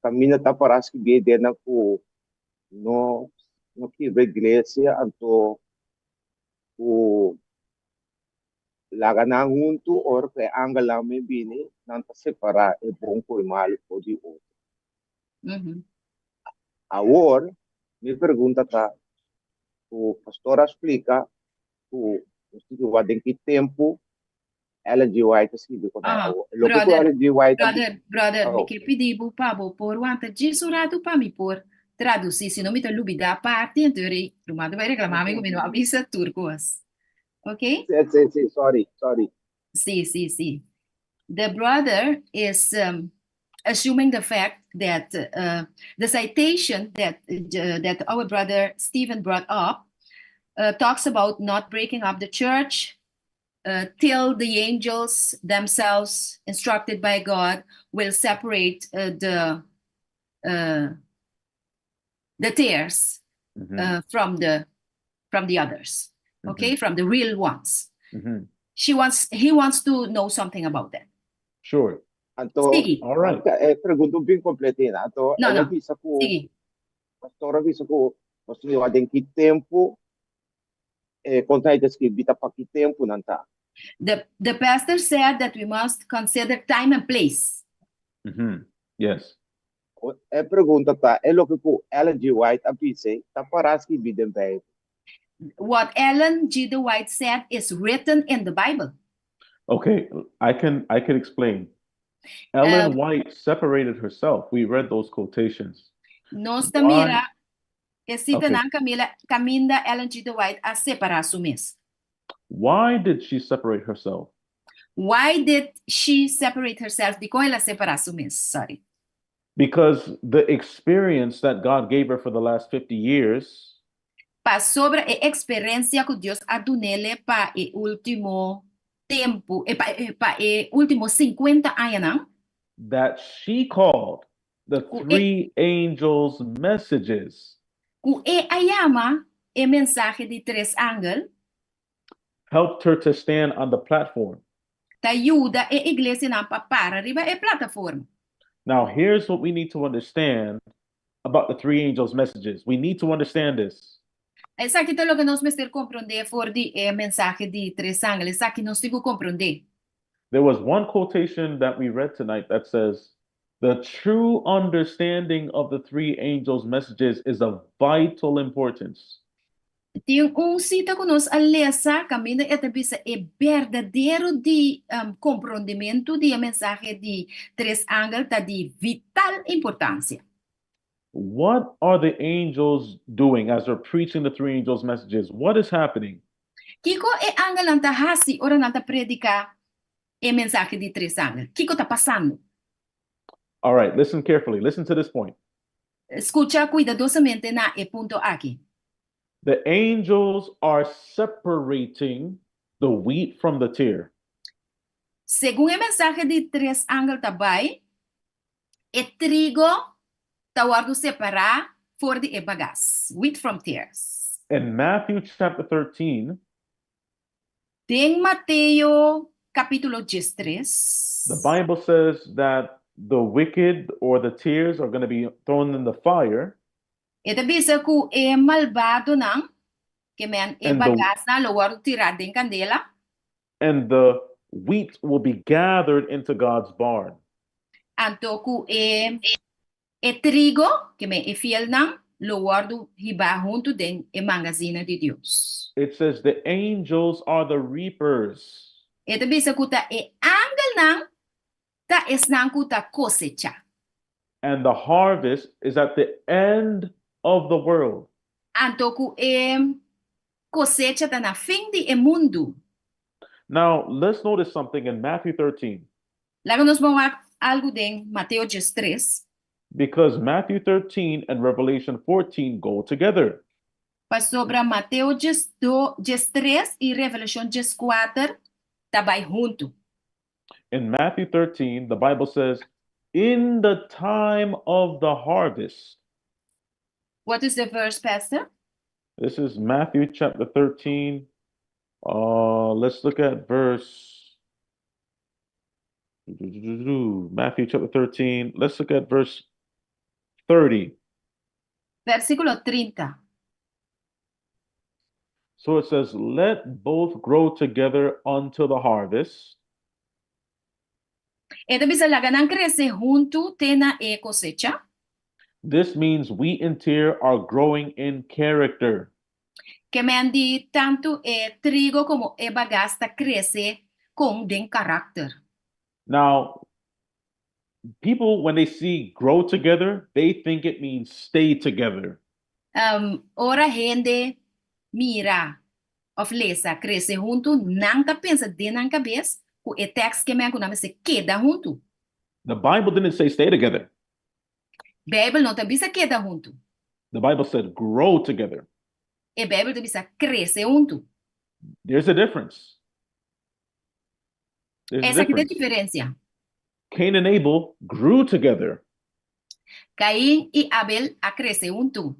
Kaminda ta pará skibí den ku no no kibra iglesia, anto ku laga nan huntu ora ku e angelnan men bini, nan ta separá e bon ku e malu for di otro. Awor, mi pregunta ta ku pastor a splika ku nos tin ku wak den ki tempu Ellen G. White a skibi ku nan. Awor, loke ku
Brother,
Ellen G. White a
brother, brother, mi
Oh.
ke pidi bo pa bo por wanta djis un ratu pa mi por tradusí, si no mi ta lubidá parti, anto rei ruman ta bai reklamá mi ku mi no a bisa tur kos. Ok?
Sí, sí, sí, sorry, sorry.
Sí, sí, sí. The brother is assuming the fact that the citation that our brother Stephen brought up talks about not breaking up the church till the angels themselves, instructed by God, will separate the tares from the others, okay, from the real ones. She wants he wants to know something about that.
Sure.
Anto,
Sigui.
All right.
E pregunta bin kompleto. Anto,
No,
el a
no.
bisa ku
Sigui.
Pastor a bisa ku nos tin den ki tempu konta e skibi ta pa ki tempu nan ta.
The pastor said that we must consider time and place.
Yes.
E pregunta ta, e loke ku Ellen G. White a bisa, ta pará skibí den Beibel?
What Ellen G. The White said is written in the Bible.
Okay, I can explain. Ellen White separated herself. We read those quotations.
Nos ta
Why?
mira e sita nan Camila kaminda Ellen G. The White a separá su mes.
Why did she separate herself?
Why did she separate herself? Dikon el a separá su mes? Sorry.
Because the experience that God gave her for the last 50 years
Pasobra e eksperensia ku Dios a dun'é pa e último tempu, pa e último 50 añanan,
that she called the three angels' messages
ku el a yama e mensahe di tres angel,
helped her to stand on the platform.
Ta yuda e iglesianan pa para riba e plataforma.
Now, here's what we need to understand about the three angels' messages. We need to understand this.
Esaki ta loke nos mester komprondé for di e mensahe di tres angel. Esaki nos tin ku komprondé.
There was one quotation that we read tonight that says, "The true understanding of the three angels' messages is of vital importance."
Tin un sita ku nos a lesa, kaminda e ta bisa e berdadero di komprondementu di e mensahe di tres angel ta di vital importansia.
What are the angels doing as they're preaching the three angels' messages? What is happening?
Kiko e angelnan ta hasi ora nan ta prediká e mensahe di tres angel? Kiko ta pasando?
All right, listen carefully. Listen to this point.
Skucha kuidadosamente na e punto aki.
The angels are separating the wheat from the tare.
Segun e mensahe di tres angel ta bai, e trigo ta wòrdu separá for di e bagas, wheat from tares.
In Matthew chapter 13,
Den Mateo kapítulo 13,
the Bible says that the wicked or the tares are going to be thrown in the fire,
E ta bisa ku e malbadonan, ke men e bagasnan lo wòrdu tirá den kandela,
and the wheat will be gathered into God's barn.
Anto ku e trigo, ke men e fielnan, lo wòrdu hibá huntu den e mangasina di Dios.
It says the angels are the reapers.
E ta bisa ku ta e angelnan ta esnan ku ta kosechá.
And the harvest is at the end of the world.
Anto ku e kosecha ta na fin di e mundu.
Now, let's notice something in Matthew 13.
Laga nos ban wak algu den Mateo 13.
Because Matthew 13 and Revelation 14 go together.
Pasobra Mateo 13 i Revelashon 14 ta bai huntu.
In Matthew 13, the Bible says, "In the time of the harvest."
What is the verse, Pastor?
This is Matthew chapter 13. Let's look at verse Matthew chapter 13. Let's look at verse 30.
Versíkulo 30.
So it says, "Let both grow together unto the harvest."
E ta bisa laga nan krese huntu te na e kosecha.
This means wheat and tare are growing in character.
Ke men di tantu e trigo komo e bagas ta krese kon den karakter.
Now, people, when they see "grow together," they think it means "stay together."
Ora hende mira òf lesa "krese huntu", nan ta pensa den nan kabes ku e tekst ke men ku nan mester keda huntu.
The Bible didn't say "stay together."
Beibel no ta bisa keda huntu.
The Bible said "grow together."
E Beibel ta bisa krese huntu.
There's a difference. There's a
Esaki ta
difference.
diferensia.
Cain and Abel grew together,
Cain i Abel a krese huntu.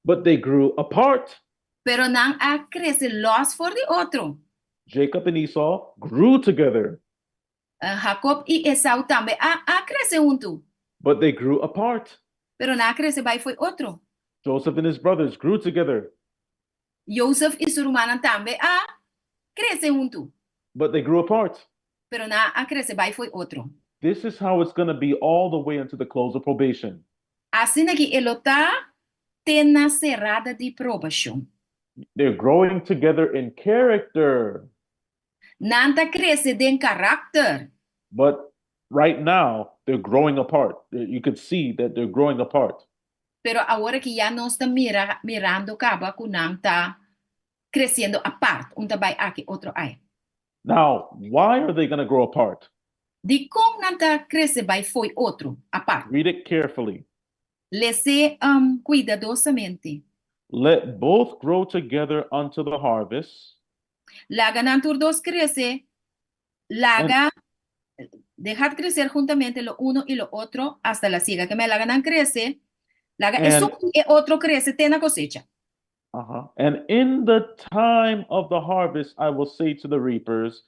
But they grew apart.
Pero nan a krese lòs for di otro.
Jacob and Esau grew together,
Jacob i Esau tambe a krese huntu.
But they grew apart.
Pero nan a krese bai fo'i otro.
Joseph and his brothers grew together,
Joseph i su rumannan tambe a krese huntu.
But they grew apart.
Pero nan a krese bai fo'i otro.
This is how it's going to be all the way unto the close of probation.
Asina aki e lo ta te na serada di probashon.
They're growing together in character.
Nan ta krese den karakter.
But right now, they're growing apart. You could see that they're growing apart.
Pero awor aki ya nos ta mira mirando kaba ku nan ta kresiendo apart. Un ta bai aki, otro ai.
Now, why are they going to grow apart?
Dikon nan ta krese bai fo'i otro, apart?
Read it carefully.
Les'é kuidadosamente.
Let both grow together unto the harvest.
Laga nan tur dos krese, laga, dejad crecer juntamente lo uno y lo otro hasta la siega. Ke men laga nan krese, laga esun i e otro krese te na kosecha.
"And in the time of the harvest, I will say to the reapers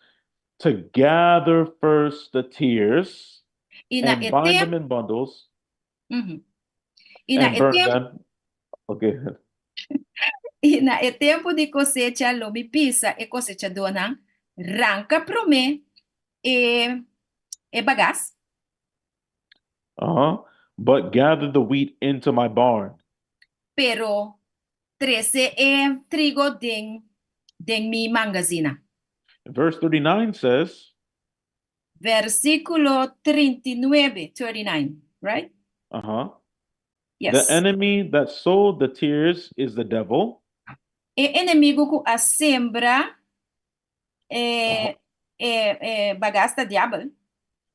to gather first the tares
I na
and
e
bind
tempu
them in bundles
I na
and
e
burn
tempu
them." Okay.
I na e tempu di kosecha lo mi bisa e kosechadónan, Ranka promé e e bagas.
"But gather the wheat into my barn."
Pero trese e trigo den mi mangazina.
Verse 39 says,
Versíkulo 39, 39, right?
Uh-huh.
Yes.
"The enemy that sowed the tares is the devil."
E enemigu ku a sembra e bagas ta diabel.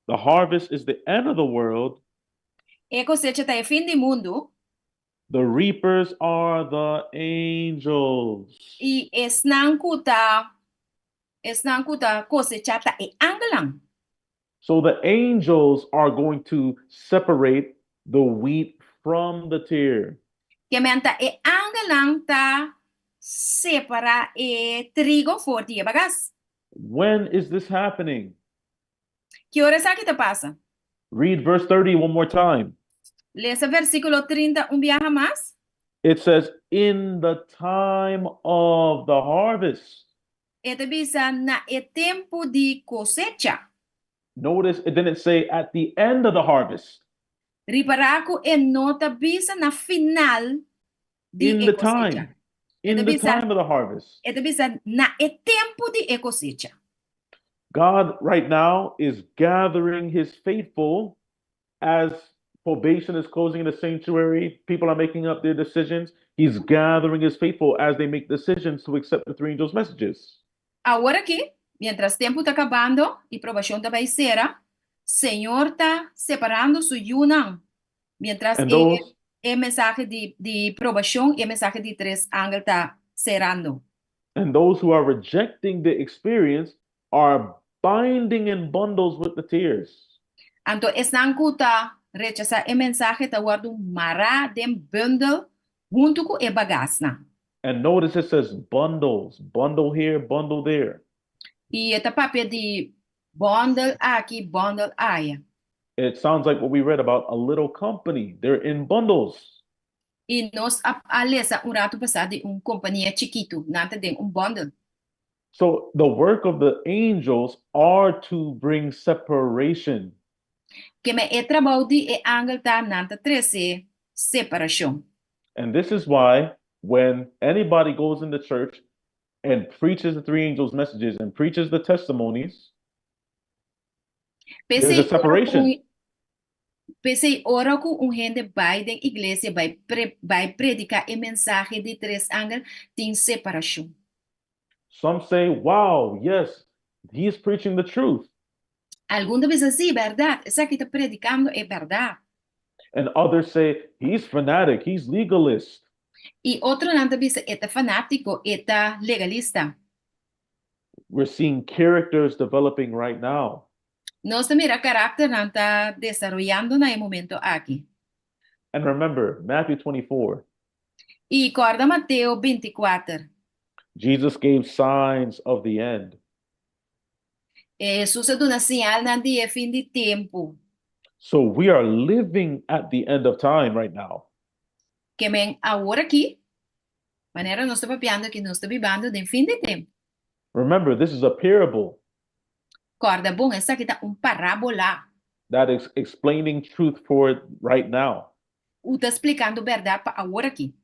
"The harvest is the end of the world."
E kosecha ta e fin di mundu.
"The reapers are the angels."
I esnan ku ta kosechá ta e angelnan.
So the angels are going to separate the wheat from the tare.
Ke men ta e angelnan ta separá e trigo for di e bagas.
When is this happening?
Ki ora esaki ta pasa?
Read verse 30 one more time.
Lesa versíkulo 30 un biaha mas.
It says, "In the time of the harvest."
E ta bisa na e tempu di kosecha.
Notice it didn't say "at the end of the harvest."
Ripará ku e no ta bisa na final di
In
e
the
kosecha.
time. In the
bisa-
time of the harvest.
E ta bisa na e tempu di e kosecha.
God right now is gathering his faithful as probation is closing in the sanctuary. People are making up their decisions. He's gathering his faithful as they make decisions to accept the three angels' messages.
Awor aki, mientras tempu ta kabando i probashon ta bai sera, Señor ta separando su yunan, mientras
And
e,
those
e mensahe di, di probashon i e mensahe di tres angel ta serando.
And those who are rejecting the experience are binding in bundles with the tares.
Anto esnan ku ta rechasá e mensahe ta wòrdu mará den bundel huntu ku e bagasnan.
And notice it says bundles, bundle here, bundle there.
I e ta papia di bundel aki, bundel aya.
It sounds like what we read about a little company. They're in bundles.
I nos a a lesa un ratu pasá di un kompania chikitu, nan ta den un bundel.
So the work of the angels are to bring separation.
Keme e trabou di e angel ta nan ta trese separashon.
And this is why when anybody goes in the church and preaches the three angels' messages and preaches the testimonies, there's
P'esei
a
ora ku
separation.
un P'esei ora ku un hende bai den iglesia bai pre bai prediká e mensahe di tres angel, tin separashon.
Some say, Wow, yes, he is preaching the truth.
Algun ta bisa, Sí, bèrdat, esaki ta predikando e bèrdat.
And others say, He's fanatic, he's legalist.
I otronan ta bisa, E ta fanátiko, e ta legalista.
We're seeing characters developing right now.
Nos ta mira karakternan ta desaroyando na e momento aki.
And remember, Matthew 24.
I kòrda Mateo 24.
Jesus gave signs of the end.
Hesus a duna señalnan di e fin di tempu.
So we are living at the end of time right now.
Ke men awor aki, manera nos ta papiando aki, nos ta bibando den fin di tempu.
Remember, this is a parable.
Kòrda bon, esaki ta un parábola.
That is explaining truth for right now.
U ta splikando bèrdat pa awor aki.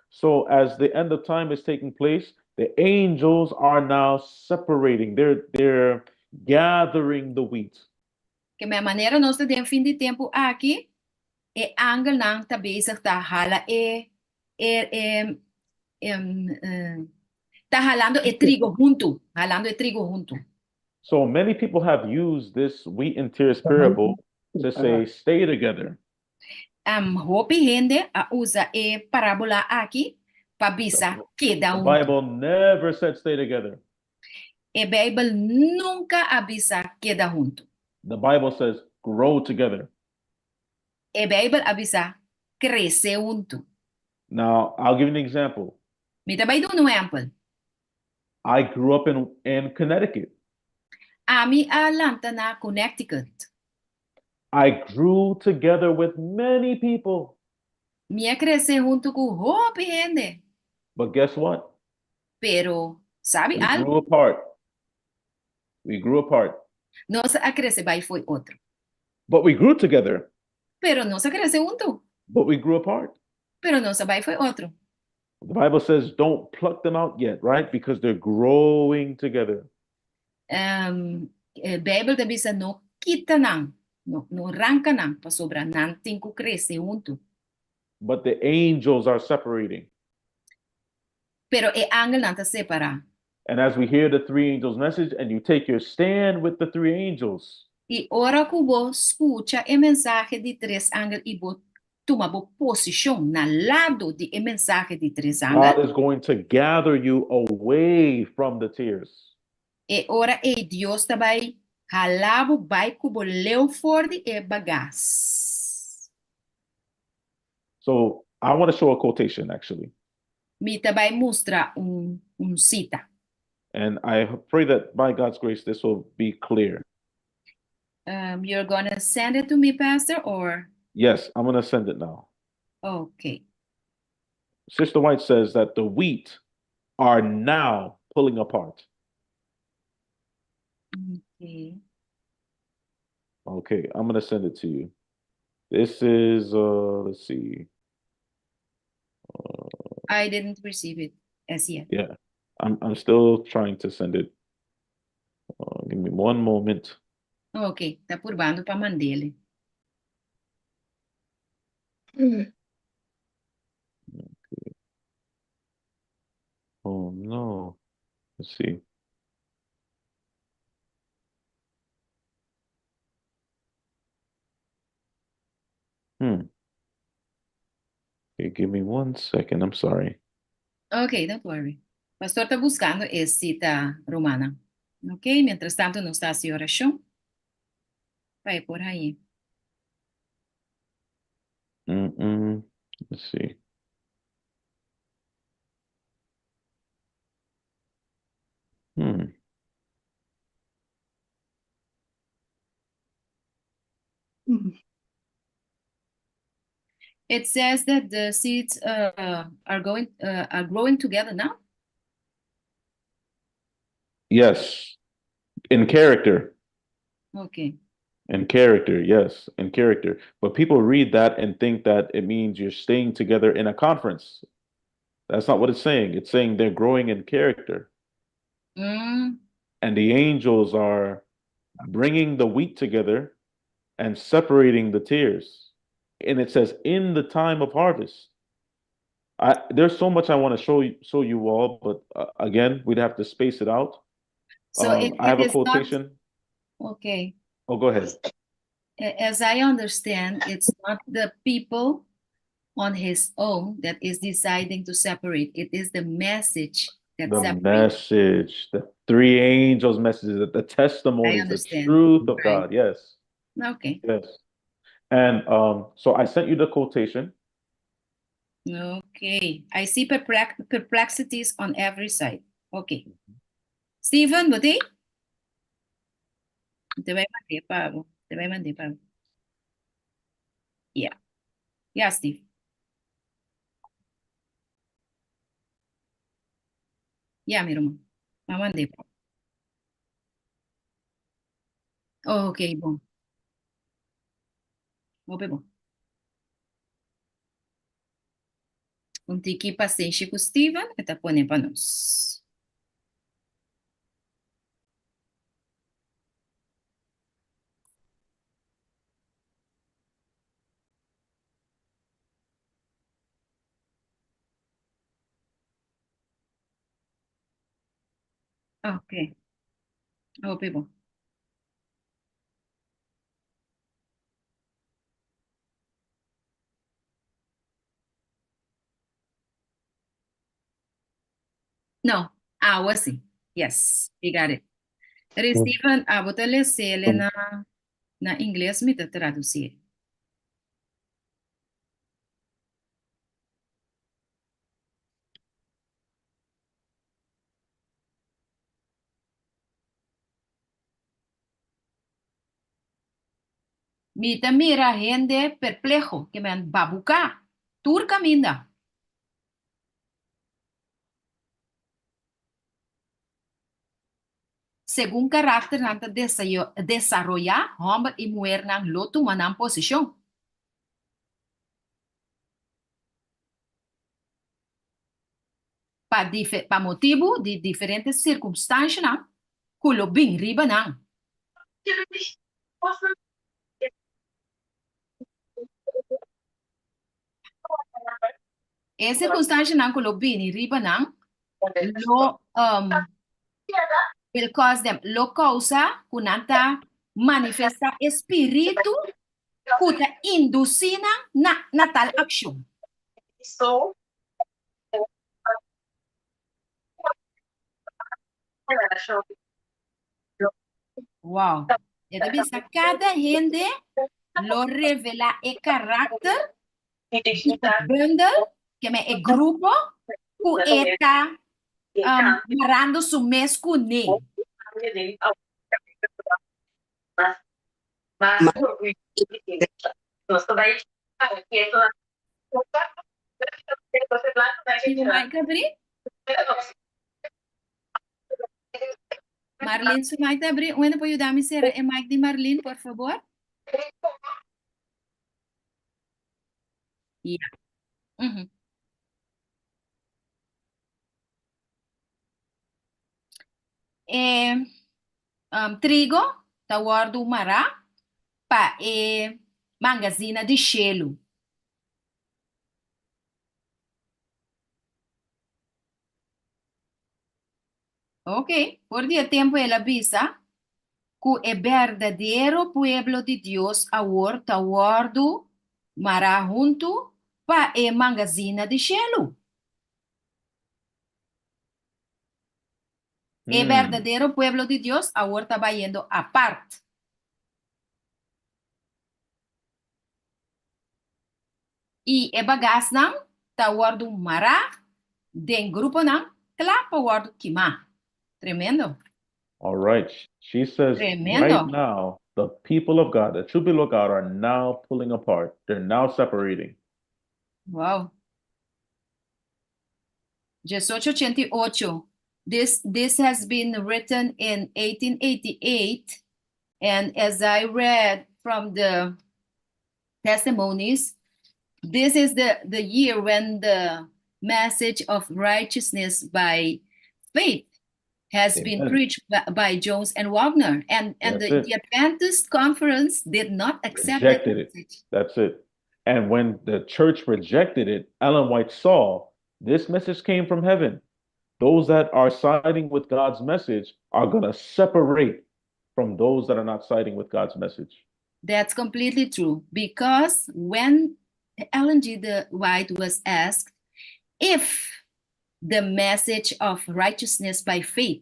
So as the end of time is taking place, the angels are now separating, they're they're gathering the wheat.
Ke men manera nos ta den fin di tempu aki, e angelnan ta bezig ta hala e e e ta halando e trigo huntu, halando e trigo huntu.
So many people have used this wheat and tares parable to say stay together.
Um, hopi hende a usa e parábola aki pa bisa keda
The
huntu.
Bible never said stay together.
E Bijbel nunka a bisa keda huntu.
The Bible says grow together.
E Bijbel a bisa krese huntu.
Now, I'll give you an example.
Mi ta bai duna un ehèmpel.
I grew up in, in Connecticut.
Ami a lanta na Connecticut.
I grew together with many people.
Mi a krese huntu ku hopi hende.
But guess what?
Pero, sabi
We
algu?
grew apart. We grew apart.
Nos a krese bai fo'i otro.
But we grew together.
Pero nos a krese huntu.
But we grew apart.
Pero nos a bai fo'i otro.
The Bible says don't pluck them out yet, right? Because they're growing together.
Um, e Bijbel ta bisa no kita nan, no, no ranka nan, pasobra nan tin ku krese huntu.
But the angels are separating.
Pero e angelnan ta separá.
And as we hear the three angels' message, and you take your stand with the three angels.
I ora ku bo skucha e mensahe di tres angel i bo tuma bo posishon na lado di e mensahe di tres angel.
God is going to gather you away from the tares.
E ora ei Dios ta bai hala bo bai ku bo leu for di e bagas.
So I want to show a quotation actually.
Mi ta bai mustra un un sita.
And I pray that by God's grace this will be clear.
Um, you're gonna send it to me, Pastor, or?
Yes, I'm gonna send it now.
Okay.
Sister White says that the wheat are now pulling apart.
Okay.
Okay, I'm gonna send it to you. This is uh let's see. Uh,
I didn't receive it as yet.
Yeah, I'm I'm still trying to send it. Uh, give me one moment.
Ok, ta purbando pa mand'é.
Okay. Oh no. Let's see. give me one second. I'm sorry.
Ok, don't worry. Pastor ta buscando e cita romana. Ok, mientras tanto nos ta haci oracion pa e por hañ'é.
Mm-mm. Let's see. Hmm.
It says that the seeds uh, are going uh, are growing together now.
Yes. In character.
Okay.
In character, yes, in character. But people read that and think that it means you're staying together in a conference. That's not what it's saying. It's saying they're growing in character.
Mm.
And the angels are bringing the wheat together and separating the tares. And it says, in the time of harvest. I, there's so much I want to show you, show you all, but uh, again, we'd have to space it out.
So
um,
it,
I have
it
a
is not
quotation.
okay.
Oh, go ahead.
As I understand, it's not the people on his own that is deciding to separate. It is the message that
The
separates.
message, the three angels' messages, the, the testimonies, the truth of
Right.
God. Yes.
Okay.
Yes. And um, so I sent you the quotation.
Okay. I see perplex perplexities on every side. Okay. Stephen, bo tin? Te bai mand'é pa bo. Te bai mand'é pa bo. Yeah. Yeah, Steve. Yeah, mi ruman. M'a mand'é pa bo. Okay, bon. Hopi bon. Un tiki pasenshi ku Steven, e ta pone pa nos. Ok. Hopi bon. No, awa si. Yes, you got it. Pero Steven, abo ta lesele na na ingles mi ta traduci. Mi ta mira hende perpleho, ke men babuká tur kaminda. Segun karakternan ta desaroyá, hòmber i muhernan lo tuma nan posishon. Pa pa motibu di diferente sirkumstanshanan ku lo bin riba nan. E sirkunstanshanan ku lo bini riba nan lo will cause them, lo kousa ku nan ta manifestá e spiritu ku ta indusí nan na na tal akshon. Wow. E ta bisa kada hende lo revelá e karakter di e bundel, ke men e grupo ku e ta um, marando su mes kuné. Su mic abrí? Marlene, su mic ta abrí. Un hende por yuda mi sera e mic di Marlene, por favor? Ja. Mhm. E um, trigo ta wòrdu mará pa e mangazina di shelu. Ok, for di e tempu el a bisa ku e berdadero pueblo di Dios awor ta wòrdu mará huntu. Pa e mangazina di shelu. E berdadero pueblo di Dios awor ta bayendo apart. I e bagasnan ta wòrdu mará den gruponan kla pa wòrdu kimá. Tremendo.
All right. She says right
Tremendo.
now, the people of God, the true people of God, are now pulling apart. They're now separating.
Wow. 1888. This has been written in 1888, and as I read from the testimonies, this is the year when the message of righteousness by faith has been
Amen.
preached by Jones and Waggoner. And
That's
the,
it.
the Adventist conference did not accept that
Rejected it.
message.
That's it. And when the church rejected it, Ellen White saw this message came from heaven. Those that are siding with God's message are going to separate from those that are not siding with God's message.
That's completely true. Because when Ellen G. The White was asked if the message of righteousness by faith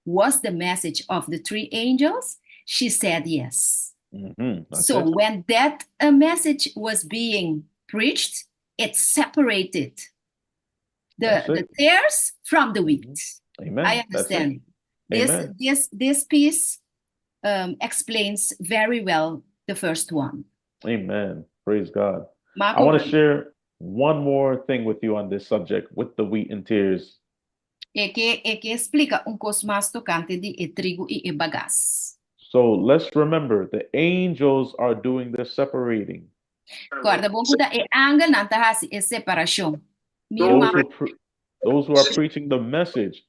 was the message of the three angels, she said yes.
That's
So
it.
when that message was being preached, it separated
That's
the
it.
tares from the wheat.
Amen.
I
That's it.
understand. This
Amen.
this piece explains very well the first one.
Amen. Praise God. I
Marco,
want to share one more thing with you on this subject with the wheat and tares.
E ke e ke splika un kos mas tokante di e trigo i e bagas.
So let's remember the angels are doing the separating.
Kòrda bon ku ta e angelnan ta hasi e separashon. Mi
Those
ruman
who those who are preaching the message,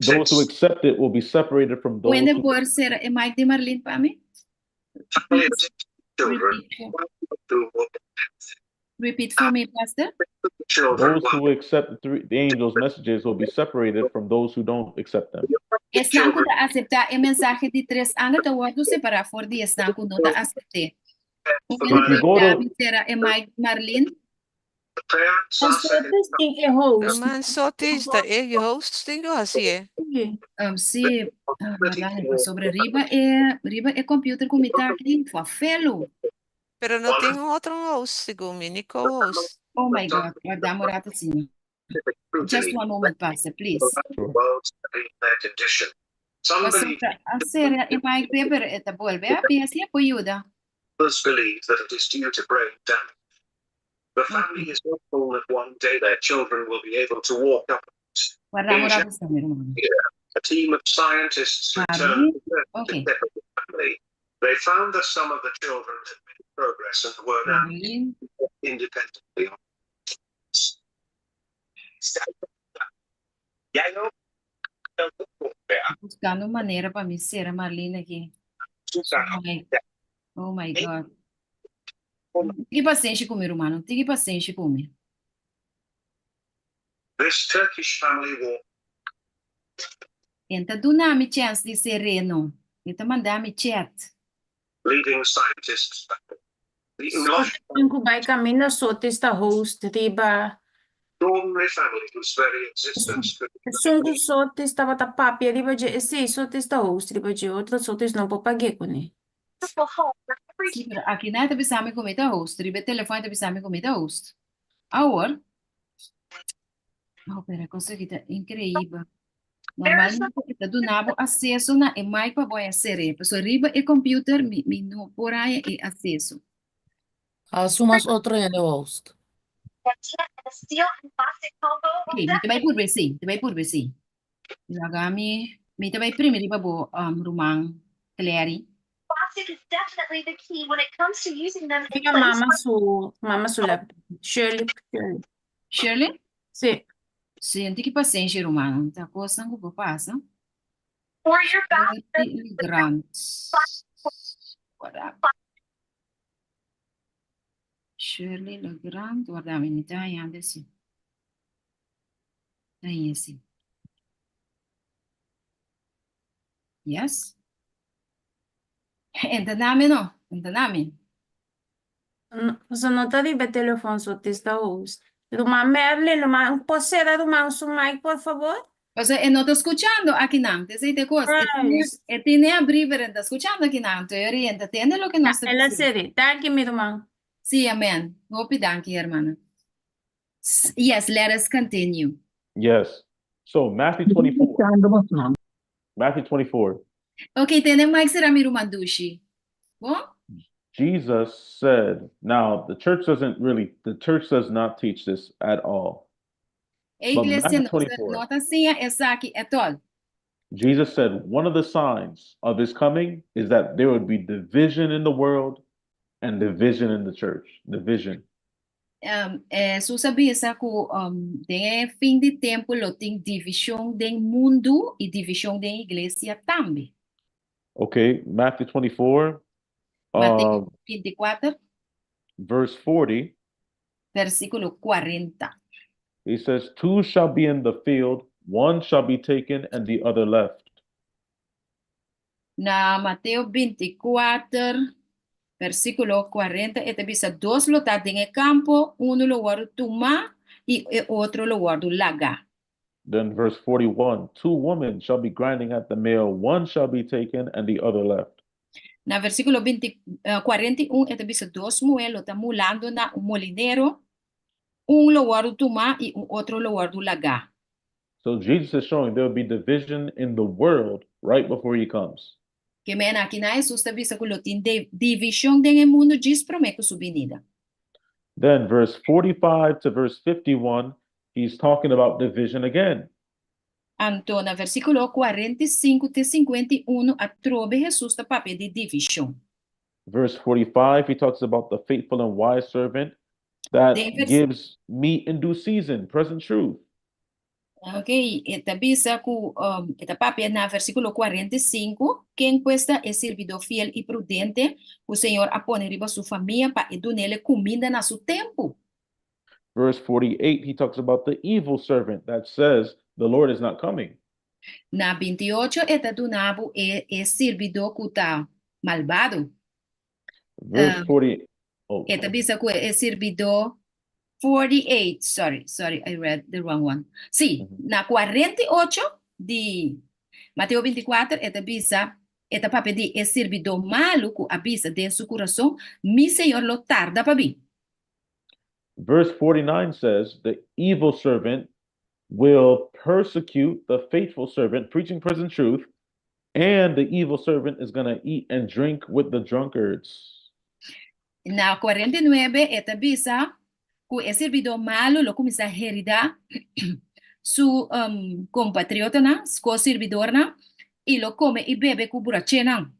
those who accept it will be separated from those
Wende
who
por sera e mic di Marlene pa mi? Please repeat for me, Pastor.
Those who accept the angels' messages will be separated from those who don't accept them.
Esnan ku ta aseptá e mensahe di tres angel ta wòrdu separá for di esnan ku no ta asept'é.
If you go to
Mi sera e mic Marlene.
Nosotros tin e host.
Man, sotis, ta e host tin ku hasi e.
Sí.
Sí, ah, Marlene, sobre riba e computer ku mi ta aki, fua felu.
Pero no tin otro host, segun mi, ni co-host.
Oh my God, warda un ratu asina. Just one moment, Pastor, please.
Sure.
Pasobra a sera e mic pe, pero e ta bolbe a pia si e por yuda.
Believe that it is due to brain damage. The family is hopeful that one day their children will be able to walk up.
Warda un ratu asina, ruman.
A team of scientists returned
Marlene,
to Earth to
okay.
check on the family. They found that some of the children had made progress and were now
Marlene.
independently.
Buskando manera pa mi sera Marlene aki. Oh my God. Tiki pasenshi ku mi, ruman. Tiki pasenshi ku mi.
This Turkish family walk
E n' ta duna mi chèns di ser'é. E ta manda mi chat.
Leading scientists. The English
Ku bai kaminda Sotis ta host riba.
Extraordinary family whose very existence could
Esun ku Sotis tabata papia riba dje esei Sotis ta host riba dje otro Sotis no por pagu'é kuné.
Sí, pero aki nan ta bisa mi ku mi ta host. Riba telefòn ta bisa mi ku mi ta host. Awor. Oh, pero kos aki ta inkreibel. Normalmente ta duna bo akseso na e mic pa bo ser'é. Pero riba e computer mi no por haña e akseso.
Asumas otro en host.
Ok, mi ta bai purba esei, mi ta bai purba esei. Laga mi ta bai primi riba bo ruman Clary.
Fica mama su laptop. Shirley, Shirley.
Shirley?
Sí.
Sí, tiki pasenshi, ruman. Ta kos ku por pasa. Shirley Grant. Warda. Shirley Legrand, warda mi ta hañando esei. Ei esei. Yes? Entendé no? Entendé?
So no ta riba telefon so tis ta host. Ruman Merlin, ruman por sera ruman su mic por fabor?
Paso e no ta skuchando akinan, ta esei ta e kos. E tene,
Juist.
e tene abrí pero e no ta skuchando akinan. Anto e orienta tende loke
Ja,
nos ta
el a
bisa.
seri. Danki mi ruman.
Sí, amèn. Hopi danki, hermana. Yes, let us continue.
Yes. So Matthew 24. Matthew 24.
Ok, tene mic sera mi ruman dushi. Bon?
Jesus said, now the church doesn't really, the church does not teach this at all.
E
But
iglesia
Matthew
no ta,
24.
no ta siña esaki at all.
Jesus said one of the signs of his coming is that there would be division in the world and division in the church. Division.
Um, Jesus a bisa ku um, den e fin di tempu lo tin divishon den mundu i divishon den iglesia tambe.
Okay, Matthew 24,
Mateo 24,
verse 40.
Versíkulo 40.
He says, Two shall be in the field, one shall be taken and the other left.
Na Mateo 24, versíkulo 40, e ta bisa, Dos lo ta den e kampo, unu lo wòrdu tumá i e otro lo wòrdu lagá.
Then verse 41, Two women shall be grinding at the mill, one shall be taken and the other left.
Na versíkulo 20, 41, e ta bisa, Dos muhé lo ta mulando na un molinero, un lo wòrdu tumá i un otro lo wòrdu lagá.
So Jesus is showing there will be division in the world right before he comes.
Ke men aki na Hesus ta bisa ku lo tin divishon den e mundu djis promé ku su binida.
Then verse 45 to verse 51, he's talking about division again.
Anto na versíkulo 45 te 51 atrobe Hesus ta papia di divishon.
Verse 45, he talks about the faithful and wise servant that
Den vers
gives meat in due season, present truth.
Ok, e ta bisa ku um, e ta papia na versíkulo 45, Ken pues ta e sirbidó fiel i prudente ku Señor a pone riba su famia pa e dun'el e kuminda na su tempu?
Verse 48, he talks about the evil servant that says, The Lord is not coming.
Na 28 e ta duna bo e e sirbidó ku ta malbado.
Verse 40, oh,
E ta bisa ku e sirbidó 48, sorry, sorry, I read the wrong one. Sí, na 48 di Mateo 24 e ta bisa, e ta papia di e sirbidó malu ku a bisa den su kurason, Mi Señor lo tarda pa bin.
Verse 49 says, The evil servant will persecute the faithful servant, preaching present truth, and the evil servant is going to eat and drink with the drunkards.
Na 49 e ta bisa ku e sirbidó malu lo kuminsá heridá su um, kompatriotanan, ko-sirbidornan, i lo kome i bebe ku burachénan.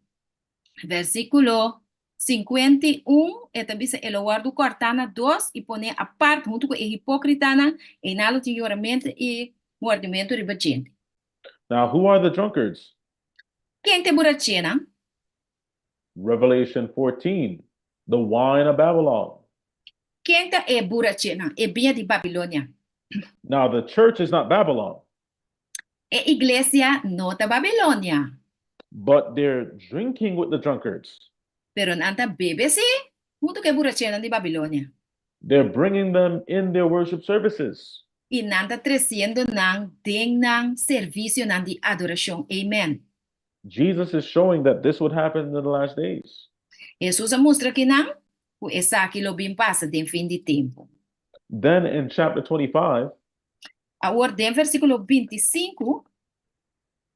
Versíkulo 51, e ta bisa, E lo wòrdu kòrtá na dos i poné apart huntu ku e hipókritanan, einan lo tin yoramentu i mòrdimentu riba djente.
Now, who are the drunkards?
Ken ta e burachénan?
Revelation 14, the wine of Babylon.
Ken ta e burachénan? E biña di Babilonia.
Now, the church is not Babylon.
E iglesia no ta Babilonia.
But they're drinking with the drunkards.
Pero nan ta bebe sí, huntu ku e burachénan di Babilonia.
They're bringing them in their worship services.
I nan ta tresiendo nan den nan servisionan di adorashon. Amen.
Jesus is showing that this would happen in the last days.
Hesus a mustra kinan ku esaki lo bin pasa den fin di tempu.
Then in chapter 25,
Awor den versíkulo 25.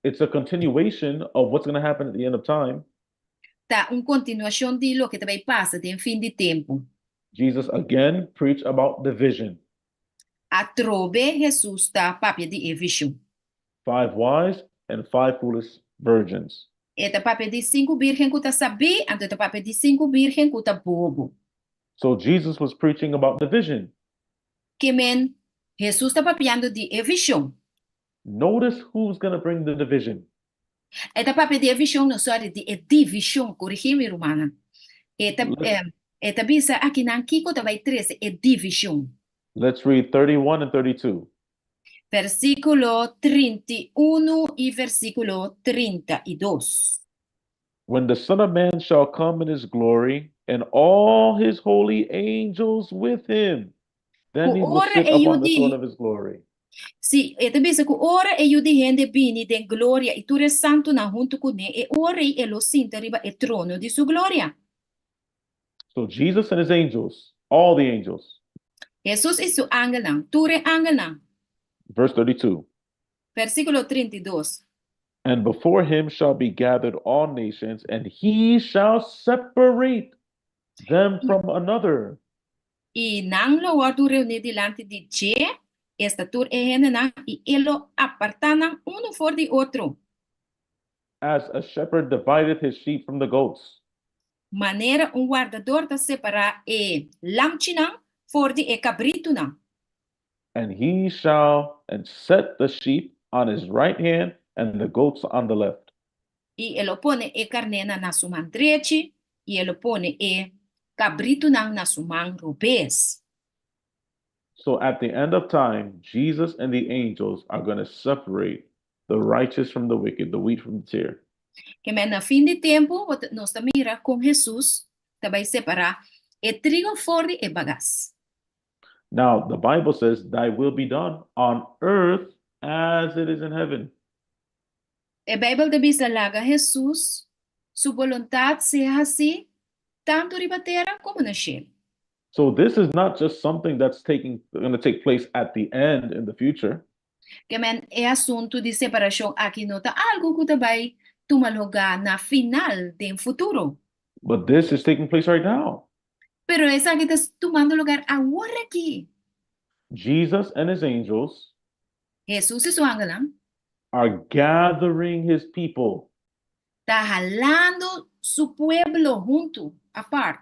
It's a continuation of what's going to happen at the end of time.
Ta un kontinuashon di loke ta bai pasa den fin di tempu.
Jesus again preached about the vision.
Atrobe Hesus ta papia di e vishon.
Five wise and five foolish virgins.
E ta papia di sinku bírgen ku ta sabí, anto e ta papia di sinku bírgen ku ta bobo.
So Jesus was preaching about the vision.
Ke men, Hesus ta papiando di e vishon.
Notice who's gonna bring the division.
E ta papia di e vishon, no, sorry, di e divishon. Korigí mi, rumannan. E ta, e ta bisa akinan kiko ta bai trese e divishon.
Let's read 31 and 32.
Versíkulo 31 i versíkulo 32.
When the Son of Man shall come in his glory, and all his holy angels with him. Then
Ku
he will
ora
sit
e yu
upon the throne
di
of his glory.
Sí, e ta bisa ku ora e Yu di hende bini den gloria i tur e santunan huntu kuné, e ora ei e lo sinta riba e trono di su gloria.
So Jesus and his angels, all the angels.
Hesus i su angelnan, tur e angelnan.
Verse 32.
Versíkulo 32.
And before him shall be gathered all nations, and he shall separate them from another.
I nan lo wòrdu reuní dilanti di dje, esta tur e hendenan, i e lo apartá nan unu for di otro.
As a shepherd divideth his sheep from the goats.
Manera un wardador ta separá e lamchinan for di e kabritunan.
And he shall and set the sheep on his right hand and the goats on the left.
I e lo pone e karnénan na su man drechi, i e lo pone e kabritunan na su man robes.
So at the end of time, Jesus and the angels are going to separate the righteous from the wicked, the wheat from the tare.
Ke men na fin di tempu, nos ta mira kon Hesus ta bai separá e trigo for di e bagas.
Now, the Bible says, Thy will be done on earth as it is in heaven.
E Beibel ta bisa, Laga Hesus su boluntat sea hasí tantu riba tera komo na shelu.
So this is not just something that's taking going to take place at the end in the future.
Ke men e asuntu di separashon aki no ta algu ku ta bai tuma lugá na final den futuro.
But this is taking place right now.
Pero esaki ta tumando lugar awor aki.
Jesus and his angels
Hesus i su angelnan.
Are gathering his people.
Ta halando su pueblo huntu, apart.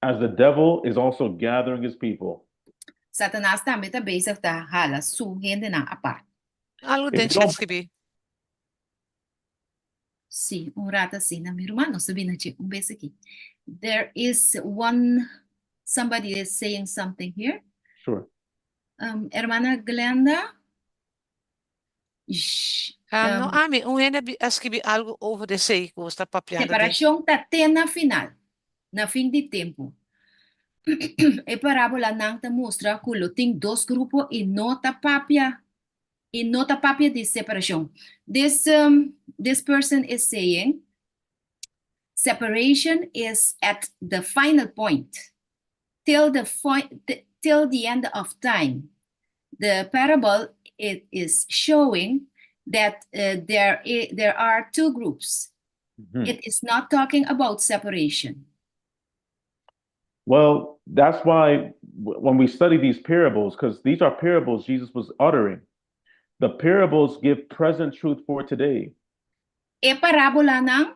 As the devil is also gathering his people.
Satanas tambe ta bezig ta hala su hendenan apart.
Algu den
If you
chat
don't
skibí.
Sí, un rato asina, mi ruman, nos ta bini dje un bes aki. There is one, somebody is saying something here.
Sure.
Um, hermana Glenda. Sh,
Ah, no,
um,
ami, un hende a skibi algu over di esei ku bo sta papiando den.
Separashon ta te na final, na fin di tempu. E parábolanan ta mustra ku lo tin dos grupo i no ta papia i no ta papia di separashon. This um, this person is saying separation is at the final point till the till the end of time. The parable it is showing that uh, there there are two groups. Mm-hmm. It is not talking about separation.
Well, that's why when we study these parables, because these are parables Jesus was uttering, the parables give present truth for today.
E parábolanan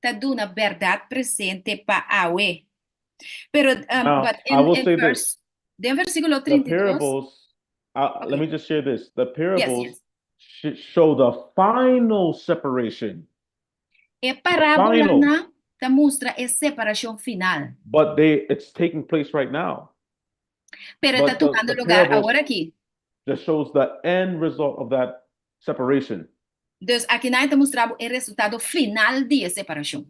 ta duna bèrdat presente pa awe. Pero, um,
Now,
but
I
in,
will
in
say
verse,
this.
den versíkulo
The
32,
parables, uh, let
okay.
me just share this. The
Yes,
parables
yes.
sh show the final separation.
E
The final.
parábolanan ta mustra e separashon final.
But they it's taking place right now.
Pero e ta
But the,
tumando
the
lugar
parables
awor aki.
just shows the end result of that separation.
Dus akinan e ta mustra bo e resultado final di e separashon.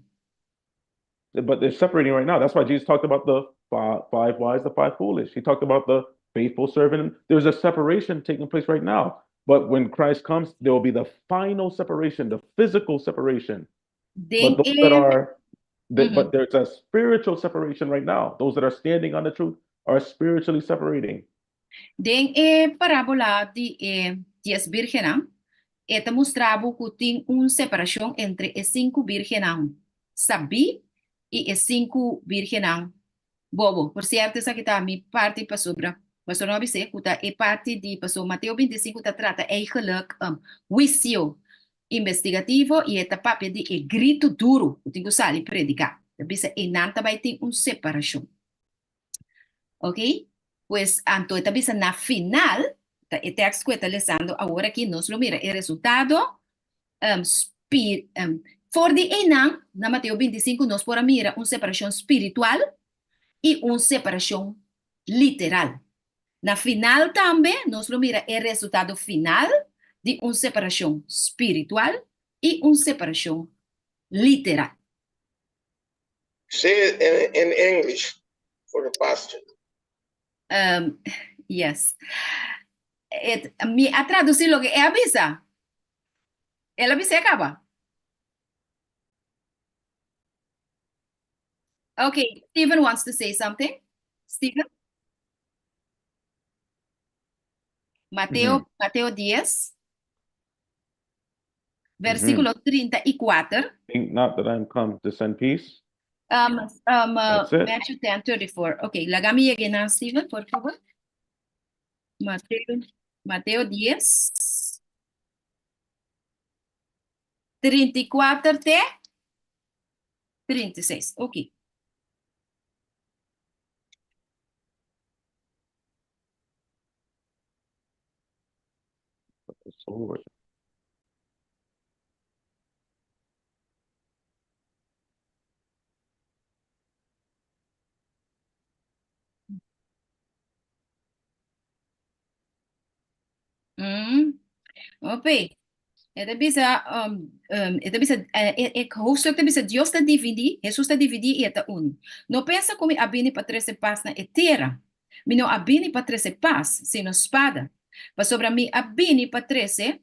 But they're separating right now. That's why Jesus talked about the five wise, the five foolish. He talked about the faithful servant. There's a separation taking place right now. But when Christ comes, there will be the final separation, the physical separation.
Den
But those that
e
are, that, but there's a spiritual separation right now. Those that are standing on the truth are spiritually separating.
Den e parábola di e dies bírgennan, e ta mustra bo ku tin un separashon entre e sinku bírgennan sabí i e sinku bírgennan bobo. Por sierto, esaki ta mi parti pasobra pasobra no a bis'é ku ta e parti di pasobra Mateo 25 ta trata eigenlijk um, huisio investigativo i e ta papia di e gritu duru ku tin ku sali prediká. Ta bisa einan ta bai tin un separashon. Ok? Pues anto e ta bisa na final, ta e tekst ku e ta lesando awor aki, nos lo mira e resultado um, spi, um, for di einan, na Mateo 25, nos por a mira un separashon spiritual i un separashon literal. Na final tambe nos lo mira e resultado final di un separashon spiritual i un separashon literal.
Say it in English for the pastor.
Yes. Et, mi a traduci loke e a bisa. El a bisa e caba. Okay, Stephen wants to say something. Stephen? Mateo, Mateo 10, versículo 34.
Think not that I am come to send peace. That's it.
Matthew 10, 34. Okay, laga mi yega na Stephen, por favor. Mateo, Mateo 10, 34 te 36. Okay.
Sword.
Oké. E ta bisa, e ta bisa, e, e hoofdstuk ta bisa, Dios ta dividí, Hesus ta dividí i e ta uni. No pensa ku mi a bini pa trese pas na e tera. Mi no a bini pa trese pas, sino spada. Pasobra mi a bini pa trese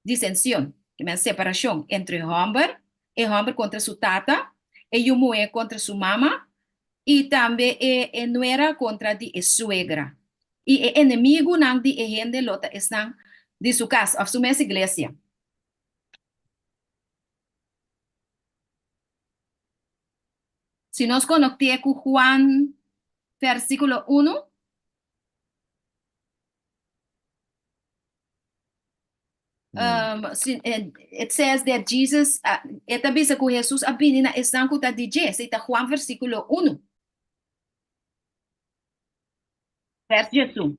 disension, ke men separashon, entre hòmber, e hòmber kontra su tata, e yu muhé kontra su mama, i tambe e e nuera kontra di e suegra. I e enemigunan di e hende lo ta esnan di su kas òf su mes iglesia. Si nos konoktié ku Juan versíkulo unu, si, it says that Jesus, e ta bisa ku Hesus a bini na esnan ku ta di dje. Esei ta Juan versíkulo unu. Vers diesun.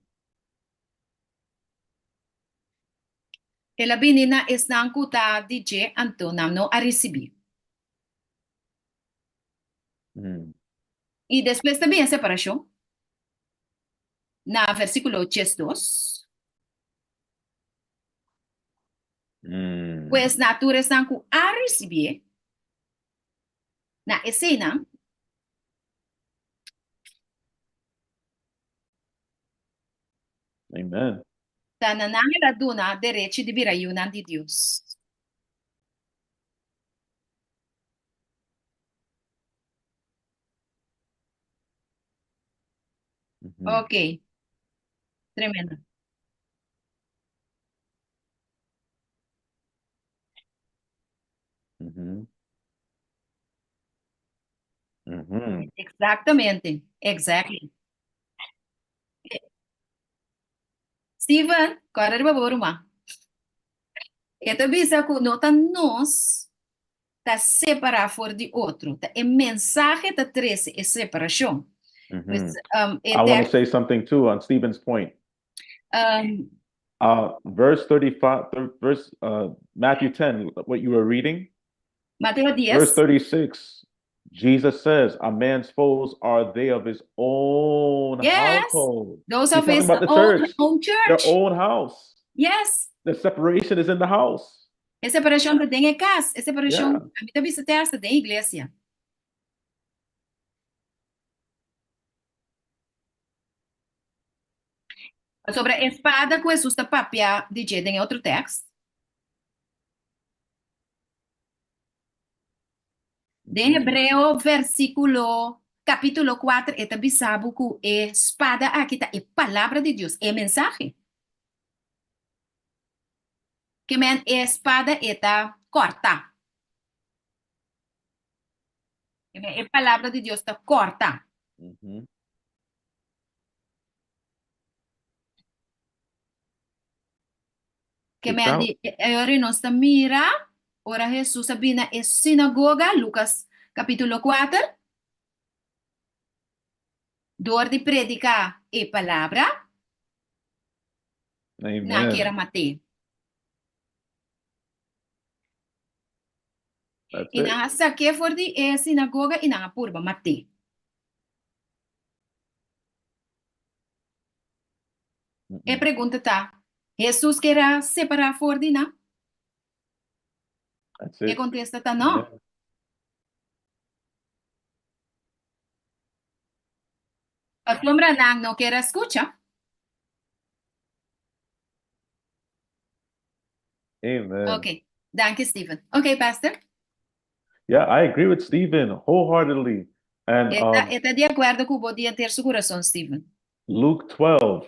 El a bini na esnan ku ta di dje, anto nan no a risibí. I despues ta bin e separashon na versíkulo diesdos. Pues na tur esnan ku a risibié, na eseinan.
Amen.
Ta na nan el a duna derechi di bira yunan di Dios. Ok. Tremendo. Exactamente. Exactly. Steven, kòrda riba bo ruman. E ta bisa ku no ta nos ta separá for di otro, ta e mensahe ta trese e separashon. Pues, e
I want to
tekst
say something too on Stephen's point. Verse 35, verse, Matthew 10, what you were reading.
Mateo 10.
Verse 36, Jesus says, a man's foes are they of his own
Yes.
household.
Those
He's
of
talking
his
about the church,
own
their
church.
own house.
Yes.
The separation is in the house.
E separashon ta den e kas. E separashon, ami ta bisa te hasta den iglesia. Pasobra e spada ku Hesus ta papia di dje den e otro tekst. Den Hebreo versíkulo, kapítulo kuater e ta bisa bo ku e spada aki ta e palabra di Dios, e mensahe. Ke men e spada e ta kòrta. Ke men e palabra di Dios ta kòrta. Ke men di e ora nos ta mira ora Hesus a bini na e sinagoga, Lukas kapítulo kuater, dor di prediká e palabra, nan kier a mat'é. I nan a sak'é for di e sinagoga i nan a purba mat'é. E pregunta ta, Hesus kier a separá for di nan?
That's
E
it.
kontesta ta no.
Amen.
Pasobra nan no ker a skucha.
Amen.
Ok, danki Steven. Ok, Pastor.
Yeah, I agree with Stephen wholeheartedly. And
E ta,
um,
e ta di akuerdo ku bo di henter su kurason, Steven.
Luke 12,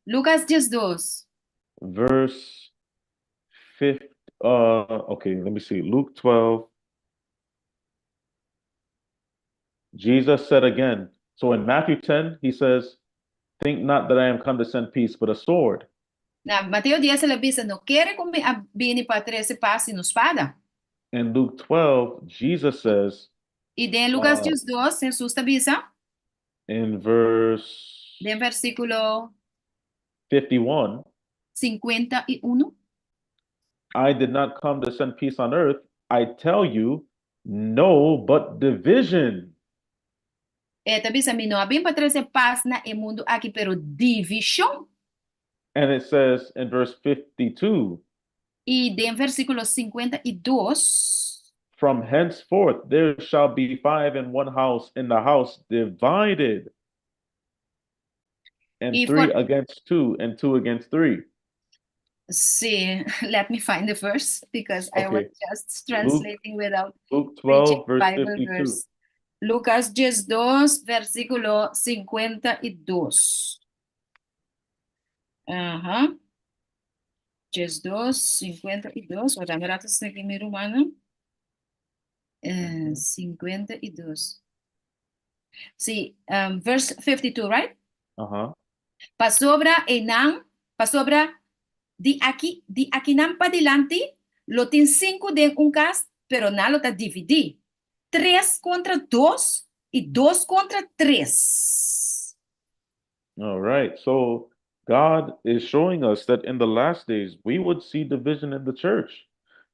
Lukas 12.
verse 5. Okay, let me see. Luke 12. Jesus said again. So in Matthew 10, he says, Think not that I am come to send peace, but a sword.
Na Mateo 10 el a bisa, No kere ku mi a bini pa trese pas sino spada.
In Luke 12, Jesus says,
I den Lukas 12, Hesus ta bisa,
in verse
den versíkulo
51,
51,
I did not come to send peace on earth. I tell you, no, but division.
E ta bisa, Mi no a bin pa trese pas na e mundu aki, pero divishon.
And it says in verse 52,
I den versíkulo 52.
From henceforth there shall be five in one house, in the house divided, and
I
three
for
against two, and two against three.
Sí, let me find the verse because I was
Okay.
just
Luke,
translating without
Luke
reaching
12, verse
Bible
52.
verse. Lucas 12, versículo 52. Ajá. 12, 52. Ora, mi rato esaki mi rumannan. Eh, 52. Sí, verse 52, right?
Uh-huh.
Pasobra einan, pasobra di aki, di akinan padilanti, lo tin sinku den un kas, pero nan lo ta dividí. Tres kontra dos i dos kontra tres.
All right. So God is showing us that in the last days we would see division in the church.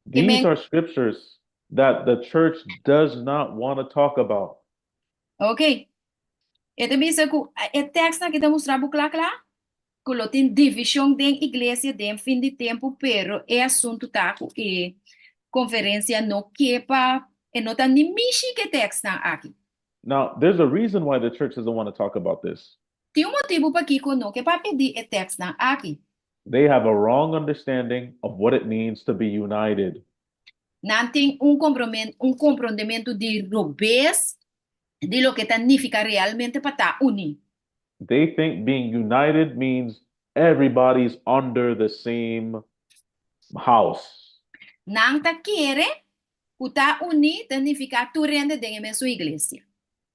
These
Amen.
are scriptures that the church does not want to talk about.
Ok. E ta bisa ku e tekstnan aki ta mustra bo kla kla ku lo tin divishon den iglesia den fin di tempu, pero e asuntu ta ku e konferensia no ke pa e no ta ni mishi ku e tekstnan aki.
Now, there's a reason why the church doesn't want to talk about this.
Tin un motibu pakiko no ke papia di e tekstnan aki.
They have a wrong understanding of what it means to be united.
Nan tin un un komprondementu di robes di loke ta nifiká realmente pa ta uní.
They think being united means everybody's under the same house.
Nan ta kere ku ta uní ta nifiká tur hende den e mesun iglesia.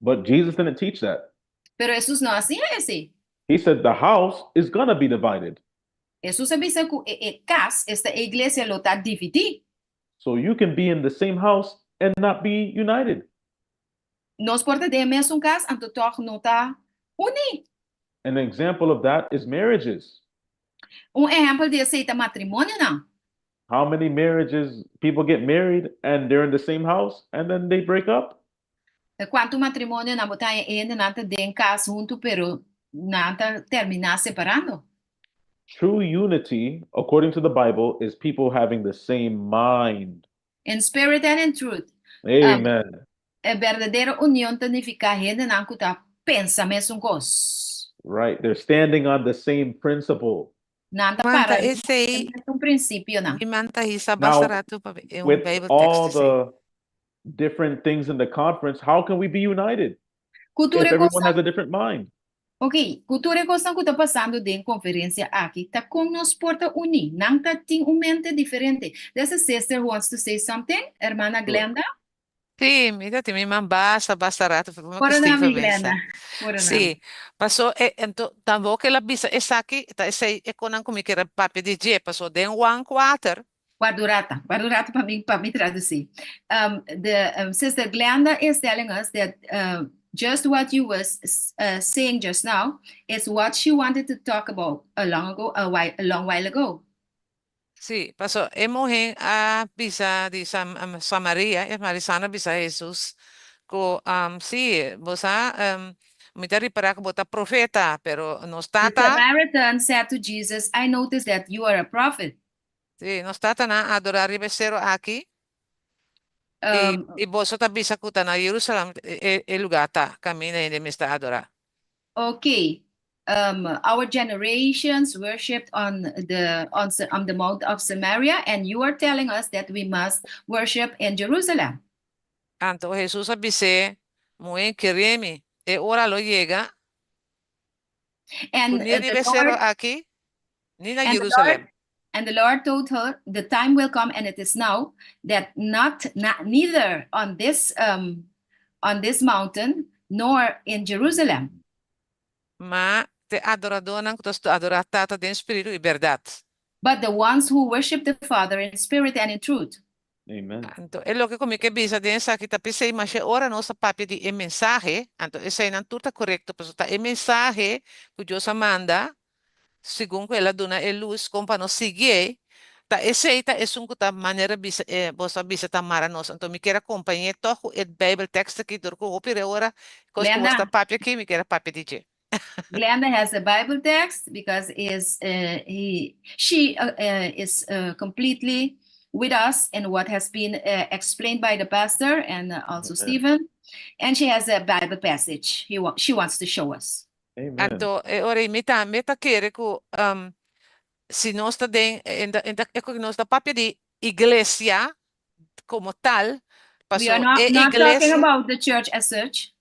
But Jesus didn't teach that.
Pero Hesus no a siña esei.
He said the house is gonna be divided.
Hesus a bisa ku e e kas, esta e iglesia, lo ta dividí.
So you can be in the same house and not be united.
Nos por ta den e mesun kas, anto tòg no ta uní.
An example of that is marriages.
Un ehèmpel di esei ta matrimonionan.
How many marriages people get married and they're in the same house and then they break up?
Kuantu matrimonionan bo ta haña e hendenan ta den kas huntu pero nan ta terminá separando?
True unity, according to the Bible, is people having the same mind.
In spirit and in truth.
Amen.
E berdadero union ta nifiká hendenan ku ta pensa mesun kos.
Right, they're standing on the same principle.
Nan ta
Manta
para riba e
esei
mesun prinsipionan.
i manta hisa basta
Now,
ratu pa e un
with
Bijbeltekst
all
esei.
the different things in the conference, how can we be united
Ku tur
if
e
everyone
kosnan
has a different mind?
Ok, ku tur e kosnan ku ta pasando den konferensia aki, ta kon nos por ta uní? Nan ta tin un mente diferente. There's a sister who wants to say something, Hermana
Sure.
Glenda.
Sí, mi ta tin mi man basta, basta rato, pero
Por
ku
na
Steven
mi,
mesa.
Glenda. Por na.
Sí, paso e ento tampoco el a bisa esaki, ta esei e konan ku mi kier a papia di dje, paso den Juan 4,
Warda un rata, warda un rata pa mi, pa mi traducí. The Sister Glenda is telling us that just what you was saying just now is what she wanted to talk about a long ago, a while, a long while ago.
Sí, paso e muhé a bisa di Sam, Samaria, e Marisana bisa Jesus, ku sí, bo sa, mi ta ripará ku bo ta profeta, pero nos
The
tata,
Samaritan said to Jesus, I noticed that you are a prophet.
sí, nos tatanan a adorá riba e sero aki, i, i boso ta bisa ku ta na Jerusalem e, e lugá ta, kaminda hende mester adorá.
Okay. Our generations worshipped on the Mount of Samaria, and you are telling us that we must worship in Jerusalem.
Anto Hesus a bis'é, Muhé, kere mi, e ora lo yega
And
ku ni riba e seru aki, ni na Jerusalèm.
And the Lord told her, "The time will come, and it is now, that not neither on this mountain nor in Jerusalem,
Ma te adoradónan ku ta adorá Tata den spiritu i bèrdat.
but the ones who worship the Father in spirit and in truth."
Amen.
Anto, e loke ku mi ke bisa den esaki ta p'esei, ma ora nos papia di e mensahe, anto eseinan tur ta korekto, pasobra ta e mensahe ku Dios a manda, segun ku el a duna e lus, kon pa nos sigui, ta esei ta esun ku ta manera bisa, boso a bisa ta mara nos. Anto mi ke kompañ'é toch e Bijbeltekst aki, dor ku hopi ora, kos ku
Glenda.
Ta papia aki, mi ke papia di dje.
Glenda has a Bible text because is he she is completely with us in what has been explained by the pastor and also Stephen, and she has a Bible passage she wants to show us.
Amen.
Anto, e ora mi tambe ta kere ku si nos ta den e ku nos ta papia di iglesia komo tal,
We are not,
e
not talking
iglesia
about the church as such.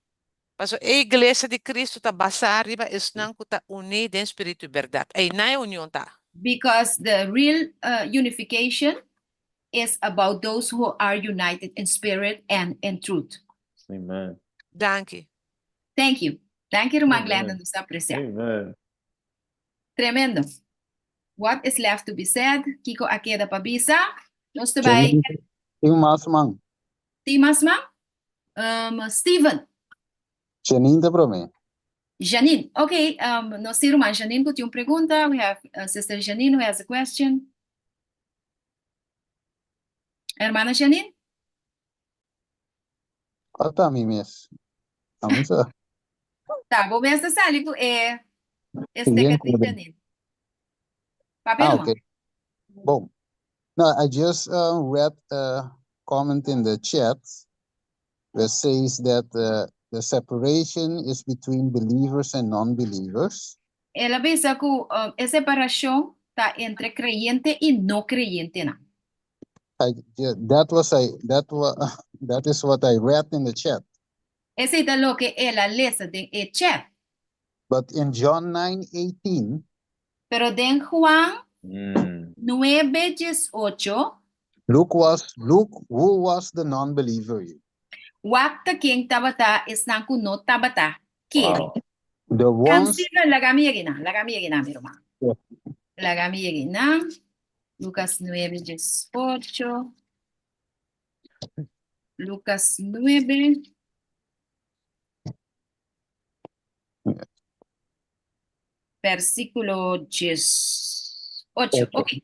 Paso e iglesia di Kristu ta basá riba esnan ku ta uní den spiritu i bèrdat. Einan e union ta.
Because the real unification is about those who are united in spirit and in truth.
Amen.
Danki.
Thank you. Thank you, Ruman
Amen.
Glenda, nos ta apresiá.
Amen.
Tremendo. What is left to be said? Kiko a keda pa bisa? Nos ta bai.
Tin mas man.
Tin mas man? Steven.
Janine ta promé.
Janine. Okay, nos tin ruman Janine ku tin un pregunta. We have Sister Janine who has a question. Hermana Janine?
Ata mi mes. Vamos a.
Ta, bo mes a sali ku e
Bien,
sticker di
bien.
Janine. Papia
Ah,
ruman.
okay. Boom. No, I just read a comment in the chat that says that the separation is between believers and non-believers.
El a bisa ku e separashon ta entre kreyente i no kreyentenan.
I, yeah, that was I that was that is what I read in the chat.
Esei ta loke el a lesa den e chat.
But in John 9:18,
Pero den Juan 9:18,
Look who was the non-believer here.
Wak ta ken tabata esnan ku no tabata kere.
The ones
Cancela, laga mi yega einan, laga mi yega einan, mi ruman. Laga mi yega einan. Lucas 9, 18. Lucas 9. Versíkulo 18.
Ocho.
Ok.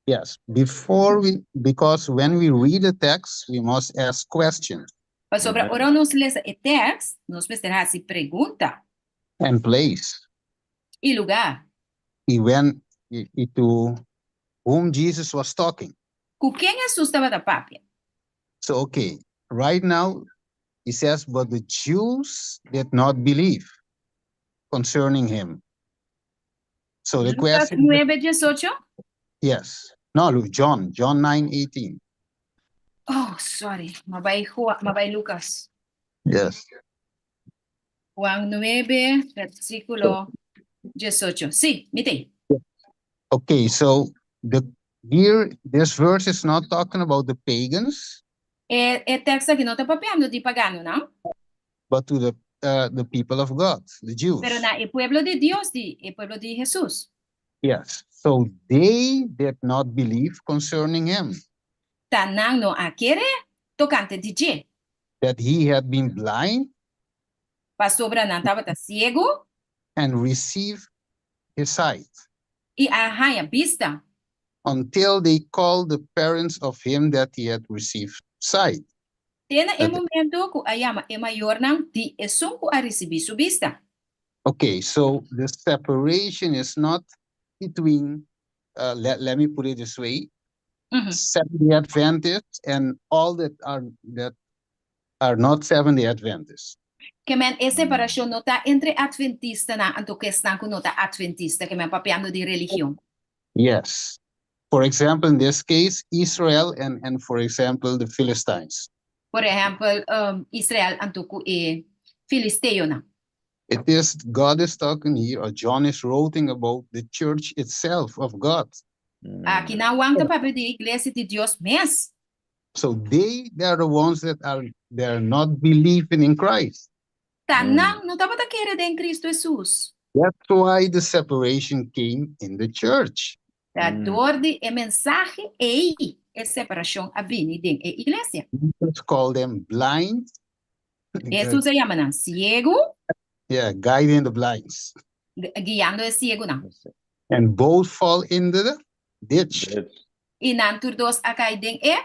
Yes, before we because when we read the text, we must ask questions
Pasobra
Amen.
ora nos lesa e teksto, nos mester hasi pregunta.
And place.
I lugá.
I when i to whom Jesus was talking.
Ku ken Hesus tabata papia?
So okay, right now he says, "But the Jews did not believe concerning him." So the
Lucas
question,
9, 18.
Yes, no, Luke, John 9:18.
Oh, sorry. M'a bai, Juan, m'a bai Lucas.
Yes.
Juan 9, versíkulo 18. Sí, mi t'ei.
Okay, so the here this verse is not talking about the pagans,
E teksto aki no ta papiando di paganonan?
But to the people of God, the Jews.
Pero na e pueblo di Dios, di, e pueblo di Hesus.
Yes. So they did not believe concerning him
Ta nan no a kere tokante di dje.
That he had been blind
Pasobra nan tabata siegu
and received his sight
i a haña bista.
Until they called the parents of him that he had received sight.
Te na e
Okay.
momento ku a yama e mayornan di esun ku a risibí su bista.
Okay, so the separation is not between, let me put it this way, Seventh-day Adventists and all that are not Seventh-day Adventists.
Ke men e separashon no ta entre atventistanan anto ku esnan ku no ta atventista, ke men papiando di religion.
Yes. For example, in this case, Israel and, and for example, the Philistines.
Por ehèmpel, Israel anto ku e filisteonan.
It is God is talking here, or John is writing about the church itself of God.
Aki nan Juan ta papia di e iglesia di Dios mes.
So they, they are the ones that are they are not believing in Christ.
Ta nan no tabata kere den Cristo Hesus.
That's why the separation came in the church.
Ta dor di e mensahe ei e separashon a bini den e iglesia.
Jesus called them blind.
Hesus a yama nan siegu.
Yeah, guiding the blinds.
Guiando e siegunan.
And both fall into the ditch.
I nan tur dos a kai den e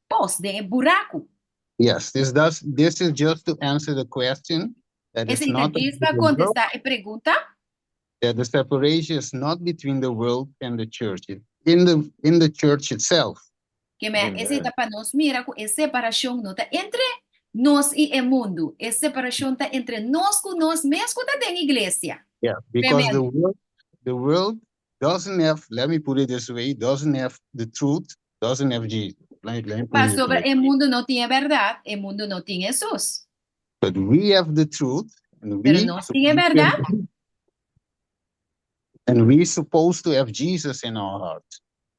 pos, den e buraku.
Yes, this does this is just to answer the question that is
Esei ta
not
djis pa kontestá e pregunta.
That the separation is not between the world and the church, in the in the church itself.
Ke men, esei ta pa nos mira ku e separashon no ta entre nos i e mundu, e separashon ta entre nos ku nos mes ku ta den iglesia.
Yeah, because the world, the world doesn't have, let me put it this way, doesn't have the truth, doesn't have Jesus. Let me, let me put it this
Pasobra
way.
e mundu no tin e bèrdat, e mundu no tin Hesus.
But we have the truth, and
Pero
we
nos tin e bèrdat.
And we supposed to have Jesus in our heart.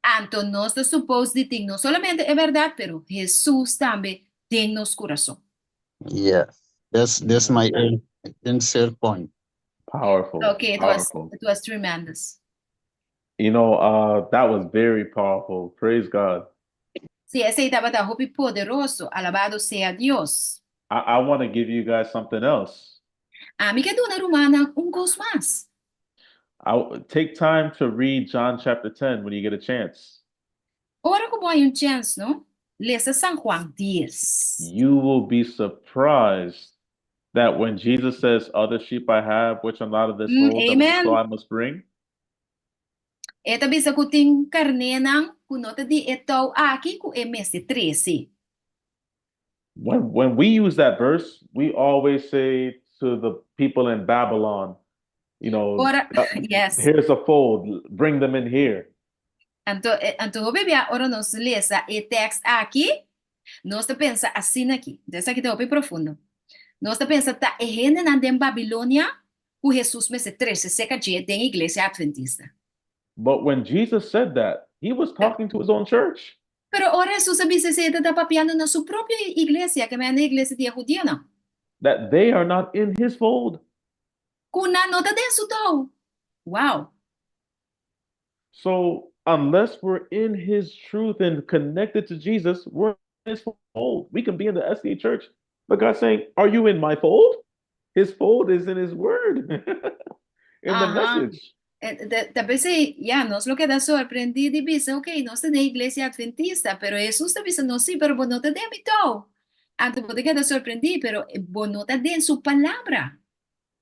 Anto nos ta supos di tin no solamente e bèrdat, pero Hesus tambe den nos kurason.
Yes, that's that's my insert point.
Powerful.
Okay, it was
powerful.
it was tremendous.
You know, that was very powerful. Praise God.
Sí, esei tabata hopi poderoso. Alabado sea Dios.
I, I want to give you guys something else.
Ami ke duna rumannan un kos mas.
I take time to read John chapter 10 when you get a chance.
Ora ku bo hay un chèns, no? Lesa San Juan dies.
You will be surprised that when Jesus says, Other sheep I have, which are not of this fold, that
amen.
also I must bring.
E ta bisa ku tin karnénan ku no ta di e tou aki ku e mester trese.
When when we use that verse, we always say to the people in Babylon, you know,
Ora, yes.
here's a fold, bring them in here.
Anto, eh, anto hopi bia ora nos lesa e tekst aki, nos ta pensa asina aki. Entonces aki ta hopi profundo. Nos ta pensa ta e hendenan den Babilonia ku Hesus mester trese serka dje den iglesia adventista.
But when Jesus said that, he was talking to his own church.
Pero ora Hesus a bisa esei, e ta papiando na su propio iglesia, ke mende iglesia di e hudionan.
That they are not in his fold.
Ku nan no ta den su tou. Wow!
So unless we're in his truth and connected to Jesus, we're in his fold. We can be in the SDA church, but God's saying, Are you in my fold? His fold is in his word, in the message.
Ta p'esei, ya, nos lo keda sorprendí di bisa, ok, nos ta den iglesia adventista, pero Hesus ta bisa nos, sí, pero bo no ta den mi tou. Anto bo ta keda sorprendí, pero bo no ta den su palabra.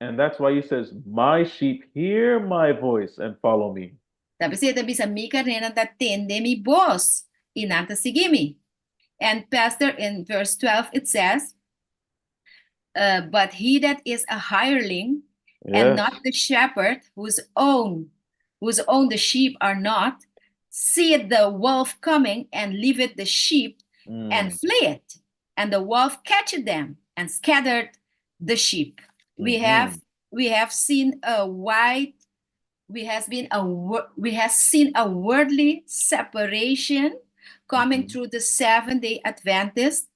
And that's why he says, My sheep hear my voice and follow me.
Ta p'esei e ta bisa, Mi karnénan ta tende mi bos, i nan ta sigui mi. And pastor, in verse 12 it says, But he that is a hireling, and not the shepherd, whose own, whose own the sheep are not, seeth the wolf coming, and leaveth the sheep, and fleeth. And the wolf catcheth them, and scattered the sheep. We have we have seen a wide we has been a we has seen a worldly separation coming through the Seventh Day Adventist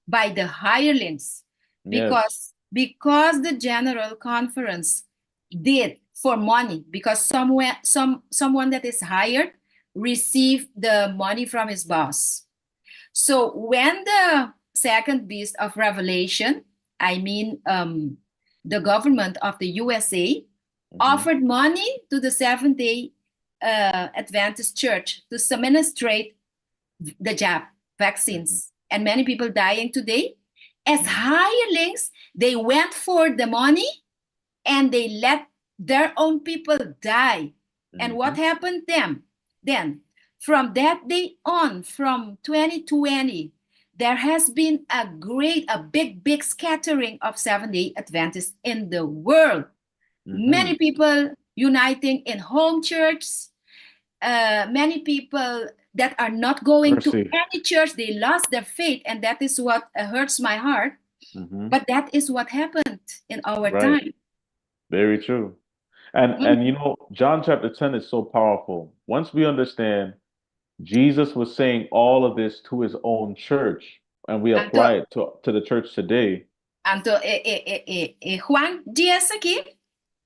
by the hirelings because because the General Conference did for money because somewhere some someone that is hired receive the money from his boss. So when the second beast of Revelation, I mean the government of the USA, offered money to the Seventh Day Adventist Church to administrate the jab vaccines, and many people dying today. As hirelings, they went for the money and they let their own people die. And what happened then? Then, from that day on, from 2020 There has been a great, a big, big scattering of Seventh-day Adventists in the world. Many people uniting in home churches, many people that are not going to
Mercy.
any church, they lost their faith, and that is what hurts my heart. But that is what happened in our time.
Very true. And John chapter 10 is so powerful. Once we understand Jesus was saying all of this to his own church, and we apply it to the church today.
Anto, e Juan 10 aki,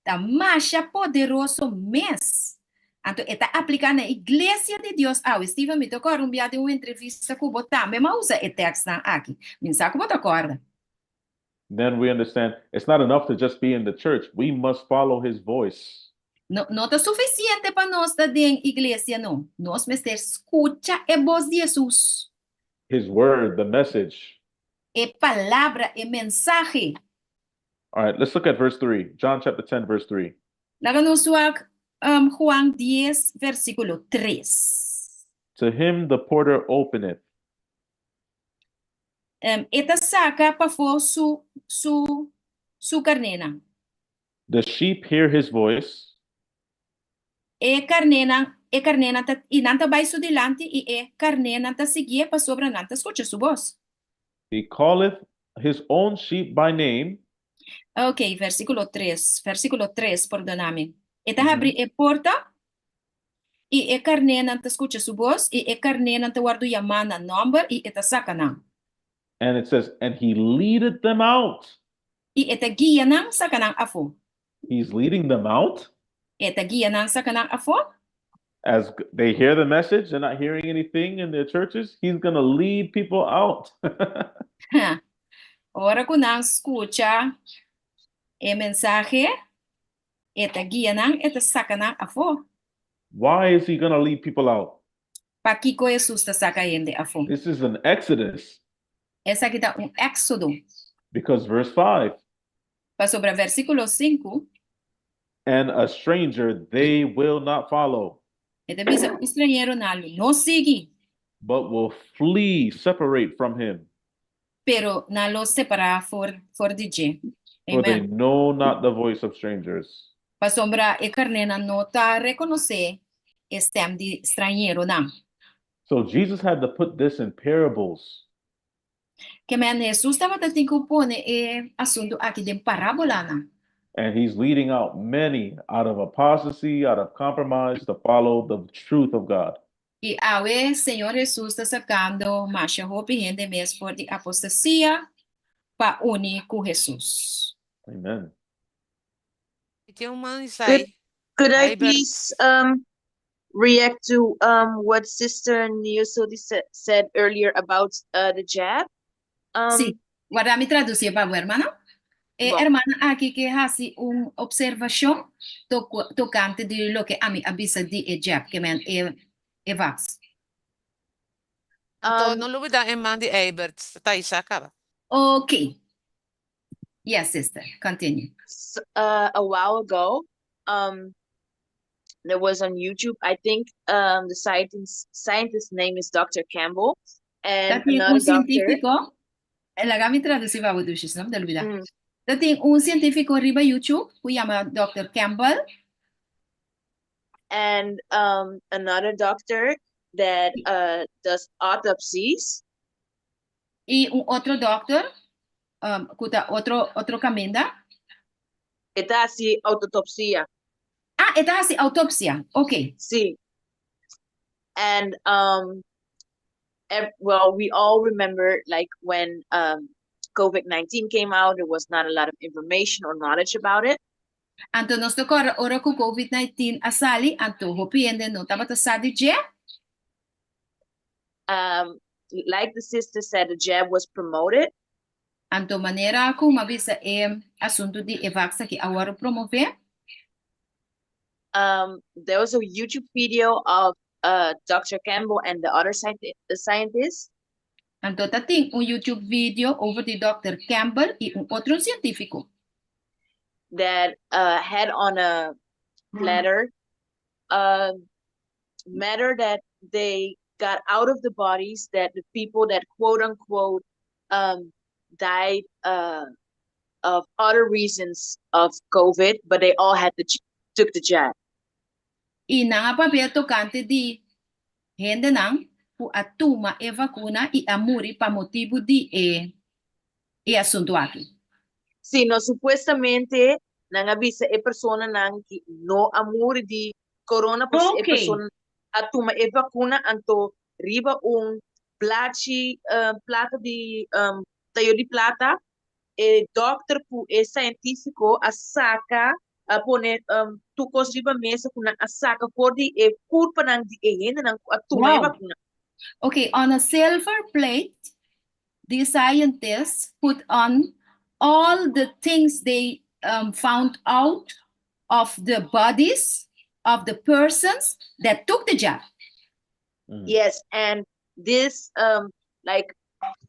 ta masha poderoso mes. Anto, e ta apliká na iglesia di Dios. Ah, Steven, mi ta kòrda un bia den un entrevista ku bo tambe m'a usa e tekstnan aki. Mi sa ku bo ta kòrda.
Then we understand it's not enough to just be in the church. We must follow his voice.
No, no ta sufisiente pa nos ta den iglesia, no. Nos mester skucha e bos di Jesus.
His word, the message.
E palabra, e mensahe.
All right, let's look at verse 3. John chapter 10, verse 3.
Laga nos wak Juan 10, versíkulo 3.
To him the porter openeth.
E ta saka pafó su karnénan.
The sheep hear his voice.
E karnénan ta, i nan ta bai su dilanti i e karnénan ta siguié pasobra nan ta skucha su bos.
He calleth his own sheep by name.
Ok, versíkulo 3, versíkulo 3, pordoná mi. E ta habri e porta i e karnénan ta skucha su bos i e karnénan ta wòrdu yamá na nòmber i e ta saka nan.
And it says, and he leadeth them out.
I e ta guia nan saka nan afó.
He's leading them out?
E ta guia nan saka nan afó.
As they hear the message, they're not hearing anything in their churches. He's going to lead people out.
Ora ku nan skucha e mensahe, e ta guia nan, e ta saka nan afó.
Why is he going to lead people out?
Pakiko Jesus ta saka hende afó?
This is an exodus.
Esaki ta un éksodo.
Because verse 5,
Pasobra versíkulo 5,
and a stranger they will not follow,
e ta bisa un strañero nan lo no sigui,
but will flee, separate from him.
Pero nan lo separá for di dje.
For they
Amen.
Know not the voice of strangers.
Pasobra e karnénan no ta rekonosé e stèm di strañeronan.
So Jesus had to put this in parables.
Ke men Jesus tabatin ku pone e asuntu aki den parábolanan.
And he's leading out many out of apostasy, out of compromise, to follow the truth of God.
I awe Señor Jesus ta sakando masha hopi hende mes for di apostasia pa uni ku Jesus.
Amen.
Tin un man
Could I
Hi, Bert.
please react to what Sister Niosodi said earlier about the jab?
Sí, warda mi tradusí pa bo, ruman. E
Bon.
Ruman aki ke hasi un opservashon tokante di loke ami a bisa di e jab, ke men e vax.
Anto, no lubidá e man di Ebert. Thaisa, kaba.
Ok. Yes, sister. Continue.
A while ago, there was on YouTube. I think the scientist name is Dr. Campbell, and
Tin
another
un
doctor.
sientífiko. Laga mi tradusí pa bo, no ta lubidá. Tin un sientífiko riba YouTube ku yama Dr. Campbell.
And another doctor that does autopsies.
I un otro dòkter, ku ta otro kaminda.
E ta hasi outopsia.
Ah, e ta hasi outopsia. Ok.
Sí. And well, we all remember, like, when COVID-19 came out, there was not a lot of information or knowledge about it.
Anto nos ta kòrda ora ku COVID-19 a sali, anto hopi hende no tabata sa di dje.
Like the sister said, the jab was promoted.
Anto manera ku m'a bisa e asuntu di e vax aki a wòrdu promové.
There was a YouTube video of Dr. Campbell and the other the scientists.
Anto tatin un YouTube video over di Dr. Campbell i un otro sientífiko.
That had on a platter matter that they got out of the bodies that the people that quote unquote um, died uh, of other reasons of COVID, but they all had the took the jab.
I nan a papia tokante di hendenan ku a tuma e vakuna i a muri pa motibu di e e asuntu aki.
Sí, no, supuestamente nan a bisa e personanan ki no a muri di corona pasobra e persona a tuma e vakuna anto riba un plachi plata di tayo di plata e dokter ku e sientífiko a saka a pone tur kos riba mesa ku nan a saka for di e kurpanan di e hendenan ku a tuma e vakuna.
Okay, on a silver plate, the scientists put on all the things they found out of the bodies of the persons that took the jab.
Yes, and this like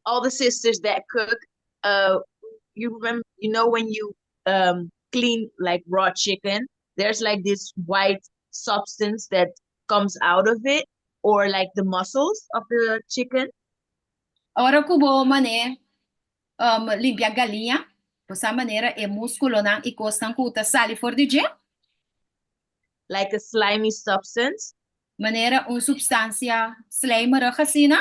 all the sisters that cook, you remember, when you clean like raw chicken, there's like this white substance that comes out of it, or like the muscles of the chicken.
Ora ku bo mane limpia galiña, bo sa manera e múskulonan i kosnan ku ta sali for di dje.
Like a slimy substance.
Manera un supstansia slijmerig asina.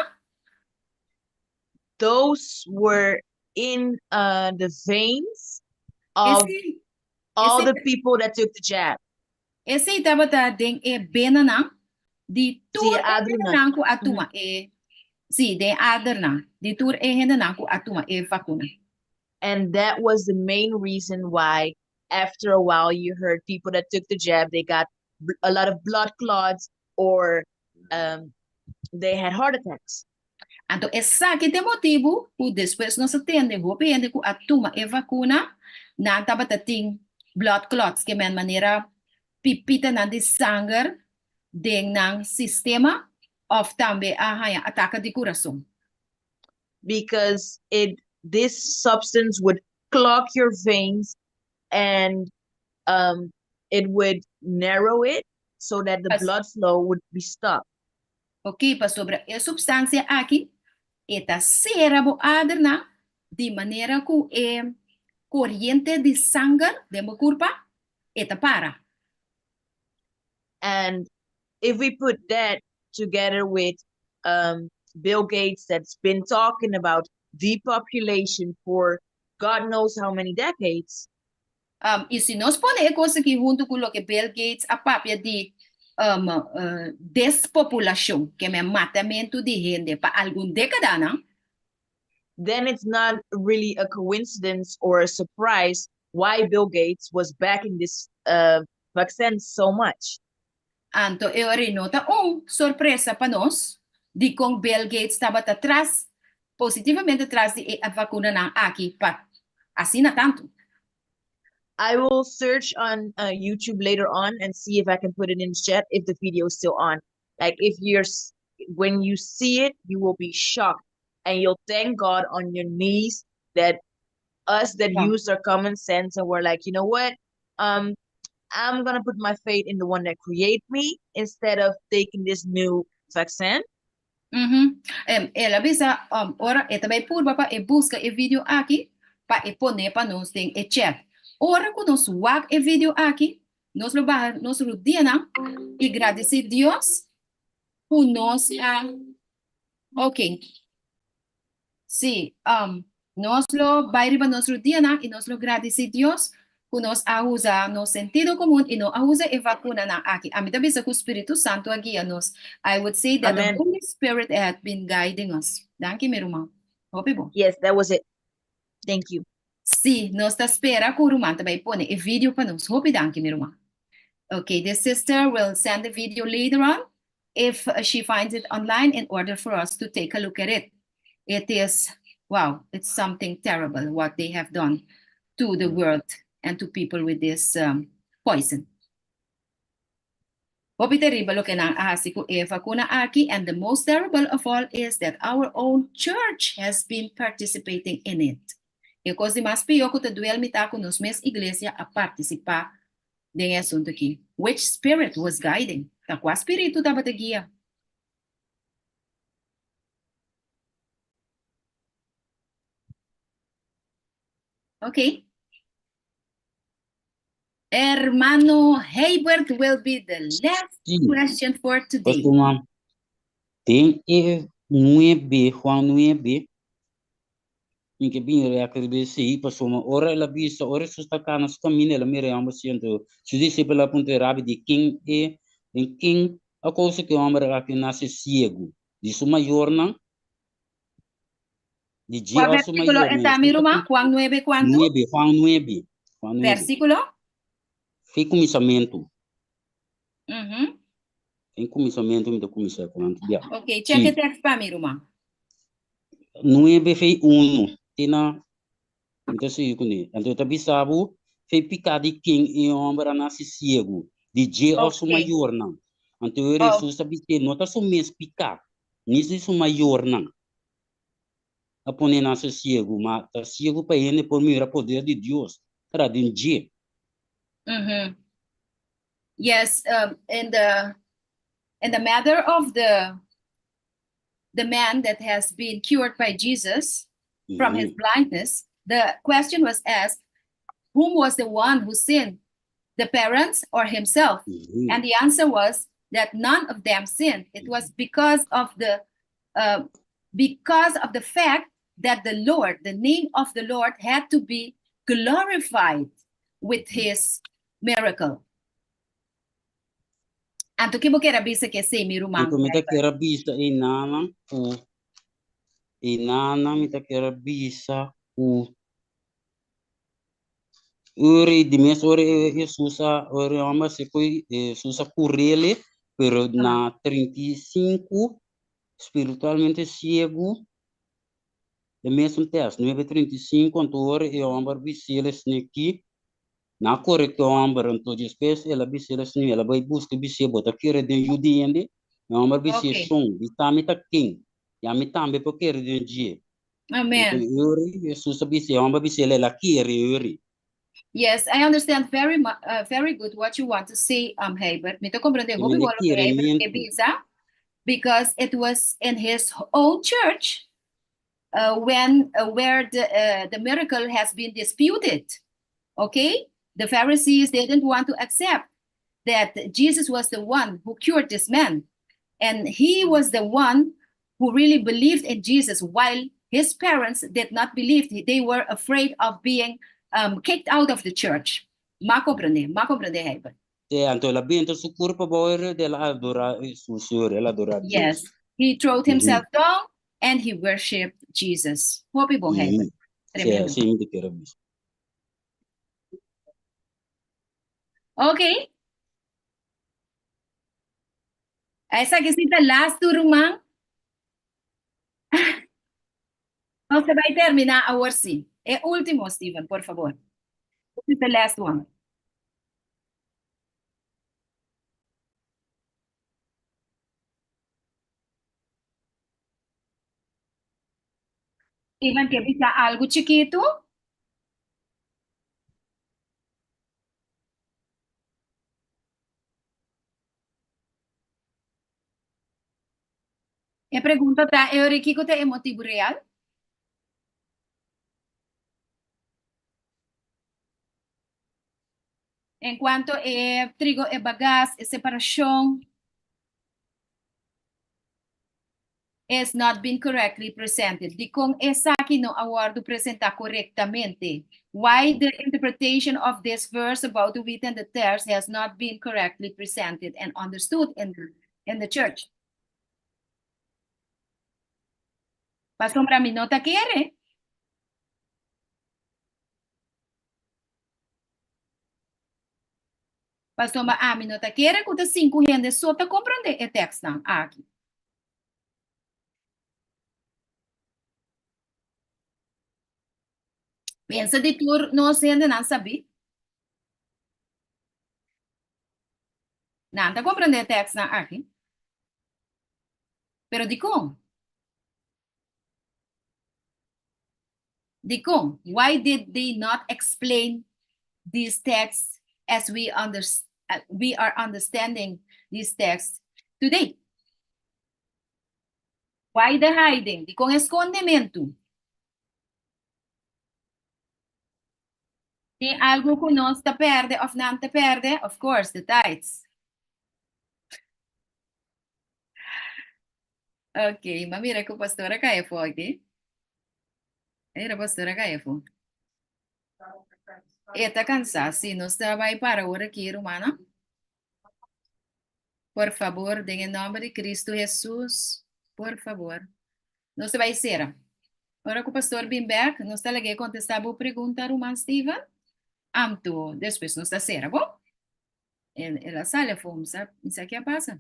Those were in the veins of all the people that took the jab.
Esei tabata den e benanan di tur e hendenan ku a tuma e, sí, den e adernan di tur e hendenan ku a tuma e vakuna.
And that was the main reason why after a while you heard people that took the jab, they got a lot of blood clots or they had heart attacks.
Anto esaki ta e motibu ku despues nos a tende hopi hende ku a tuma e vakuna, nan tabata tin blood clots, ke men manera pipitanan di sanger den nan sistema òf tambe a haña ataka di kurason.
Because it this substance would clog your veins and it would narrow it so that the blood flow would be stopped.
Ok, pasobra e supstansia aki e ta sera bo adernan di manera ku e koriente di sanger den bo kurpa e ta para.
And if we put that together with Bill Gates that's been talking about depopulation for God knows how many decades.
I si nos pone e kos aki huntu ku loke Bill Gates a papia di despopulashon, ke men matamentu di hende pa algun dékadanan.
Then it's not really a coincidence or a surprise why Bill Gates was backing this vaccine so much.
Anto e ora ei no ta un sorpresa pa nos dikon Bill Gates tabata tras, positivamente tras di e vakunanan aki pa asina tantu.
I will search on YouTube later on and see if I can put it in the chat if the video is still on. Like if you're when you see it, you will be shocked and you'll thank God on your knees that us that used our common sense and we're like, "You know what? I'm gonna put my faith in the one that created me instead of taking this new vaccine."
El a bisa, ora e ta bai purba pa e buska e video aki pa e pone pa nos den e chat. Ora ku nos wak e video aki, nos lo baha nos rudianan i gradisí Dios ku nos a. Ok. Sí, nos lo bai riba nos rudianan i nos lo gradisí Dios ku nos a usa nos sentido komun i no a usa e vakunanan aki. Ami ta bisa ku Spiritu Santu a guia nos. I would say that the
Amen.
Holy Spirit had been guiding us. Danki, mi ruman. Hopi bon.
Yes, that was it. Thank you.
Sí, nos ta spera ku ruman ta bai pone e video pa nos. Hopi danki, mi ruman. Okay, the sister will send the video later on if she finds it online in order for us to take a look at it. It is, wow, it's something terrible what they have done to the world and to people with this poison. Hopi terrible loke nan a hasi ku e vakuna aki, and the most terrible of all is that our own church has been participating in it. E kos di mas pió ku ta duel mi ta ku nos mes iglesia a partisipá den e asuntu aki. Which spirit was guiding? Ta kua spiritu tabata guia? Ok. Hermano Heybert will be the last
Sí.
question for today.
Pastor, den e 9, Juan 9, mi ke bin rek riba esei, pasobra ora el a bisa, ora Hesus ta kana su kaminda, el a mira e hòmber siento. Su disipelnan a puntra e rabi di ken e, den ken a kousa ku e hòmber aki nase siegu, di su mayornan Di dje
Kua
òf su
versíkulo
mayornan.
e ta, mi ruman? Juan 9 kuantu?
9, Juan 9. Juan 9.
Versíkulo?
Fe kuminsamentu.
Mhm.
Fe kuminsamentu mi ta kuminsá ku antes bia.
Ok, check
Sí.
e tekst pa mi, ruman.
9 fe 1. Te na mi ta sigui kuné. Anto e ta bisa bo fe piká di ken e hòmber a nase siegu, di dje òf su
Ok.
mayornan. Anto
Oh.
Hesus ta bis'é, no ta su mes piká, ni di su mayornan. A pone nan ser ciego, ma ta ciego pa hende por mira poder di Dios tra den dje.
Mhm. Yes, um, in the in the matter of the the man that has been cured by Jesus from his
Mhm.
blindness, the question was asked, whom was the one who sinned, the parents or himself?
Mhm.
And the answer was that none of them sinned. It was because of the uh, because of the fact that the Lord, the name of the Lord, had to be glorified with his miracle. Anto ki bo kier a bisa ke esei, mi ruman
Anto mi ta
Herbert?
kier a bisa e nannan ku e nannan mi ta kier a bisa ku Ora di mes ora Hesus a ora e hòmber a ku Hesus a kur'el, pero na 35 spiritualmente siegu e mesun tèst, nuebe 35 anto ora e hòmber bis'el esaki, nan a kore ku e hòmber, anto despues el a bis'el esaki, el a bai buska i bis'é, bo ta kere den yu di hende? E hòmber bis'é, Shon, bisa mi ta ken, i ami tambe por kere den dje.
Amen.
Anto ora Hesus a bis'é, e hòmber a bis'é, el a kere ora.
Yes, I understand very uh, very good what you want to say, um, Herbert. Mi ta comprende hopi
Mene
bon loke Herbert ke
kerementu.
bisa, because it was in his own church uh, when uh, where the uh, the miracle has been disputed. Okay, the Pharisees they didn't want to accept that Jesus was the one who cured this man, and he was the one who really believed in Jesus, while his parents did not believe. They were afraid of being um, kicked out of the church. M'a comprende, m'a comprende, Herbert.
Te, anto el a benta su kurpa bou e red, el a adorá su Señor, el a adorá Dios.
Yes, he throwed
Mhm.
himself down and he worshiped Jesus. Hopi bon, Herbert.
Mhm. Sí,
Tremendo.
así mi te quiero bisa.
Ok. Esaki si ta lastu, ruman. Nos ta bai terminá awor sí. E último, Steven, por favor. This is the last one. Steven ke bisa algu chikitu? E pregunta ta, e ora kiko ta e motibu real? En cuanto e trigo e bagas, e separacion is not been correctly presented. Dikon esaki no a wordu presenta corectamente? Why the interpretation of this verse about the wheat and the tares has not been correctly presented and understood in the, in the church? Pasobra mi no ta kere. Pasobra ami no ta kere ku ta sinku hende so ta komprondé e tèkstnan aki. Pensa di tur nos hendenan sabí. Nan ta komprondé e tèkstnan aki. Pero dikon? Dikon? Why did they not explain these texts as we under, we are understanding these texts today? Why the hiding? Dikon e skondementu? Tin algu ku nos ta pèrdè òf nan ta pèrdè? Of course, the tithes. Ok, m'a mira ku pastor a kai afó aki. Mira pastor a kai afó. E ta kansá, sí, nos ta bai para ora aki, rumannan. Por fabor, den e nòmber di Kristu Hesus, por fabor. Nos ta bai sera. Ora ku pastor bin bèk, nos ta lag'é kontestá bo pregunta, ruman Steven. Anto, despues nos ta sera, bon? El, el a sali afó, mi sa, mi sa ke a pasa.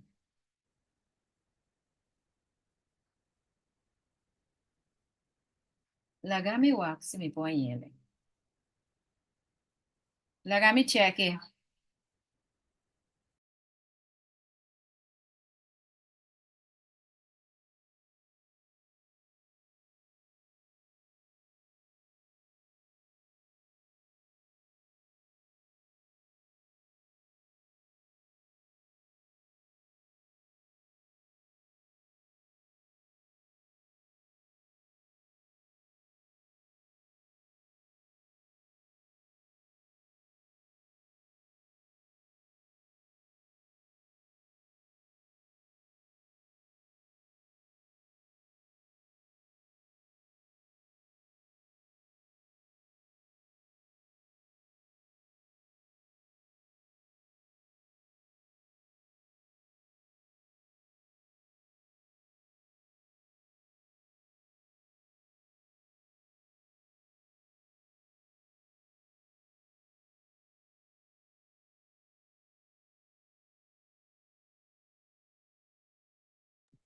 Laga mi wak si mi por hañ'el. Laga mi chèk'e.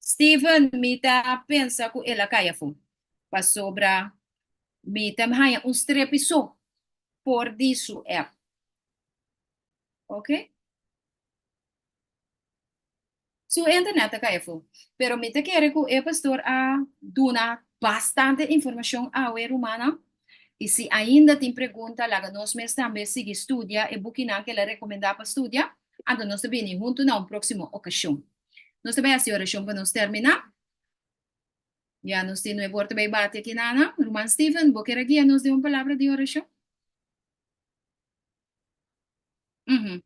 Steven, mi ta pensa ku el a kai afó, pasobra mi ta haña un strepi so for di su app. Ok? Su internet a kai afó. Pero mi ta kere ku e pastor a duna bastante informashon awe, rumannan. I si ainda tin pregunta, laga nos mes tambe sigui studia e bukinan ku el a rekomendá pa studia. Anto nos ta bini huntu na un próksimo okashon. Nos ta bai hasi orashon pa nos terminá. Ya nos tin nuebe or ta bai bati aki nana. Ruman Steven, bo kier a guia nos den un palabra di orashon? Mhm.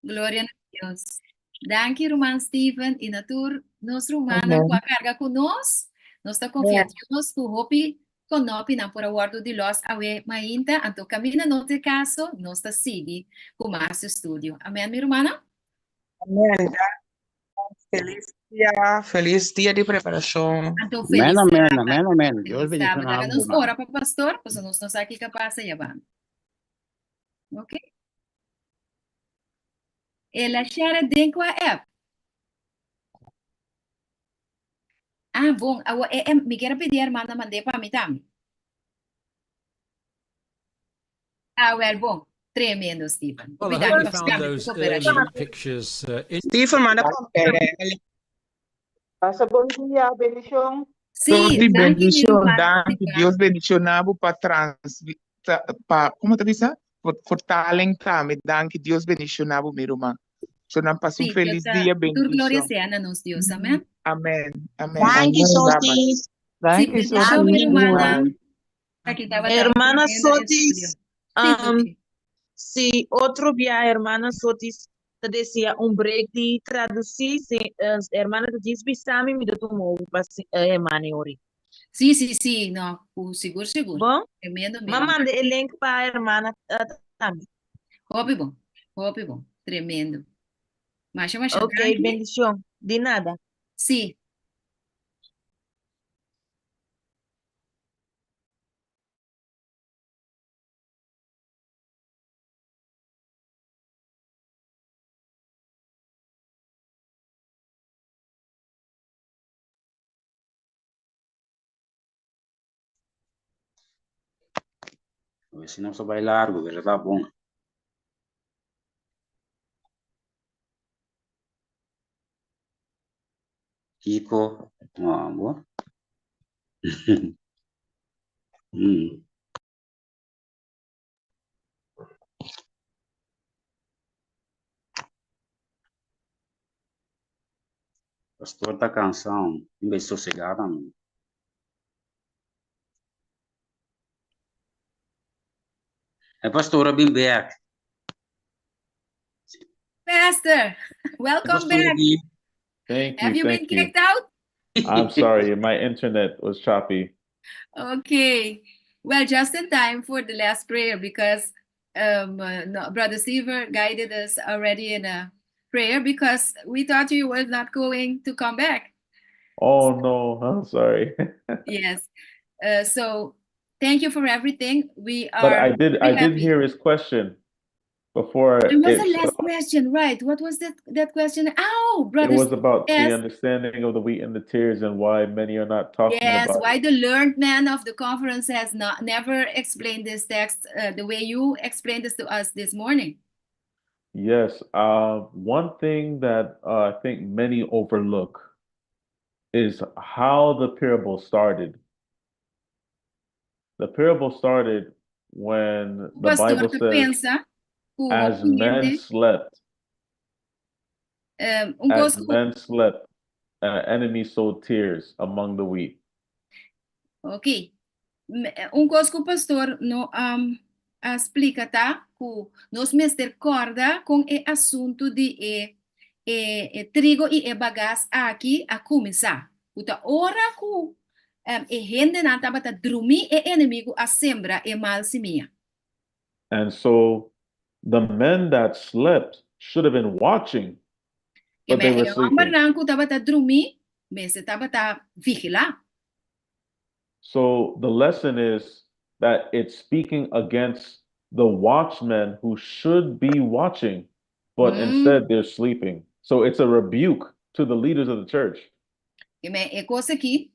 Gloria na Dios. Danki ruman Steven i na tur nos rumannan ku a karga ku nos. Nos ta konfia Dios ku hopi konopinan por a wòrdu di lòs awe mainta, anto kaminda no ta e kaso, nos ta sigui ku mas estudio. Amen mi rumannan.
Amen. Felis dia, felis dia di preparashon.
Anto
Amen,
felis
amen,
Sabat.
amen, amen. Dios
Felis
bendiciona
Sabat. Laga
bo,
nos
man.
ora pa pastor, pasobra nos no sa kiko a pasa yabando. Ok. El a share den kua app? Ah, bon. Awo, e, e, mi kier a pidi hermana mand'é pa mi tambe. Ah, wel, bon. Tremendo, Steven.
Well,
Hopi
I
danki
hope you
pa
found
tambe tu
those
koperashon.
early pictures uh, in
Steven manda pa mi.
Pasa bon dia, bendishon.
Sí,
Soti
danki mi
bendishon,
ruman
danki.
Steven.
Dios bendishoná bo pa trans pa komo ta bisa? Vertaling tambe. Danki Dios bendishoná bo mi ruman. Shonan pasa un
Sí, Dios
felis
ta,
dia,
tur gloria
bendishon.
sea na nos Dios. Amén.
Amén, amén.
Danki,
Bye bye.
Sotis.
Sí,
Danki,
bendishon mi
Sotis.
rumannan. Aki tabata un
Hermana
tremendo
Sotis,
estudio. Sí,
um,
Tuchi.
si otro bia hermana Sotis ta desea un break di traduci, si, eh, hermana ta djis bisa mi, mi ta tuma over pa si, eh, hermana e ori.
Sí, sí, sí, no, ku sigur sigur.
Bon?
Tremendo
M'a
mendo.
manda e link pa hermana eh, tambe.
Hopi bon, hopi bon, tremendo. Masha, masha
Ok,
danki.
bendishon. Di nada.
Sí.
Si nos ta bai largu, pero ta bon. Kiko, bo. Pastor ta cansao, tin bay sosega tambe. E pastor a bin bek.
Pastor, welcome
Pastor
back.
bin.
Thank
Have
you,
you been
thank you.
kicked out?
I'm sorry, my internet was choppy.
Okay. Well, just in time for the last prayer because um, uh, no, Brother Seaver guided us already in a prayer because we thought you were not going to come back.
Oh no, I'm sorry.
Yes. Uh, so thank you for everything. We
But
are
I did
very
I did
happy.
hear his question before
There was
it
a
shut
last
off.
question, right? What was that that question? Oh,
It
Brother
was about the
Yes.
understanding of the wheat and the tears and why many are not talking
Yes,
about
why
it.
the learned man of the conference has not never explained this text uh, the way you explained this to us this morning.
Yes, uh, one thing that uh, I think many overlook is how the parable started. The parable started when the
Pastor
Bible
ta
says,
pensa ku
as
hopi
men
hende,
slept,
um, un
as
kos ku,
men slept, uh, enemy sowed tears among the wheat.
ok, eh, un kos ku pastor no um, a splika ta ku nos mester kòrda kon e asuntu di e, e, e trigo i e bagas aki a kuminsá. Ku ta ora ku um, e hendenan tabata drumí e enemigu a sembra e mal simia.
And so the men that slept should have been watching,
Ke
but they
men
were
e
sleeping.
hòmbernan ku tabata drumí mester tabata vigilá.
So the lesson is that it's speaking against the watchmen who should be watching, but instead they're sleeping. So it's a rebuke to the leaders of the church.
Ke men e kos aki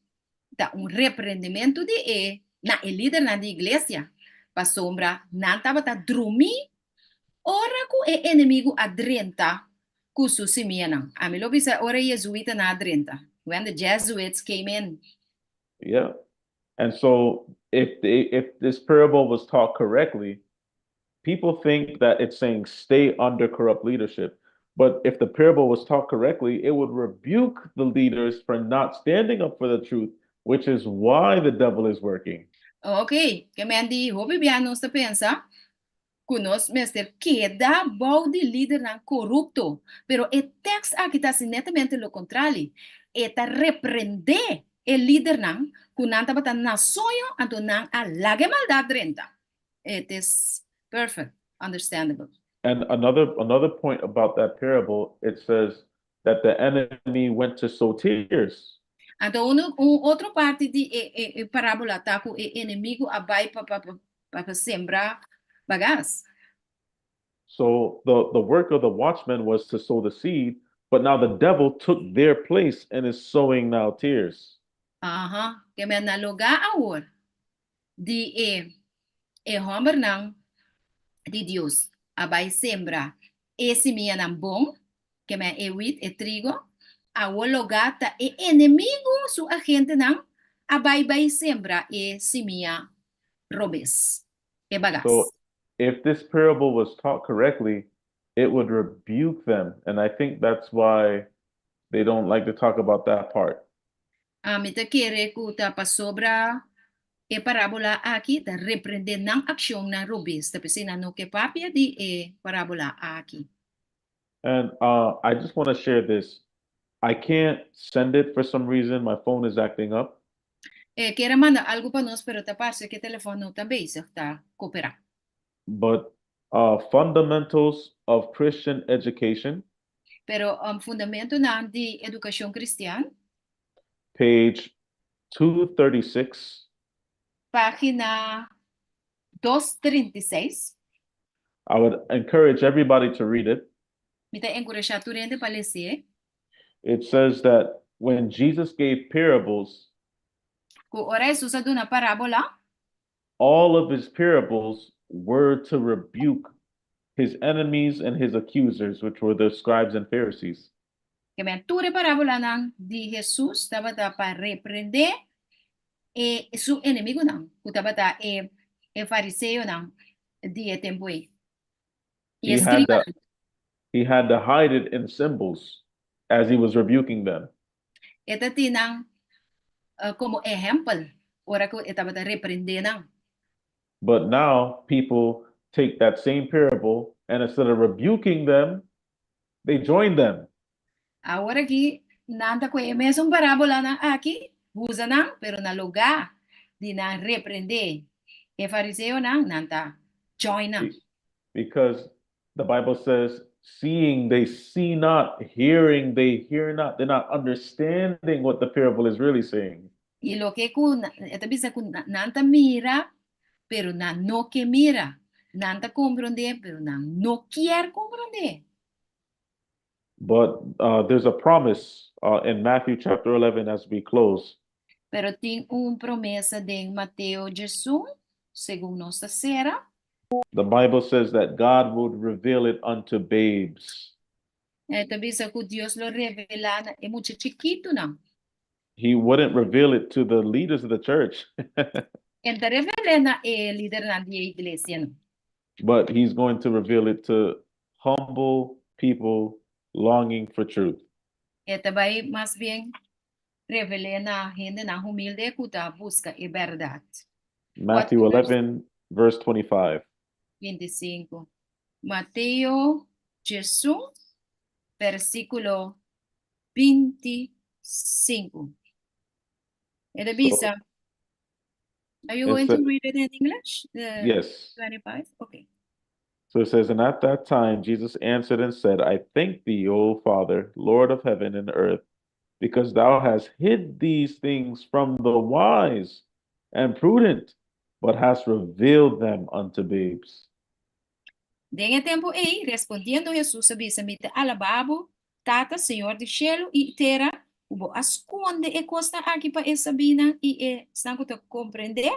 ta un reprendementu di e na e lidernan di iglesia, pasobra nan tabata drumí ora ku e enemigu a drenta ku su simianan. Ami lo bisa ora e jezuitanan a drenta, when the Jesuits came in.
Yeah. And so if they, if this parable was taught correctly, people think that it's saying stay under corrupt leadership. But if the parable was taught correctly, it would rebuke the leaders for not standing up for the truth, which is why the devil is working.
Ok, ke men di hopi bia nos ta pensa ku nos mester keda bou di lidernan korupto, pero e tekst aki ta hasi netamente lo kontrali. E ta reprendé e lidernan ku nan tabata na soño anto nan a laga e maldat drenta. It is perfect, understandable.
And another another point about that parable, it says that the enemy went to sow tears.
Anto un, un otro parti di e, e, e parábola ta ku e enemigu a bai pa, pa, pa, pa, pa sembra bagas.
So the, the work of the watchman was to sow the seed, but now the devil took their place and is sowing now tears.
Aha, ke men na lugá awor di e e hòmbernan di Dios a bai sembra e simianan bon, ke men e wit, e trigo, awor lugá ta e enemigu su agentenan a bai bai sembra e simia robes, e bagas.
So if this parable was taught correctly, it would rebuke them. And I think that's why they don't like to talk about that part.
Ami ta kere ku ta pasobra e parábola aki ta reprendé nan akshonnan robes, ta p'esei nan no ke papia di e parábola aki.
And uh, I just want to share this. I can't send it for some reason. My phone is acting up.
E kier a manda algu pa nos pero ta parse ku e telefòn no ta bezig ta koperá.
But uh, Fundamentals of Christian Education.
Pero um, Fundamentonan di Edukashon Kristian.
Page 236.
Página 236.
I would encourage everybody to read it.
Mi ta enkurashá tur hende pa les'é.
It says that when Jesus gave parables,
Ku ora Hesus a duna parábola,
all of his parables were to rebuke his enemies and his accusers, which were the scribes and Pharisees.
Ke men tur e parábolanan di Hesus tabata pa reprendé e su enemigunan, ku tabata e e fariseonan di e tempu ei. I e
He had to,
escribanan.
he had to hide it in symbols as he was rebuking them.
E ta tin nan komo ehèmpel ora ku e tabata reprendé nan.
But now people take that same parable and instead of rebuking them, they join them.
Awor aki nan ta kohe e mesun parábolanan aki, usa nan, pero na lugá di nan reprendé e fariseonan, nan ta join nan.
Because the Bible says, seeing they see not, hearing they hear not, they're not understanding what the parable is really saying.
I loke ku e ta bisa ku nan ta mira, pero nan no ke mira. Nan ta komprondé, pero nan no kier komprondé.
But uh, there's a promise uh, in Matthew chapter 11 as we close.
Pero tin un promesa den Mateo 11, segun nos ta sera.
The Bible says that God would reveal it unto babes.
E ta bisa ku Dios lo revelá na e mucha chikitunan.
He wouldn't reveal it to the leaders of the church.
E n'ta revel'é na e lidernan di e iglesia no.
But he's going to reveal it to humble people longing for truth.
E ta bai mas bien revel'é na hendenan humilde ku ta buska e bèrdat.
Matthew 11, verse 25.
25. Mateo 11, versíkulo 25. E ta bisa, Are you going to read it in English?
The yes.
25? Okay.
So it says, And at that time Jesus answered and said, I thank thee, O Father, Lord of heaven and earth, because thou hast hid these things from the wise and prudent, but hast revealed them unto babes.
Den e tempu ei, respondiendo Hesus a bisa, Mi ta alabá bo, Tata, Señor di shelu i tera, ku bo a skonde e kosnan aki pa e sabínan i esnan ku ta komprendé,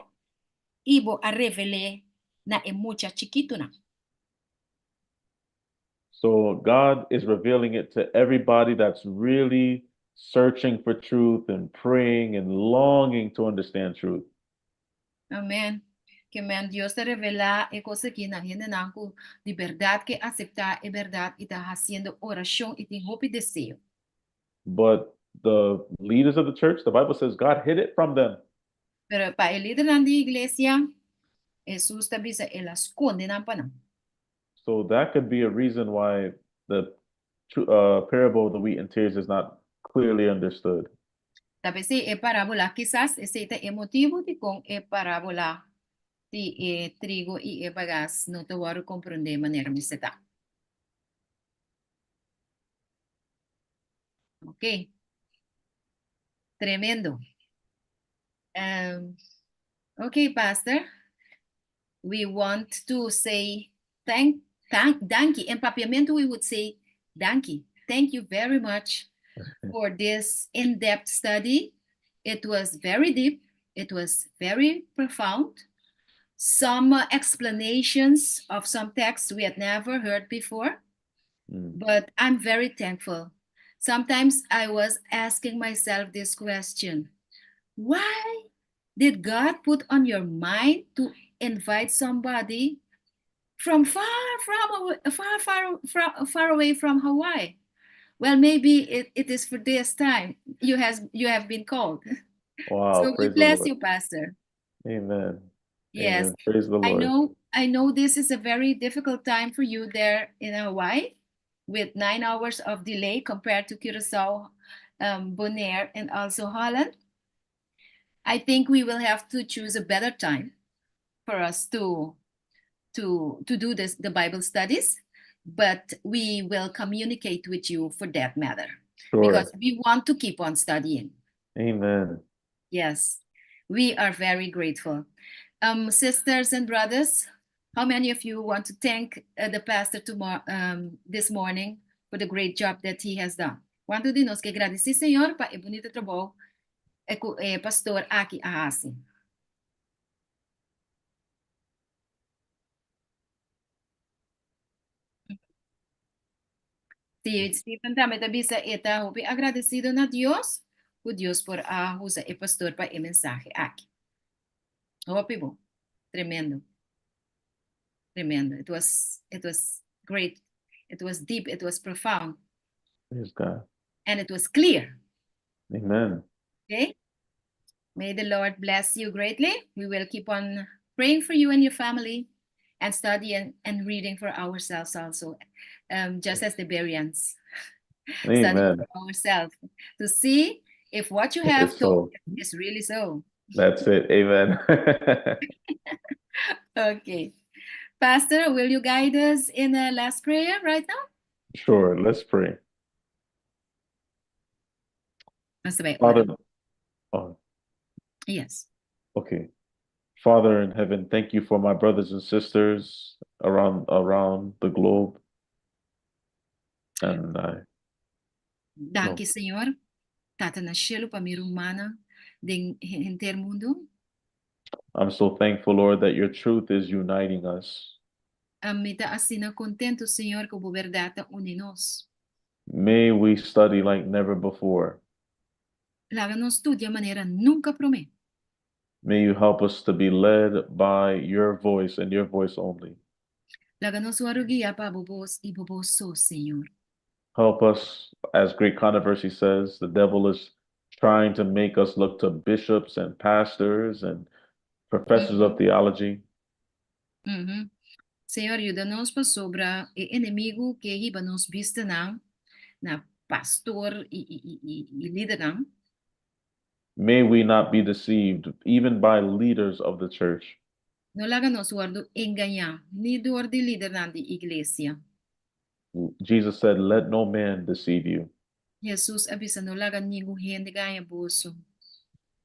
i bo a revel'é na e mucha chikitunan.
So God is revealing it to everybody that's really searching for truth and praying and longing to understand truth.
Amen. Ke men Dios ta revelá e kos aki na hendenan ku di bèrdat ke aseptá e bèrdat i ta hasiendo orashon i tin hopi deseo.
But the leaders of the church, the Bible says God hid it from them.
Pero pa e lidernan di iglesia, Hesus ta bisa el a skonde nan pa nan.
So that could be a reason why the uh, parable of the wheat and tares is not clearly understood.
Ta p'esei e parábola, kisas esei ta e motibu dikon e parábola di e trigo i e bagas no ta wòrdu komprondé manera mester ta. Ok. Tremendo. Um, ok, Pastor. We want to say thank, thank, danki. In Papiamento we would say danki. Thank you very much for this in-depth study. It was very deep. It was very profound. Some explanations of some texts we had never heard before. But I'm very thankful. Sometimes I was asking myself this question Why did God put on your mind to invite somebody from far, from far, far, far, far away from Hawaii? Well, maybe it, it is for this time you has you have been called.
Wow,
so we bless you, Pastor.
Amen.
Yes.
Amen. Praise the Lord.
I know I know this is a very difficult time for you there in Hawaii with nine hours of delay compared to Curacao, um, Bonaire, and also Holland. I think we will have to choose a better time for us to to to do this the Bible studies, but we will communicate with you for that matter.
Sure.
Because we want to keep on studying.
Amen.
Yes, we are very grateful. Um, sisters and brothers, how many of you want to thank uh, the pastor tomorrow, um, this morning for the great job that he has done? Kuantu di nos ke gradisí Señor pa e bunita trabou ku e pastor aki a hasi? Sí, Stephen tambe ta bisa e ta hopi agradesido na Dios ku Dios por a usa e pastor pa e mensahe aki. Hopi bon. Tremendo. Tremendo. It was it was great. It was deep. It was profound.
Praise God.
And it was clear.
Amen.
Okay. May the Lord bless you greatly. We will keep on praying for you and your family and studying and reading for ourselves also, um, just as the Bereans.
Amen.
Studying for ourselves to see if what you have
It's so.
is really so.
That's it. Amen.
Okay. Pastor, will you guide us in a last prayer right now?
Sure. Let's pray.
Nos ta bai ora.
Father, oh,
Yes.
okay. Father in heaven, thank you for my brothers and sisters around around the globe. And I
Danki, Señor. Tata na shelu pa mi rumannan den henter mundu.
I'm so thankful, Lord, that your truth is uniting us.
Mi ta asina kontentu, Señor, ku bo bèrdat ta uni nos.
May we study like never before.
Laga nos studia manera nunka promé.
May you help us to be led by your voice and your voice only.
Laga nos wòrdu guiá pa bo bos i bo bos so, Señor.
Help us, as Great Controversy says, the devil is trying to make us look to bishops and pastors and professors of theology.
Mhm. Señor, yuda nos pasobra e enemigu ke hiba nos bistanan na pastor i i i i i lidernan.
May we not be deceived, even by leaders of the church.
No laga nos wòrdu engañá, ni dor di lidernan di iglesia.
Jesus said, Let no man deceive you.
Hesus a bisa, No laga ningun hende gaña boso.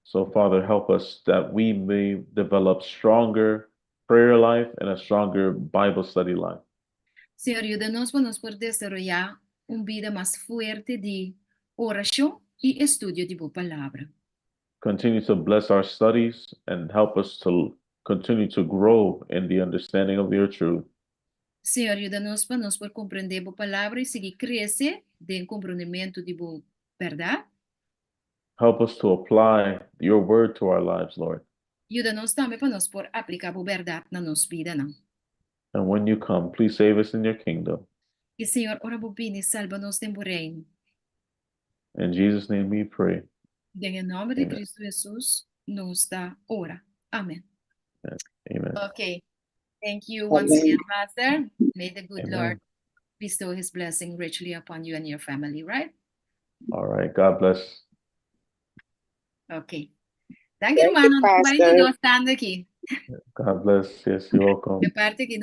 So, Father, help us that we may develop stronger prayer life and a stronger Bible study life.
Señor, yuda nos pa nos por desaroyá un bida mas fuerte di orashon i estudio di bo Palabra.
Continue to bless our studies and help us to continue to grow in the understanding of your truth.
Señor, yuda nos pa nos por komprendé bo Palabra i sigui krese den komprondementu di bo bèrdat.
Help us to apply your word to our lives, Lord.
Yuda nos tambe pa nos por apliká bo bèrdat na nos bidanan.
And when you come, please save us in your kingdom.
I Señor, ora bo bini, salba nos den bo reino.
In Jesus' name we pray.
Den e nòmber di
Amen.
Kristu Hesus nos ta ora. Amen.
Amen.
Okay. Thank you once again, Pastor. May the good
Amen.
Lord bestow his blessing richly upon you and your family, right?
All right. God bless.
Okay. Dank je,
Thank you,
hermano.
Pastor.
Aki.
God bless. Yes, you're welcome.
Di parti aki.